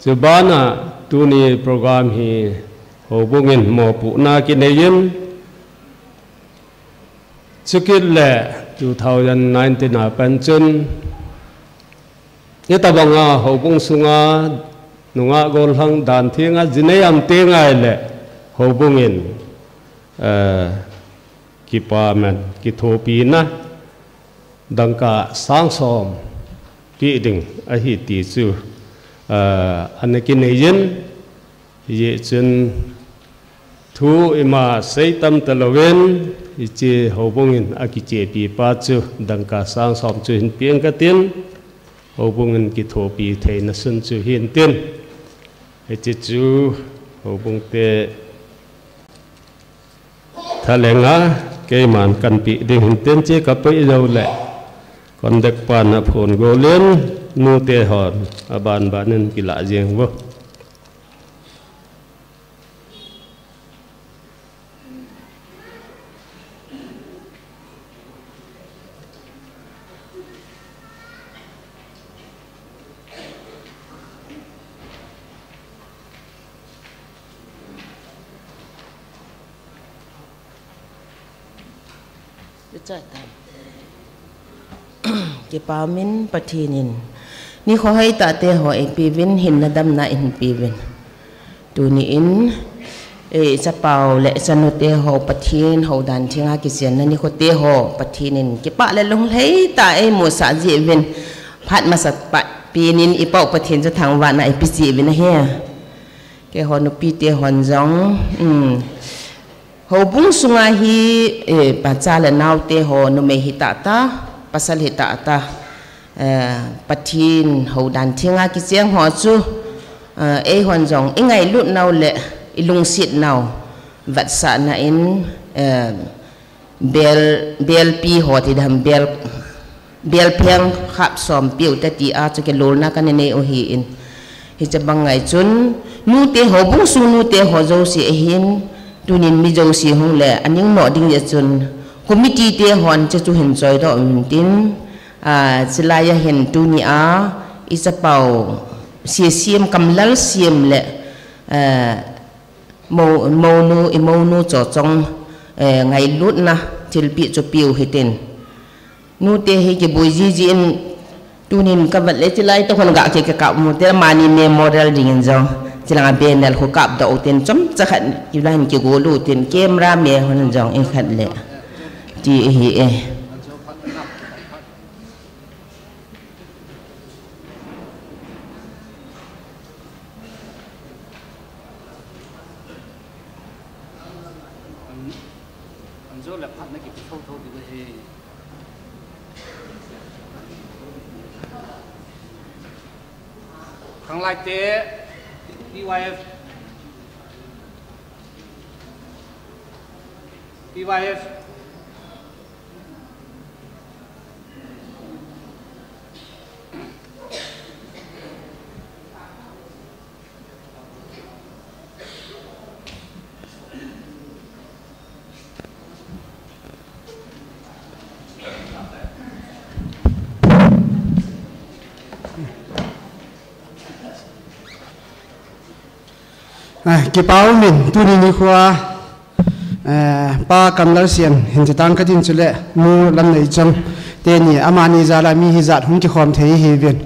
chubana tuni program hi houbung in mopohna kineiyin, chukit le two thousand nineteen a pat chun, hitobanga houbung sunga nungah gollhang danthenga jinei aum teng ahile houbung in, eh, kipaman kithopina dangka sang som peh ding ahi ti chu, eh, ana kineiyin, hijeh chun thu ima seitam talouvin, hiche houbung in akichepi pa chu dangka sang som chu hin peng katin, houbung in kithopi theina sun chu hintin, hiche chu houbung te thalenga keiman kanpeh ding hintin, che kapeh jouleh conductor pan aphone golin nute hon abanbanin kilah jeng uvo. Kipamin Pathen in nikho hoitah te ho eipeuvin, hinna damna eipeuvin. Tuni in, eh, ichapau le ichanute ho Pathen houdan thenga kichenna nikho te ho Pathen in kipah le lunglhai tah a eimusah jeh uvin, phat masa pa penin ipau Pathen chu thangvahna eipe jeh uvin ahi. Keiho nupi te hon jong, um, houbung sunga hi, eh, pacha le nao te ho, numei hitah tah, pasal hitah tah, eh, Pathen houdan thenga kicheng ho chu, eh, eihon jong ingailut nau le ilungset nau vetsahna in, eh, bel, belpi ho ti dam, bel, belpheng khap som piu te ti a chu kilolna kana nei u ahin. Hiche bang ngai chun, nute ho, houbung sung nute ho jouse ahin, tunin mi jouse hung le aning noh ding jeh chun, committee te hon hiche chu hin choidoh uvin tin, ah, chulai a hin tuni a, ichapau, Sesem Kamlalsem le, ah, Mou-, mounu, imounu Chochong, eh, ngailutna thilpeh chu peh u hitin. Nute hi kiboi jiji in tunin kavet le chulai toh hon ga kikap u te mani memorial dingin jong. Chulanga banner khu kapdoh u tin chomcha khat chulai hin kigol u tin camera me hon jong in khat le. Ti ahi e. An, an jo le phat na kipe thotho diu ahi. Khanglai te, P Y F. P Y F. Ah, kipa umin, tuni nikho a, eh, Pa Kamlalsem hin chetang katin chule, Nu Lamneichong teni, amani jal a mi hijat hung kikhom thei ahiuvin.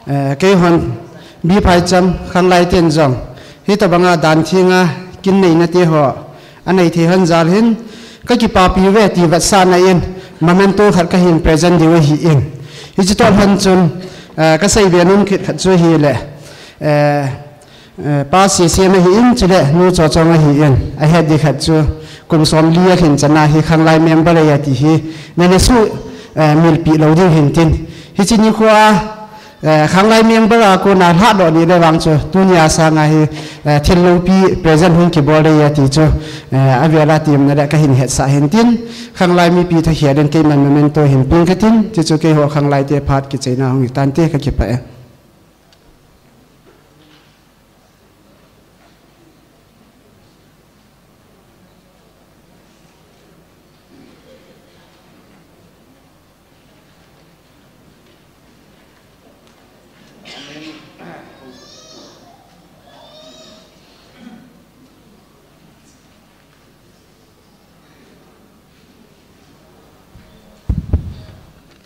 Eh, keihon, Biphaicham, Khanglai ten jong, hitobanga dan thenga, kin neina te ho, anei thei hon jal hin, kakipapi uve ti vetsahna in, memento khat kahin present diu ahin. Hiche toh lhon chun, eh, kasei be nom kit khat chu ahile, eh, Eh, Pa Sesem ahin, chule Nu Chochong ahin, ahet ding khat chu, kum somli alhin chana hi Khanglai member ahi ati hi, nana su, eh, milpi lou ding hintin. Hiche nikho a, eh, Khanglai member a kona lhahdoh ni le vang chu, tunia sanga hi, eh, thil loupi present hung kibol ahi ati chu, eh, avela temna le kahin hetsah hintin, Khanglai mipi thakhel in keiman memento hin peng katin, chuchu keiho Khanglai te phat kicheina hung hitante kakipah e.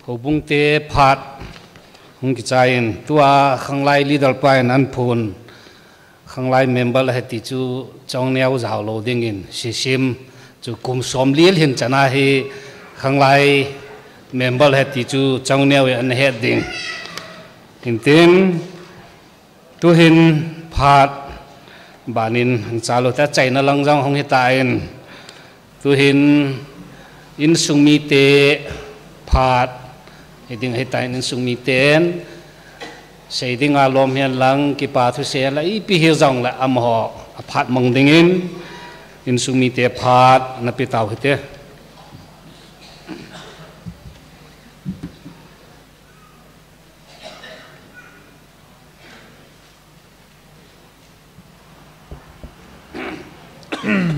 Houbung te phat hung kichai in, tua Khanglai leader pa in aphon, Khanglai member ahi ti chu chongneo jao lou dingin, Sesem chu kum somli alhin chana hi Khanglai member ahi ti chu chongneo in ana het ding. Hintin, tuhin phat banin hung cha lou ta chaina lang jong hung hitan. Tuhin insung mite phat, hiding hitan insung miten. Sei dinga lom hihen lang kipa thusei la ipi hijongle amaho aphat mang dingin insung mite phat nape tau hite.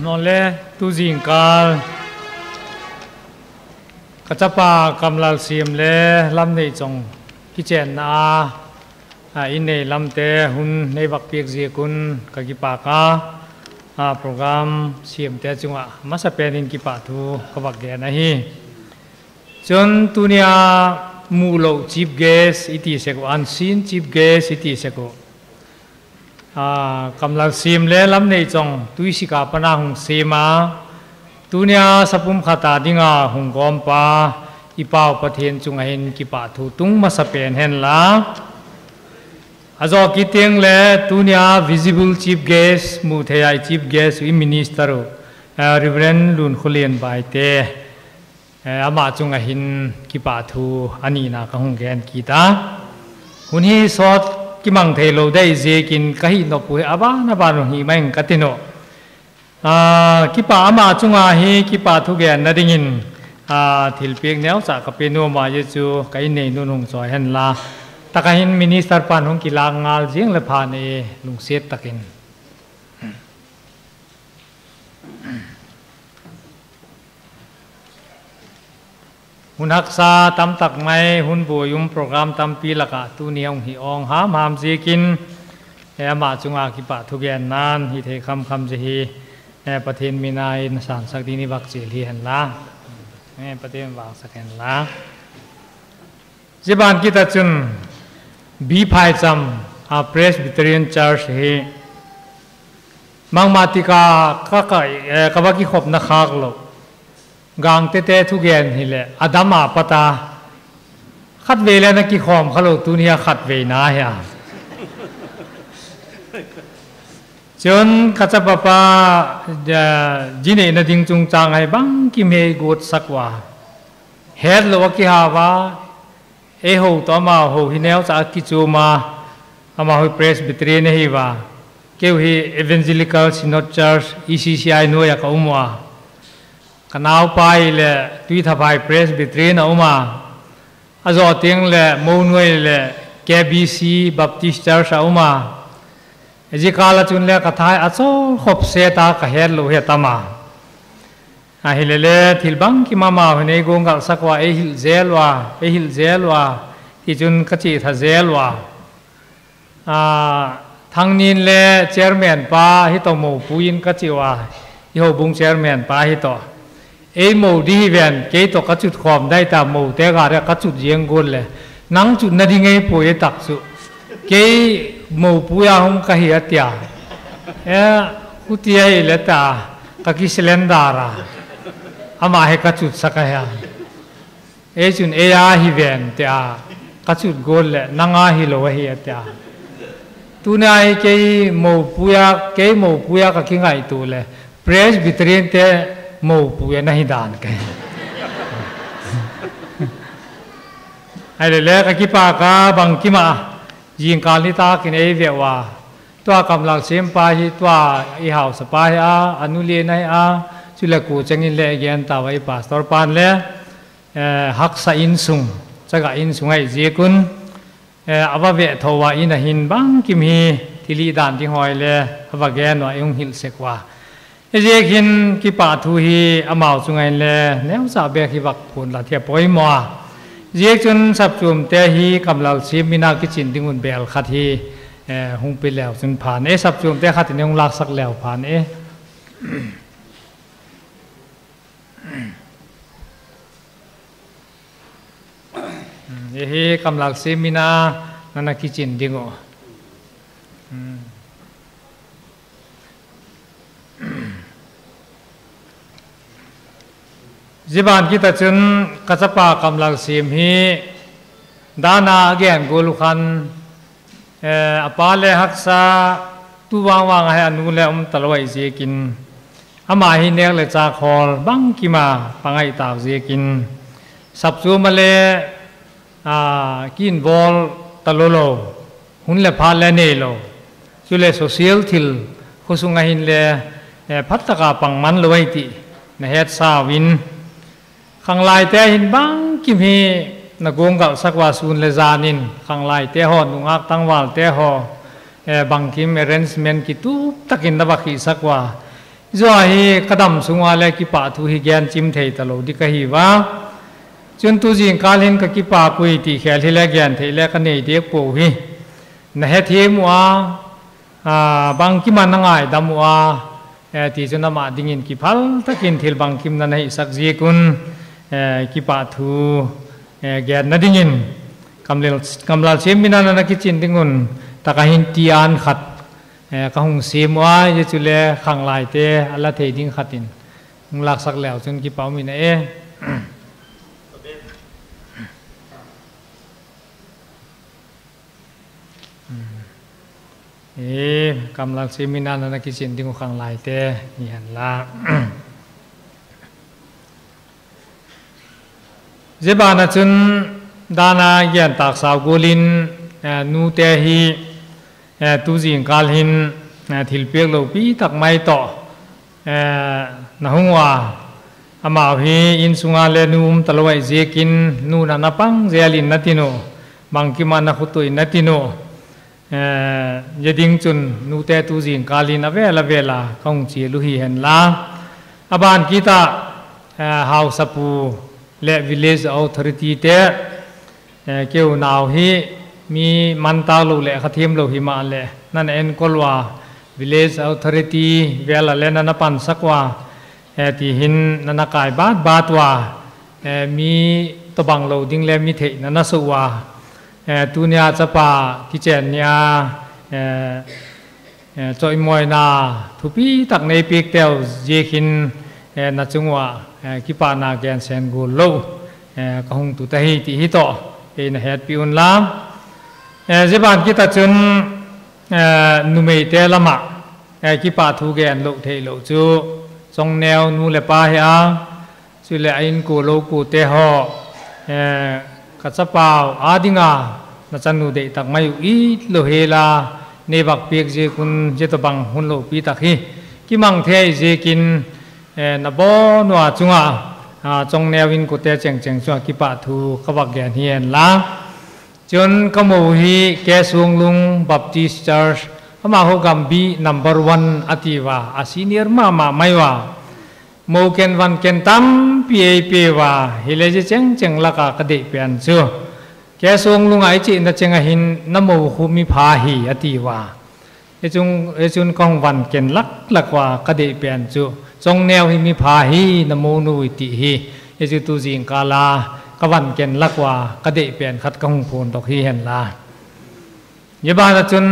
Nole, tu jingkal, kachapa Kamlalsem le Lamneichong kichenna a, a, inei lamte hun neivah peh jeh un kakipa a, a, program semte chunga masapen in kipa thu kavah gen ahi. Chun tunia muh lou chief guest iti sek u, unseen chief guest iti sek u. Ah, Kamlalsim le Lamneichong Tuisik a pat a hung sem a, tunia sapum khat a dinga hung gom pa, i Pau Pathen chunga hin kipah thu tung masa pen hen la. Ajo kit teng le tunia visible chief guest, muh thei a i chief guest u i minister u, eh, Reverend Lunkholen Baite. Eh, ama chunga hin kipah thu anina ka hung gen kit a. Hun hi sot kimang thei lou dei ziakin ka hi nop u hi aban aban u hi mai ka ti nau. Ah, kipah ama chunga hi kipah thu genna dingin, ah, thilpeh neocha ka pe nom a, ajeh chu ka innei nun hung choi hen la. Taka hin minister pan hung kilang ngal jing le pha nei lungset takin. Hun haksa tamtak mai, hun buai um program tampi laka tuni hung hi ong ham ham ziakin, eh, ama chunga kipah thu gennan, hi thei kham kham ji hi, eh, Pathen mina in sansak ding ni vak chil hi hen la. Eh, Pathen vangsak hen la. Ziban kita chun, B Phaicham, a Presbyterian Church hi, mangma tika ka, ka, eh, ka va kikhopna khak lou. Gangtete thugen hile, adam a pat a. Khatvei le na kikhom kha lou tunia khatvei na hia. Chun ka chapa pa, eh, ji neina ding chungchang a hi bangkim hi got sak uva. Het lou a kiha uva, eiho toh amaho hi neocha a kichom a, amaho hi Presbyterian ahi uva. Keu hi Evangelical Synod Church, E C C I noiya ka um uva. Ka naopa hi le Tuithaphai Presbyterian a um a. Ajo teng le Mounuai le K B C Baptist Church a um a. Ajeh kal a chun le ka tha hi achol khop set a ka het lou hi atam a. Ahile le thil bangkim amaho hin ei gonggal sak uva, ei hil jel uva, ei hil jel uva, ti chun ka chih tha jel uva. Ah, Thangnin le chairman pa hi toh mou pui in ka chi uva, i houbung chairman pa hi toh. Ei mou di hi ven, kei toh ka chut khom dai ta, mou te ga re ka chut jeng got le. Nang chutna ding ei pui e tak chu. Kei mou pui a hung ka hi atia. Eh, huti ahile ta, ka ki surrender a. Ama hi ka chut sak a hia. Ei chun ei a hi ven tia, ka chut got le, nang a hi lou ahi atia. Tunia hi kei mou pui a, kei mou pui a ka kingaito le, Presbyterian te mou pui a na hi dan kei. Ahile le ka kipah a bangkim a, jingkal nitakin ei ve uva. Tua Kamlalsim pa hi, tua i haosa pa hi a, anu le nai a, chule ku chengin le gen tauva i pastor pan le, eh, haksa insung, chaga insung ahi ziakun, eh, ava ve thou a in a hin bangkim hi thil hih dan ding hoi le, ava gen uva i hung hil sek uva. Hiziakin kipah thu hi amau chunga in le, neocha bek hi vak pun la thia poimo a. Ziak chun sapchum te hi Kamlalsim mina kichin ding un bel khat hi, eh, hung pe leu chun phan e, sapchum te khat in hung laksak leu phan e. Hmm, hiche hi Kamlalsim mina nana kichin ding u. Hmm. Ziban kita chun ka chapa Kamlalsim hi dana agen gol u khan, eh, apa le haksa tu vang vang a hi anu le um talou ahi ziakin ama hi nek le chak hol bangkim a pangai tau ziakin sapchum a le, ah, ki involve talou lou, hun le phat le nei lou. Chule social thil khosung a hin le, eh, phat taka pang man lou ahi ti na hetsa uvin. Khanglai te hin bangkim hi na gonggal sak uva sun le jan in, khanglai te ho, nungak tangval te ho, eh, bangkim arrangement kitup takin na va khi sak uva. Jua hi ka dam sung uva le kipah thu hi gen chim thei talou di ka hi uva. Chun tu jingkal hin ka kipah ui ti khel hi le gen thei le ka nei dek pou hi. Na hethem uva, ah, bangkim a na ngaidam uva, eh, ti chun ama dingin kiphal takin thil bangkim na na hisak ziakun, eh, kipah thu, eh, genna dingin, Kamlal, Kamlalsem min a nana kichin dingun, taka hin ti an khat, eh, kahung sem uva, hichu le khanglai te, ala thei ding khat in, hung laksak leu chun kipa um in a e. E, Kamlalsem min a nana kichin dingu khanglai te, ni hen la. Hijeh a chun dana gen taksau golin, eh, nute hi, eh, tu jingkal hin, eh, thilpek loupi tak mai toh, eh, nahung uva, amau hi insunga le nu um talou ahi jeh in, nu nana pang jel in natin u, bangkima nakhutuh in natin u, eh, hijeh ding chun nute tu jingkal in avel avel a kahung chil u hi hen la. Aban kit a, eh, haosapu le village authority te, eh, keu nau hi mi man talou le kha them lou hi ma le, nana enkol uva village authority vel a le nana pansak uva, eh, ti hin nana kai bat bat uva, eh, mi tobang lou ding le mi thei nana soh uva, eh, tunia chapa kichen nia, eh, eh, choimoina thupi tak nei pek teu jeh in, eh, nachung uva, eh, kipana gensen gol lou, eh, kahung tu ta hi ti hi toh, eina hetpi un la. Eh, hijeh a kit a chun, eh, numei te lama, eh, kipah thu gen lou thei lou chu, Chongneo nu le pa hi a, chule a inko lou ko te ho, eh, kachapau a dinga, nachanu dei tak mai u it lou hel a, nei vak pek jeh un, hijeh tobang hun loupi tak hi kimang thei jeh in, eh, nabon uva chunga, ah, Chongneo inko te cheng cheng chunga kipah thu kavak gen hi hen la. Chun kamou hi K. Songlung Baptist Church, amaho Gambih number one ati uva, a senior mama mai uva. Mou ken van ken tampi eipe uva, hile hijeh cheng cheng laka kadei pen chu, K. Songlung a ichihna cheng a hin, namou khu mipha hi ati uva. Hichun, hichun kahung van ken lak lak uva kadei pen chu, Chongneo hi mipha hi, namou nu iti hi. Hichu tu jingkal a kavan ken lak uva kadei pen khat kahung phondoh hi hen la. Hijeh a chun,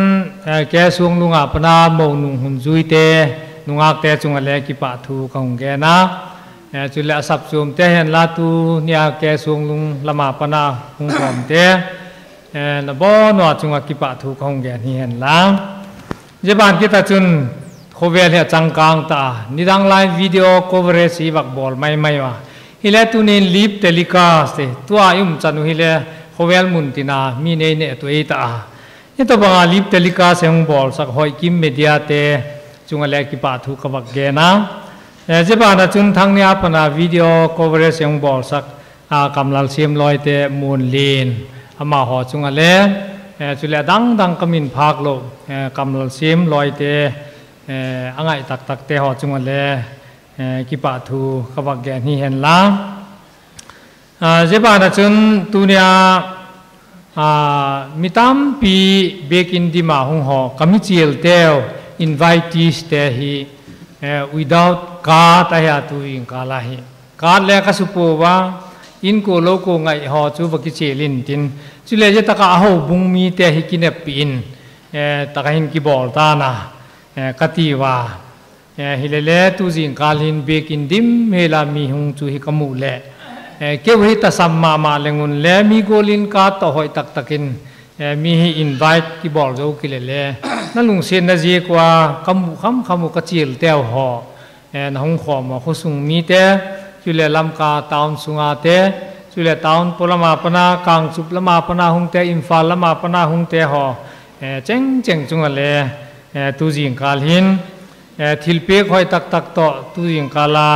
eh, K. Songlung a pat a mou nung hun jui te, nungak te chunga le kipah thu kahung gen a. Eh, chule asap chom te hen la, tunia K. Songlung lama pat a hung khom te, eh, nabon uva chunga kipah thu kahung gen hi hen la. Hijeh a kit a chun, khovel hi achangkang ta a, nidang lai video coverage hi vak bol mai mai uva. Hile tunin live telecast te, tua i um chan u hile khovel mun tina mi nei neh tu ei ta a. Hitobanga live telecast hung bolsak Hoikim Media te chunga le kipah thu kavak gen a. Eh, hijeh a chun thangnia pat a video coverage hung bolsak, ah, Kamlalsem loi te Monlen, amaho chunga le, eh, chule adang dang kamin phak lou, eh, Kamlalsem loi te, eh, angai tak tak te ho chunga le, eh, kipah thu kavak gen hi hen la. Ah, hijeh a chun tunia, ah, mi tampi biakin dima hung ho, kami chil teu, invitees te hi, eh, without card ahi a tu jingkal a hi. Card le kasupou uva, inko lou ko ngai ho chu va kichil in tin. Chule hijeh taka a houbung mi te hi kineppi in, eh, taka hin kibol tan a, eh, kati uva. Eh, hile le tu jingkal hin biakin dim hel a mi hung chu hi kamu le, eh, keu hi tasam mama leng un le mi golin ka toh hoi tak takin, eh, mi hi invite kibol jou kile le, nalungsetna jeh uva kamu kham kham u kachil teu ho, eh, nahung khom u khosung mi te, chule Lamka town sunga te, chule town polama pat a, Kangchup lama pat a hung te, Imphal lama pat a hung te ho, eh, cheng cheng chunga le, eh, tu jingkal hin, eh, thilpek hoi tak tak toh tu jingkal a,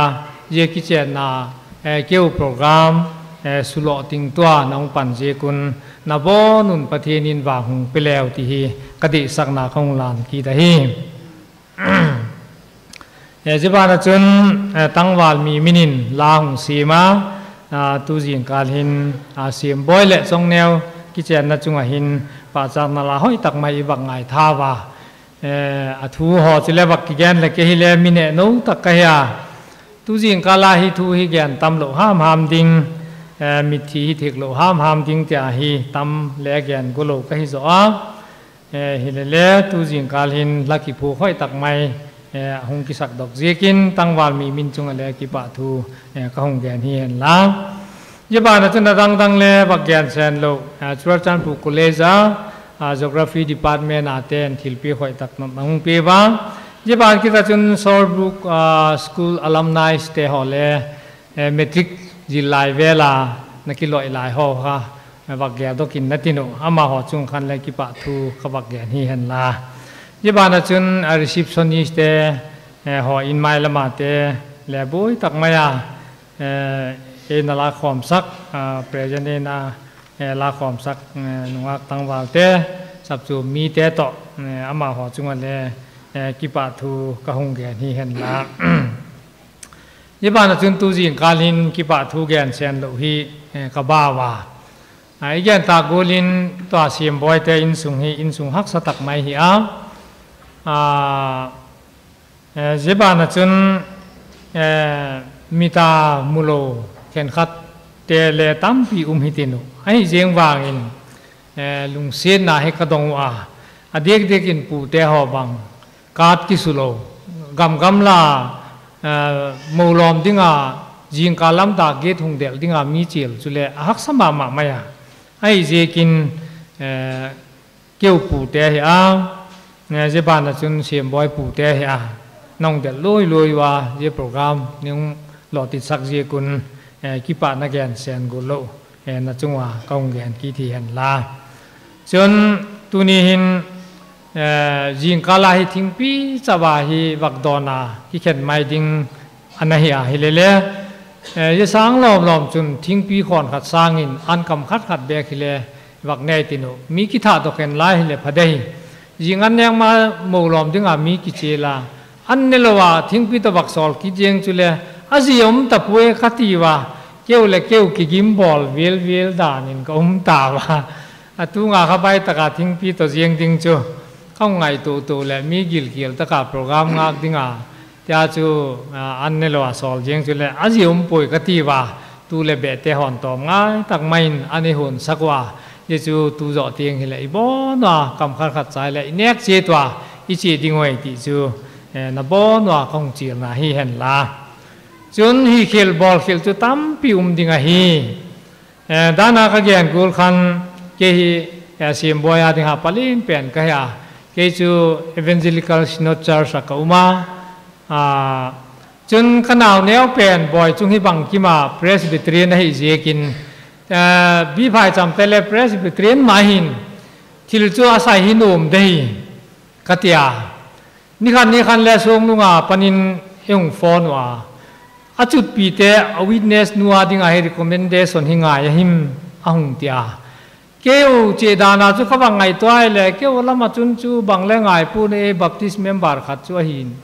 hijeh kichenna, eh, keu program, eh, suloh ting tua nahung pan jeh un, nabon un Pathen in vang hung pe leu ti hi kadehsakna kahung lan kit ahi. Eh, hijeh a chun, eh, tangval mi minin la hung sem a, ah, tu jingkal hin, ah, Semboi le Chongneo kichenna chunga hin pachatna la hoi tak mai i vak ngai tha uva. Eh, athu ho chule vak kigen le kei hile mi neh nou tak kahi a. Tujingkal a hi thu hi gen tam lou hamham ding, eh, mithi hi thik lou hamham ding tia hi tam le gen go lou kahi jo a. Eh, hilele tujingkal hin la kiphu hoi tak mai, eh, hung kisak dok ziakin tangval mi min chunga le kipah thu, eh, kahung gen hi hen la. Hijeh bana chun adang dang le vak gen sen lou, eh, Churachandpur College a, ah, Geography Department a ten thilpeh hoi tak na hung pe va. Hijeh ban kita chun Sawlbrook, ah, School Alumni te ho le, eh, Matric jil lai vel a na kiloi lai ho kha, eh, vak gel doh kin na tin u. Amaho chung khan le kipah thu ka vak gen hi hen la. Hijeh bana chun, ah, receptionist te, eh, ho in mai lama te le boi tak mai a, eh, eina la khom sak, ah, present eina, eh, la khom sak, eh, nungak tangval te, sapchum mi te toh, eh, amaho chunga le, eh, kipah thu kahung gen hi hen la. Hijeh bana chun tujingkal hin kipah thu gen sen lou hi, eh, ka bau a. Ah, i gen ta gul in tua Siamboi te insung hi, insung haksa tak mai hi a. Ah, eh, hijeh bana chun, eh, mit a mu lou khenkhat te le tampi um hi tin u. Ahi jeng vangin, eh, lungsetna hi ka dong u a. Adiak diak in pu te ho bang, kat kisu lou. Gam gam la, eh, mou lom dinga, jingkal lam dak gate hung del dinga mi chel chule, ahaksa mama mai a. Ahi ziakin, eh, keu pu te hi a, eh, hijeh bana chun Siamboi pu te hi a. Nahung del lui lui uva, hijeh program, nahung lo ti sak ziak un, eh, kipah na gen sen gul lou. Eh, na chunga kahung gen kit hi hen la. Chun tuni hin, eh, jingkal a hi thingpi chauva hi vak don a kikhen mai ding ana hi a hilele. Eh, hijeh sang lom lom chun thingpi khon khat sangin an kam khat khat bek hile vak nei tin u. Mi kitha doh khen lai hile pha dei. Jing an neng ma mou lom dinga mi kichel a. An ne lou a, thingpi toh vak sol kit jeng chule, ajeh um tapoi kati uva, keu le keu kigim bol vel vel dan in ka um ta uva. Atunga kha bai taka thingpi toh jeng ding chu, ka ngaito to le mi gilkel taka program ngak dinga, tia chu, a, an ne lou a sol jeng chule, ajeh um poi kati uva, tu le beh te hon tom ngai tak mai in an ei hon sak uva, hijeh chu tu joh teng hile i bon uva, kam khat khat chai le i nek chet uva, i che ding oi ti chu, eh, na bon uva kahung chil na hi hen la. Chun hi khel bol khel chu tampi um ding ahi. Eh, dana ka gen gul khan kei hi, eh, Siamboi a dinga palen pen kahi a. Kei chu Evangelical Synod Church a ka um a. Ah, chun ka nao neo pen Boichung hi bangkima Presbyterian ahi ziakin, eh, Biphaicham te le Presbyterian ma hin thil chu asai hi nom dei ka tia. Nikhat nikhat le Songnung a panin ei hung phone uva. Achutpi te a witness nu a dinga hi recommendation hi ngai ahim ahung tia. Keu che dana chu ka vang ngaito a hile, keu lama chun chu bang le ngai pon e Baptist member khat chu ahin.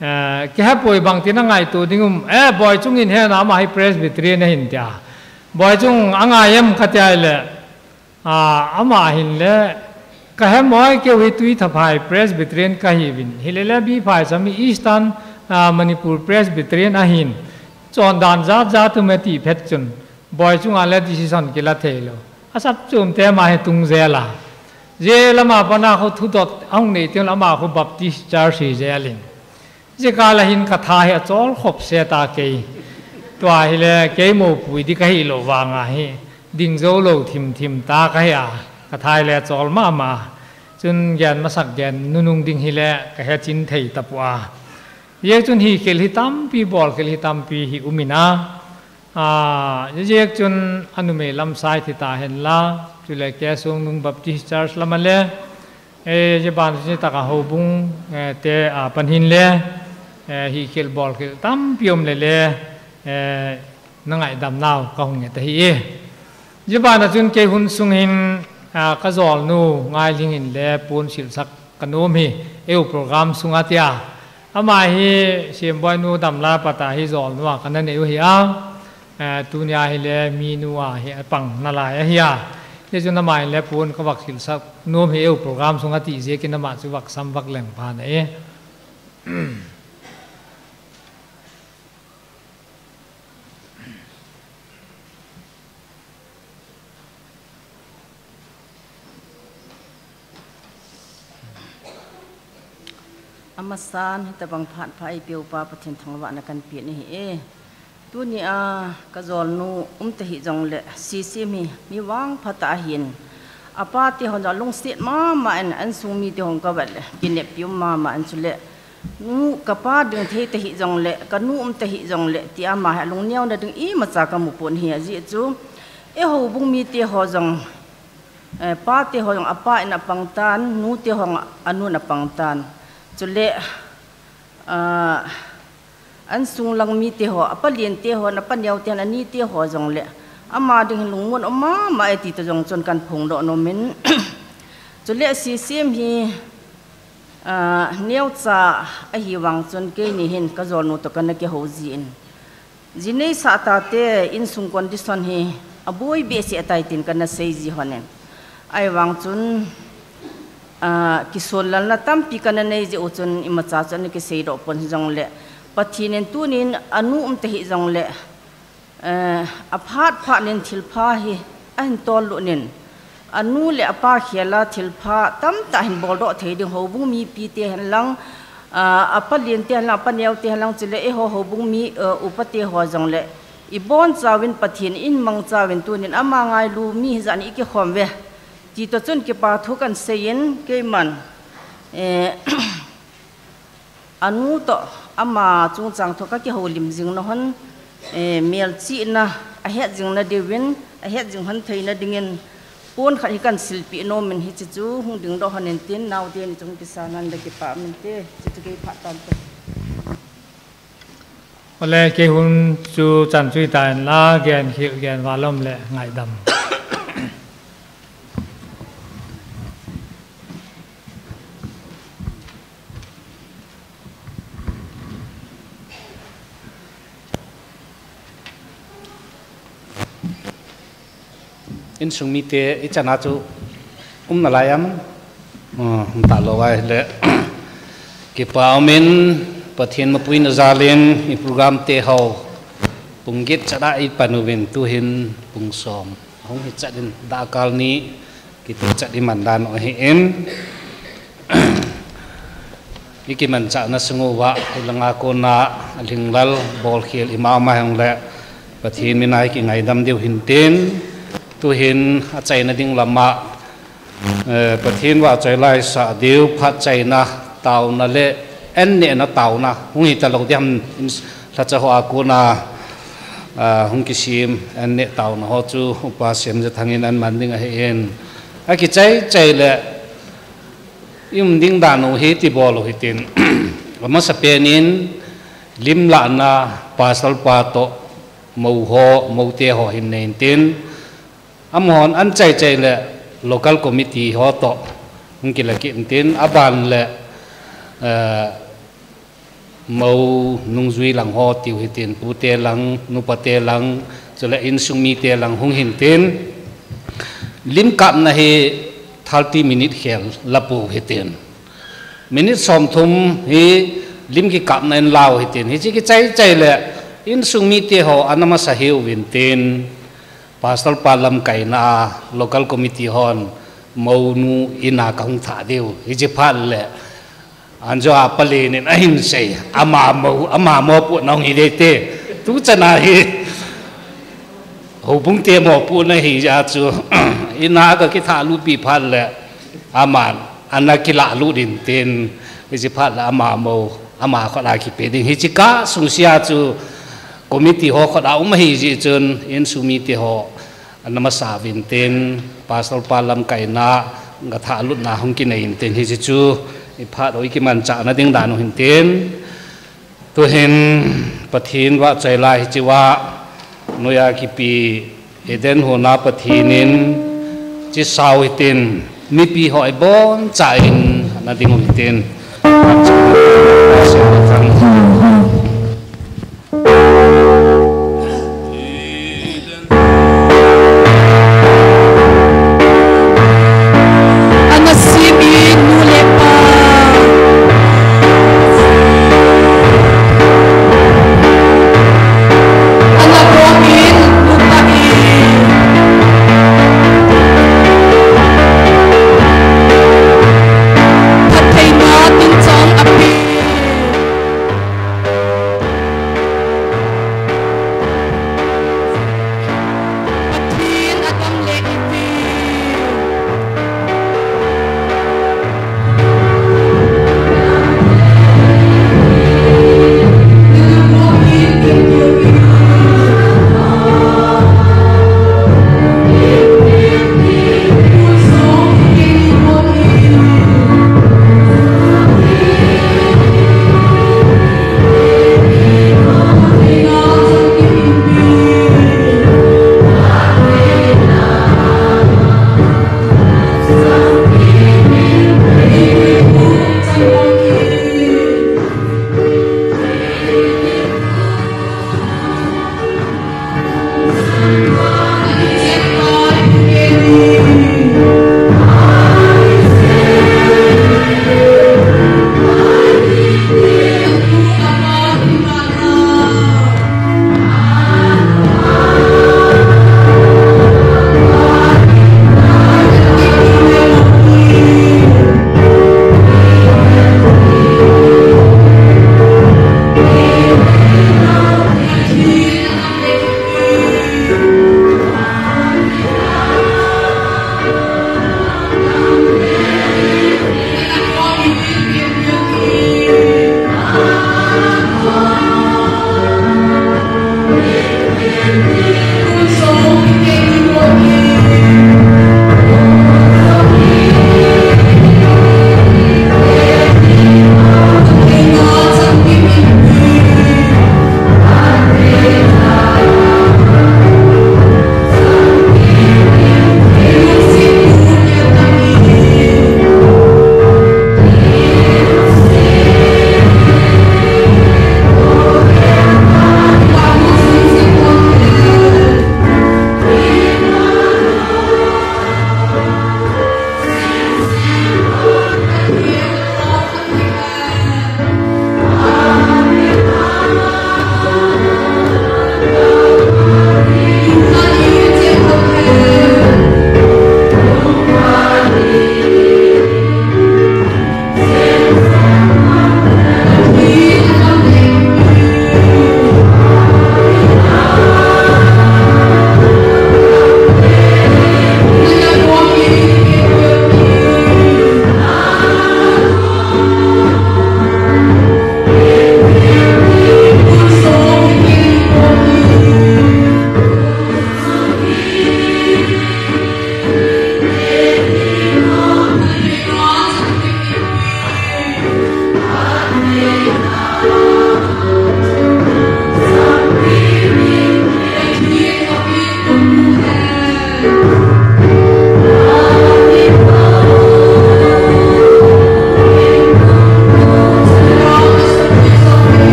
Eh, kei he poi bang tina ngaito ding um. Eh, Boichung in hena ama hi Presbyterian ahin tia. Boichung a ngai em ka tia hile. Ah, ama hin le, ka he moi keu hi Tuithaphai Presbyterian kahi uvin. Hilele Biphaicham hi Eastern, ah, Manipur Presbyterian ahin. Chondan jat jat um e ti phet chun. Boichung a le decision kila thei lou. Asapchum te ama hi tung jel a. Hijeh lama pana khu thudot ahung nei teng lama khu Baptist Church hi jel in. Hijeh kah la hin ka tha hi achol khop se ta kei. Tua hile kei mopui di kahi lou vanga hi. Ding jou lou thim thim ta kahi a. Ka tha hile achol mama. Chun gen masak gen nunung ding hile ka he chin thei tapoi. Hijeh chun hi khel hi tampi bol khel hi tampi hi um in a. Ah, hijeh chun anumei lam sai thi ta hen la, chule kei Songnung Baptist Church lama le, eh, hijeh ban chu taka houbung, eh, te, ah, pan hin le, eh, hi khel bol khel tampi um le le, eh, na ngaidam nau kahung nge ta hi e. Hijeh ban a chun kei hun sung hin, ah, ka jolnu Ngailhing in le pon silsak ka nom hi, eu program sunga tia. Ama hi Siamboi nu damlai pata hi jolnu a kana nei u hi a. Eh, tunia hile minu a hi apang nalai ahi a. Hijeh chun ama hin le pon ka vak silsak nom hi eu program sunga ti ziakin ama chu vak sam vak leng pha na e. Amasan, hitabang phat pha eipeupa Pathen thangvahna kanpe nahi e. Tunia kajolnu umta hih jongle, C C M hi mi vangpha tah ahin. Apa te hon jong lungset mama in, insung mite hon kavet le, kineppi um mama in chule. Nu, kapa ding thei ta hih jongle, kanu umta hih jongle, tia ama hi alungneona ding imacha kamu pon ahi ajeh chu. Eiho houbung mite ho jong, eh, pa te ho jong apa in apang tan, nu te ho jong anu in apang tan. Chule, ah, insung lang mite ho, apa lien te ho, apa neo te, ani te ho jongle, ama ding hin lungmon um mama e ti toh jong chun kaphongdoh nom in. Chule C C M hi, ah, neocha ahi vang chun keini hin kajolnu toh kana kihou jin. Ji neisah tate insung condition hi aboi behseh tai tin kana sei ji hon in. Ahivang chun, ah, kisollalna tampi kana nei jeh u chun imacha chu ana kiseidoh pon jongle, Pathen in tunin anu umta hih jongle, eh, aphat phat in thilpha hi ahin tollut in, anu le apa khela thilpha tamtah hin boldoh thei ding, houbung mipi te hen lang, ah, apa lien te hen lang, apa neo te hen lang, chule eiho houbung mi, eh, upa te ho jongle, ibonchauvin Pathen in mangchauvin tunin ama ngailu mi hijat in ikikhom uve. Ti toh chun kipa thu kahin seiyin, keiman, eh, anu toh ama chungchang toh kakihoulim jing nahon, eh, melchihna ahet jing nadiuvin, ahet jing hon theina dingin, pon khat hi kahin silpeh nom in hiche chu hung dingdoh hon in tin, naote ni chung kisan nan le kipah um inte, hiche chu kei phat tan te. Ole, kei hun chu chan chu hitan la, genkhel, genval um le ngaidam. Insung mite ichan a chu um nalai am? Ah, um talou ahile. Kipa um in, Pathen mapuina jal in i program te ho pung get chat a ipan uvin, tuhin pung som ahung hi chat in, dahkal ni kiti chat iman dan u ahin. Ikimanchahna sung uva, hilanga kona alhinglel bolkhel ima um a jongle, Pathen mina ikingaidam diu hin tin, tuhin achaina ding lama, eh, Pathen vahchoi laisah diu, phat chaina taona le an nehna taona hung hita lou ding ham, lhacha ho a kona, ah, hung kisem an neh taona ho chu Upa Semjathang in aman ding ahin. Akichai chai le, i um ding dan u hi tibol u hitin. Amasapen in lim lahna pastor pa toh mou ho, moute ho hin nei intin. Amahon an chai chai le local committee ho toh hung kila kit intin. Aban le, eh, mou nungjui lang ho tiu hitin, pute lang, nupate lang, chule insung mite lang hung hin tin. Lim kapna hi thirty minute khel la pou hitin. Minute somthum hi lim kikapna in lau hitin. Hiche kichai chai le insung mite ho ana masa hiuvin tin. Pastor pa lamkaina a local committee hon mounu in a kahung thah diu. Hiche phat le Anjo a palen in ahin sei, ama mou, ama mopohna hung hi ding te. Tuchan a hi houbung te mopohna hi jeh a chu, in a kakithahlut pi phat le, aman ana kilalut intin, hiche phat le ama mou, ama khut a kipe ding. Hiche kah sung sea chu committee ho khut a um ahi jeh chun, insung mite ho ana masa uvin tin, pastor pa lamkaina, gathah lutna hung kinei intin, hiche chu i phat u i kimanchahna ding dan u hin tin. Tuhin Pathen vahchoi lai hiche uva, noiya kipe Eden hon a Pathen in, hiche sao hitin, mipi ho iboncha in ana ding u hitin. Ana sih in nu le pa. Ana bol in nupa in. Phattheina tun chang ape.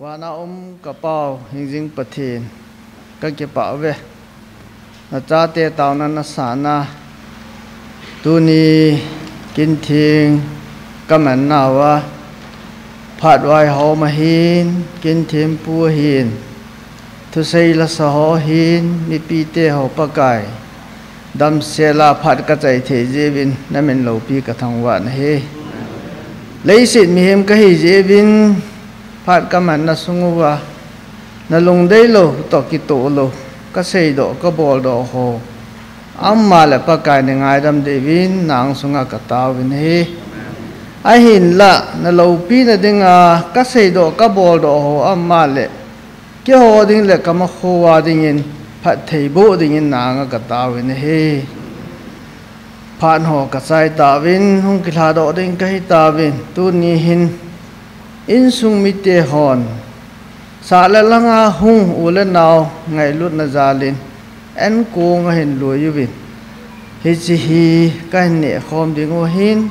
Vana um ka Pau, hingjing Pathen, ka kipah uve. Na chate taona na sahna, tuni kin theng ka man nauva, phat vaihom ahin, kin thempu ahin, thusei lasa ho ahin, mipite ho Pakai damsel a phat ka chai thei jeh uvin, na min loupi ka thangvah nahi. Leiset mihem ka hi jeh uvin, phat ka manna sung uva, na lungdei lou toh kitoh lou, ka seidoh, ka boldoh ho, ama le Pakai na ngaidam diuvin, na angsunga ka taovin ahi. Ahinlah, na loupina dinga, ka seidoh, ka boldoh ho, ama le keiho ding le ka makhoa dingin, phatthei boh dingin na anga ka taovin ahi. Phat ho ka chai tauvin, hung kilhadoh ding ka hi tauvin, tuni hin insung mite hon, sah le langa hung u le nao ngailutna jalin, enkong ahin lui uvin, hiche hi ka hin nehkhom diu ahin,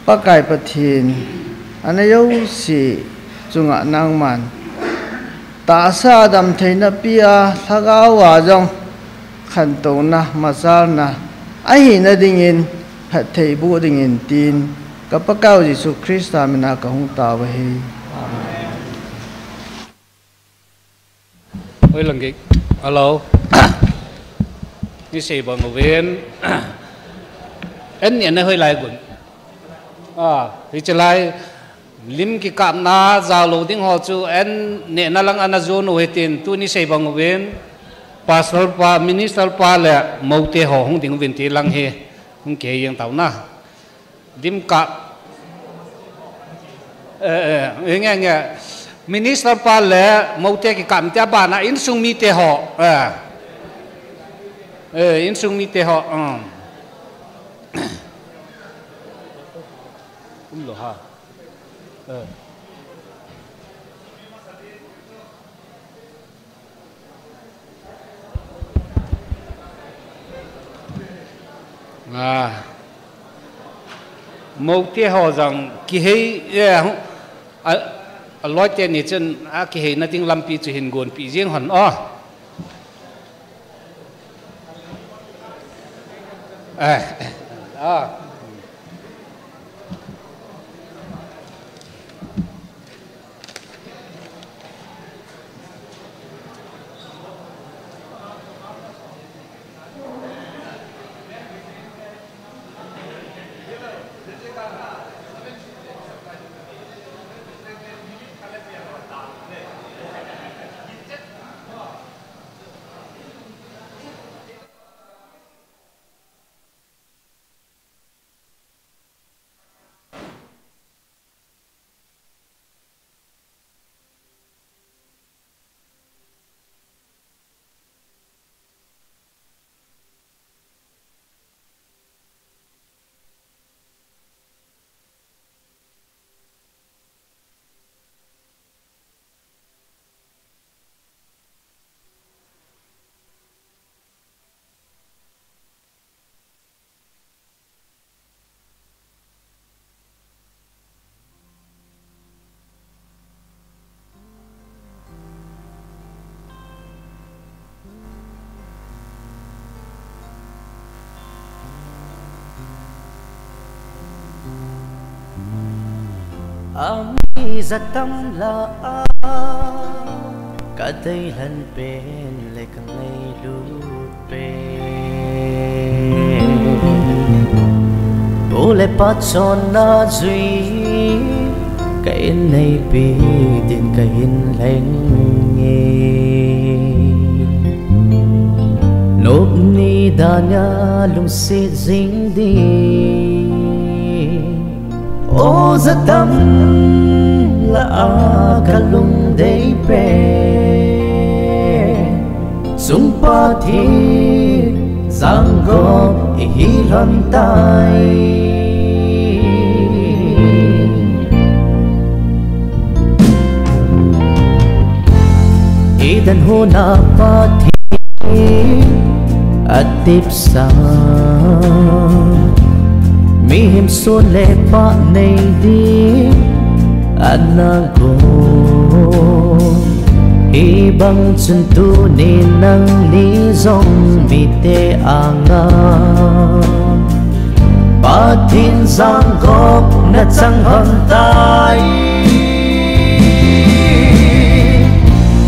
Pakai Pathen, ana jouse chunga nangman tahsa damtheina pea, lhagao a jong khantouna, machalna ahina dingin, phatthei boh dingin tin, ka Pakaiu Jesu Christa mina ka hung tao ahi. Amen. Hoi lang gik. Hello. Ni sei bang uvin. En ni en hoi lai gun. Ah, hiche lai lim kikapna jao lou ding ho chu en nehna lang ana jon u hitin, tuni sei bang uvin. Pastor pa, minister pa le moute ho hung ding uvin ti lang hi. Hung kihei jeng tauna. Lim kap. Eh, eh, nge, nge. Minister pa le moute kikap tia bana insung mite ho. Eh. Eh, insung mite ho. Um. Um lou ha. Eh. Ah. Moute ho jong kihei, eh, a, a loi teni chun a kiheina ding lampi chu hin gonpeh jing hon o. Eh, ah. Ami jatam la a kadei lhan pen le kangailut pen. Pu le pa chonna jui ka inneipi din kahin lheng e. Nop ni dana lungset jing ding. O jatam la a kalungdei pen. Sung Pathen jangkho ihi lhon tai. Eden huna Pathen atepsa. Mihem sot le pah nei ding ana gong. Hibang chun tuni nangni jong mite anga Pathen jangkho nachang lhon tai.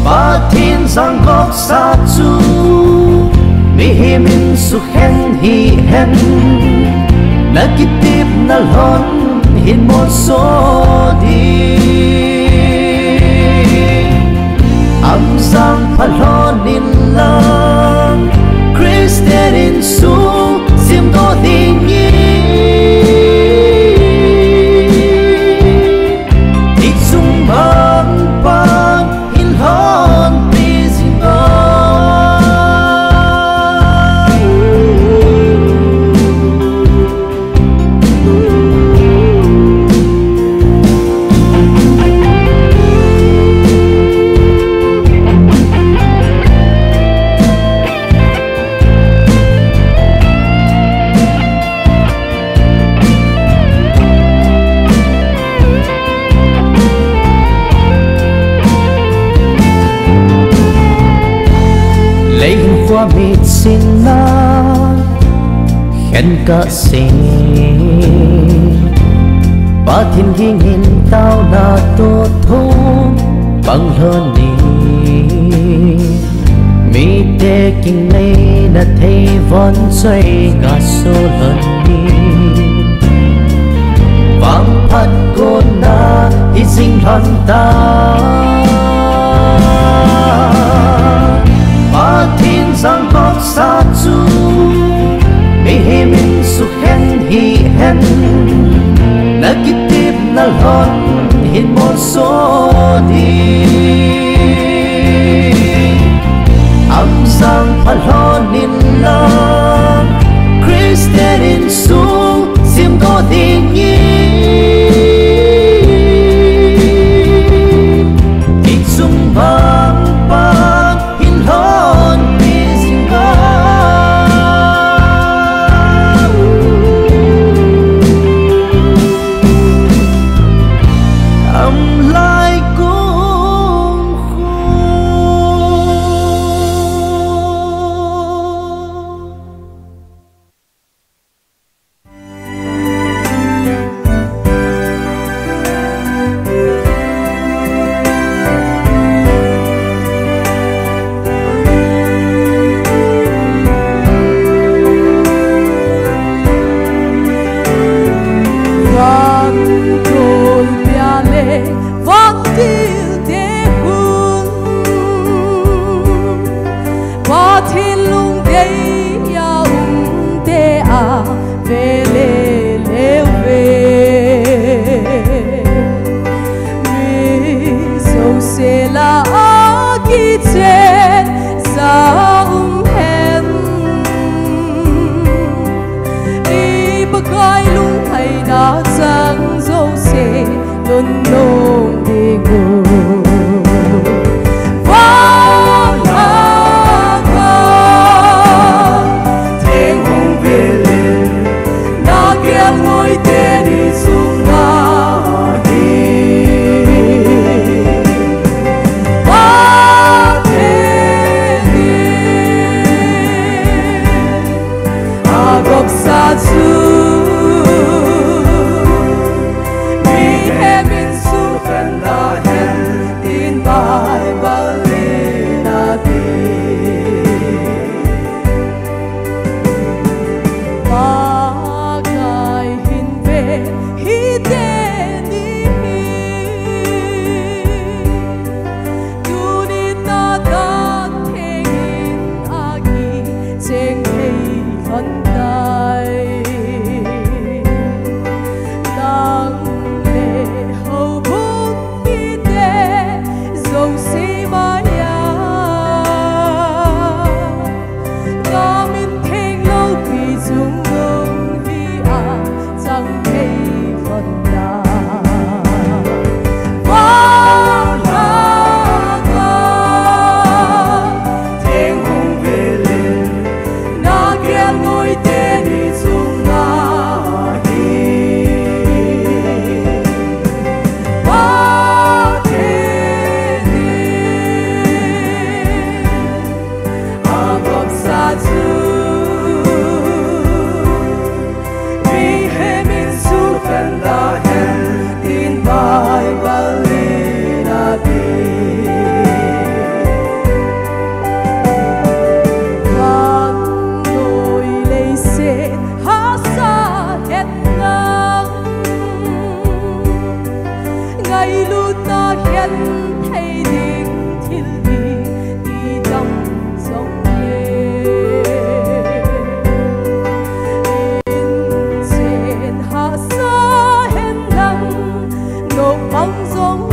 Pathen jangkho sa chu mihem in sukhen hihen, nakitepna lhon hin molso ding. Amjang pha lhon in lang, Christian insung simdoh ding in. Thih chung bang pan hin lhonpi jing o. Lei hinkho mitsinna khen kasih. Pathen dingin taona toh thum pang lhon in. Mite kingaina thei von choi kaso lhon in. Vangphat kona hi jing lhon ta. Pathen jangkho sa chu mihem in sukhen hihen, nakitepna lhon hin molso ding. Amjang pha lhon in lang, Christian insung simdoh ding in. Nung ding u. Vang a ka theng hung vil in, na kelngoi teni sunga hi. Pathen in a gopsa chu mihem in suhfen ta hen, tin Bible in a ti. Pakai hin ve hite ni hi. Tuni tah a theng in a kicheng thei lhon tai. Nang le houbung mite jouse mai a, na min theng loupi chungnung hi a chang thei lhon ta. Vang a ka theng hung vil in, na kelngoi teni sunga hi. Pathen in a gopsa chu mihem in suhfen ta hen, tin Bible in a ti. Vannoi leiset hahsa hen lang, ngailutna genthei ding thil hi ti dam jong le, inchen hahsa hen lang, naupang jong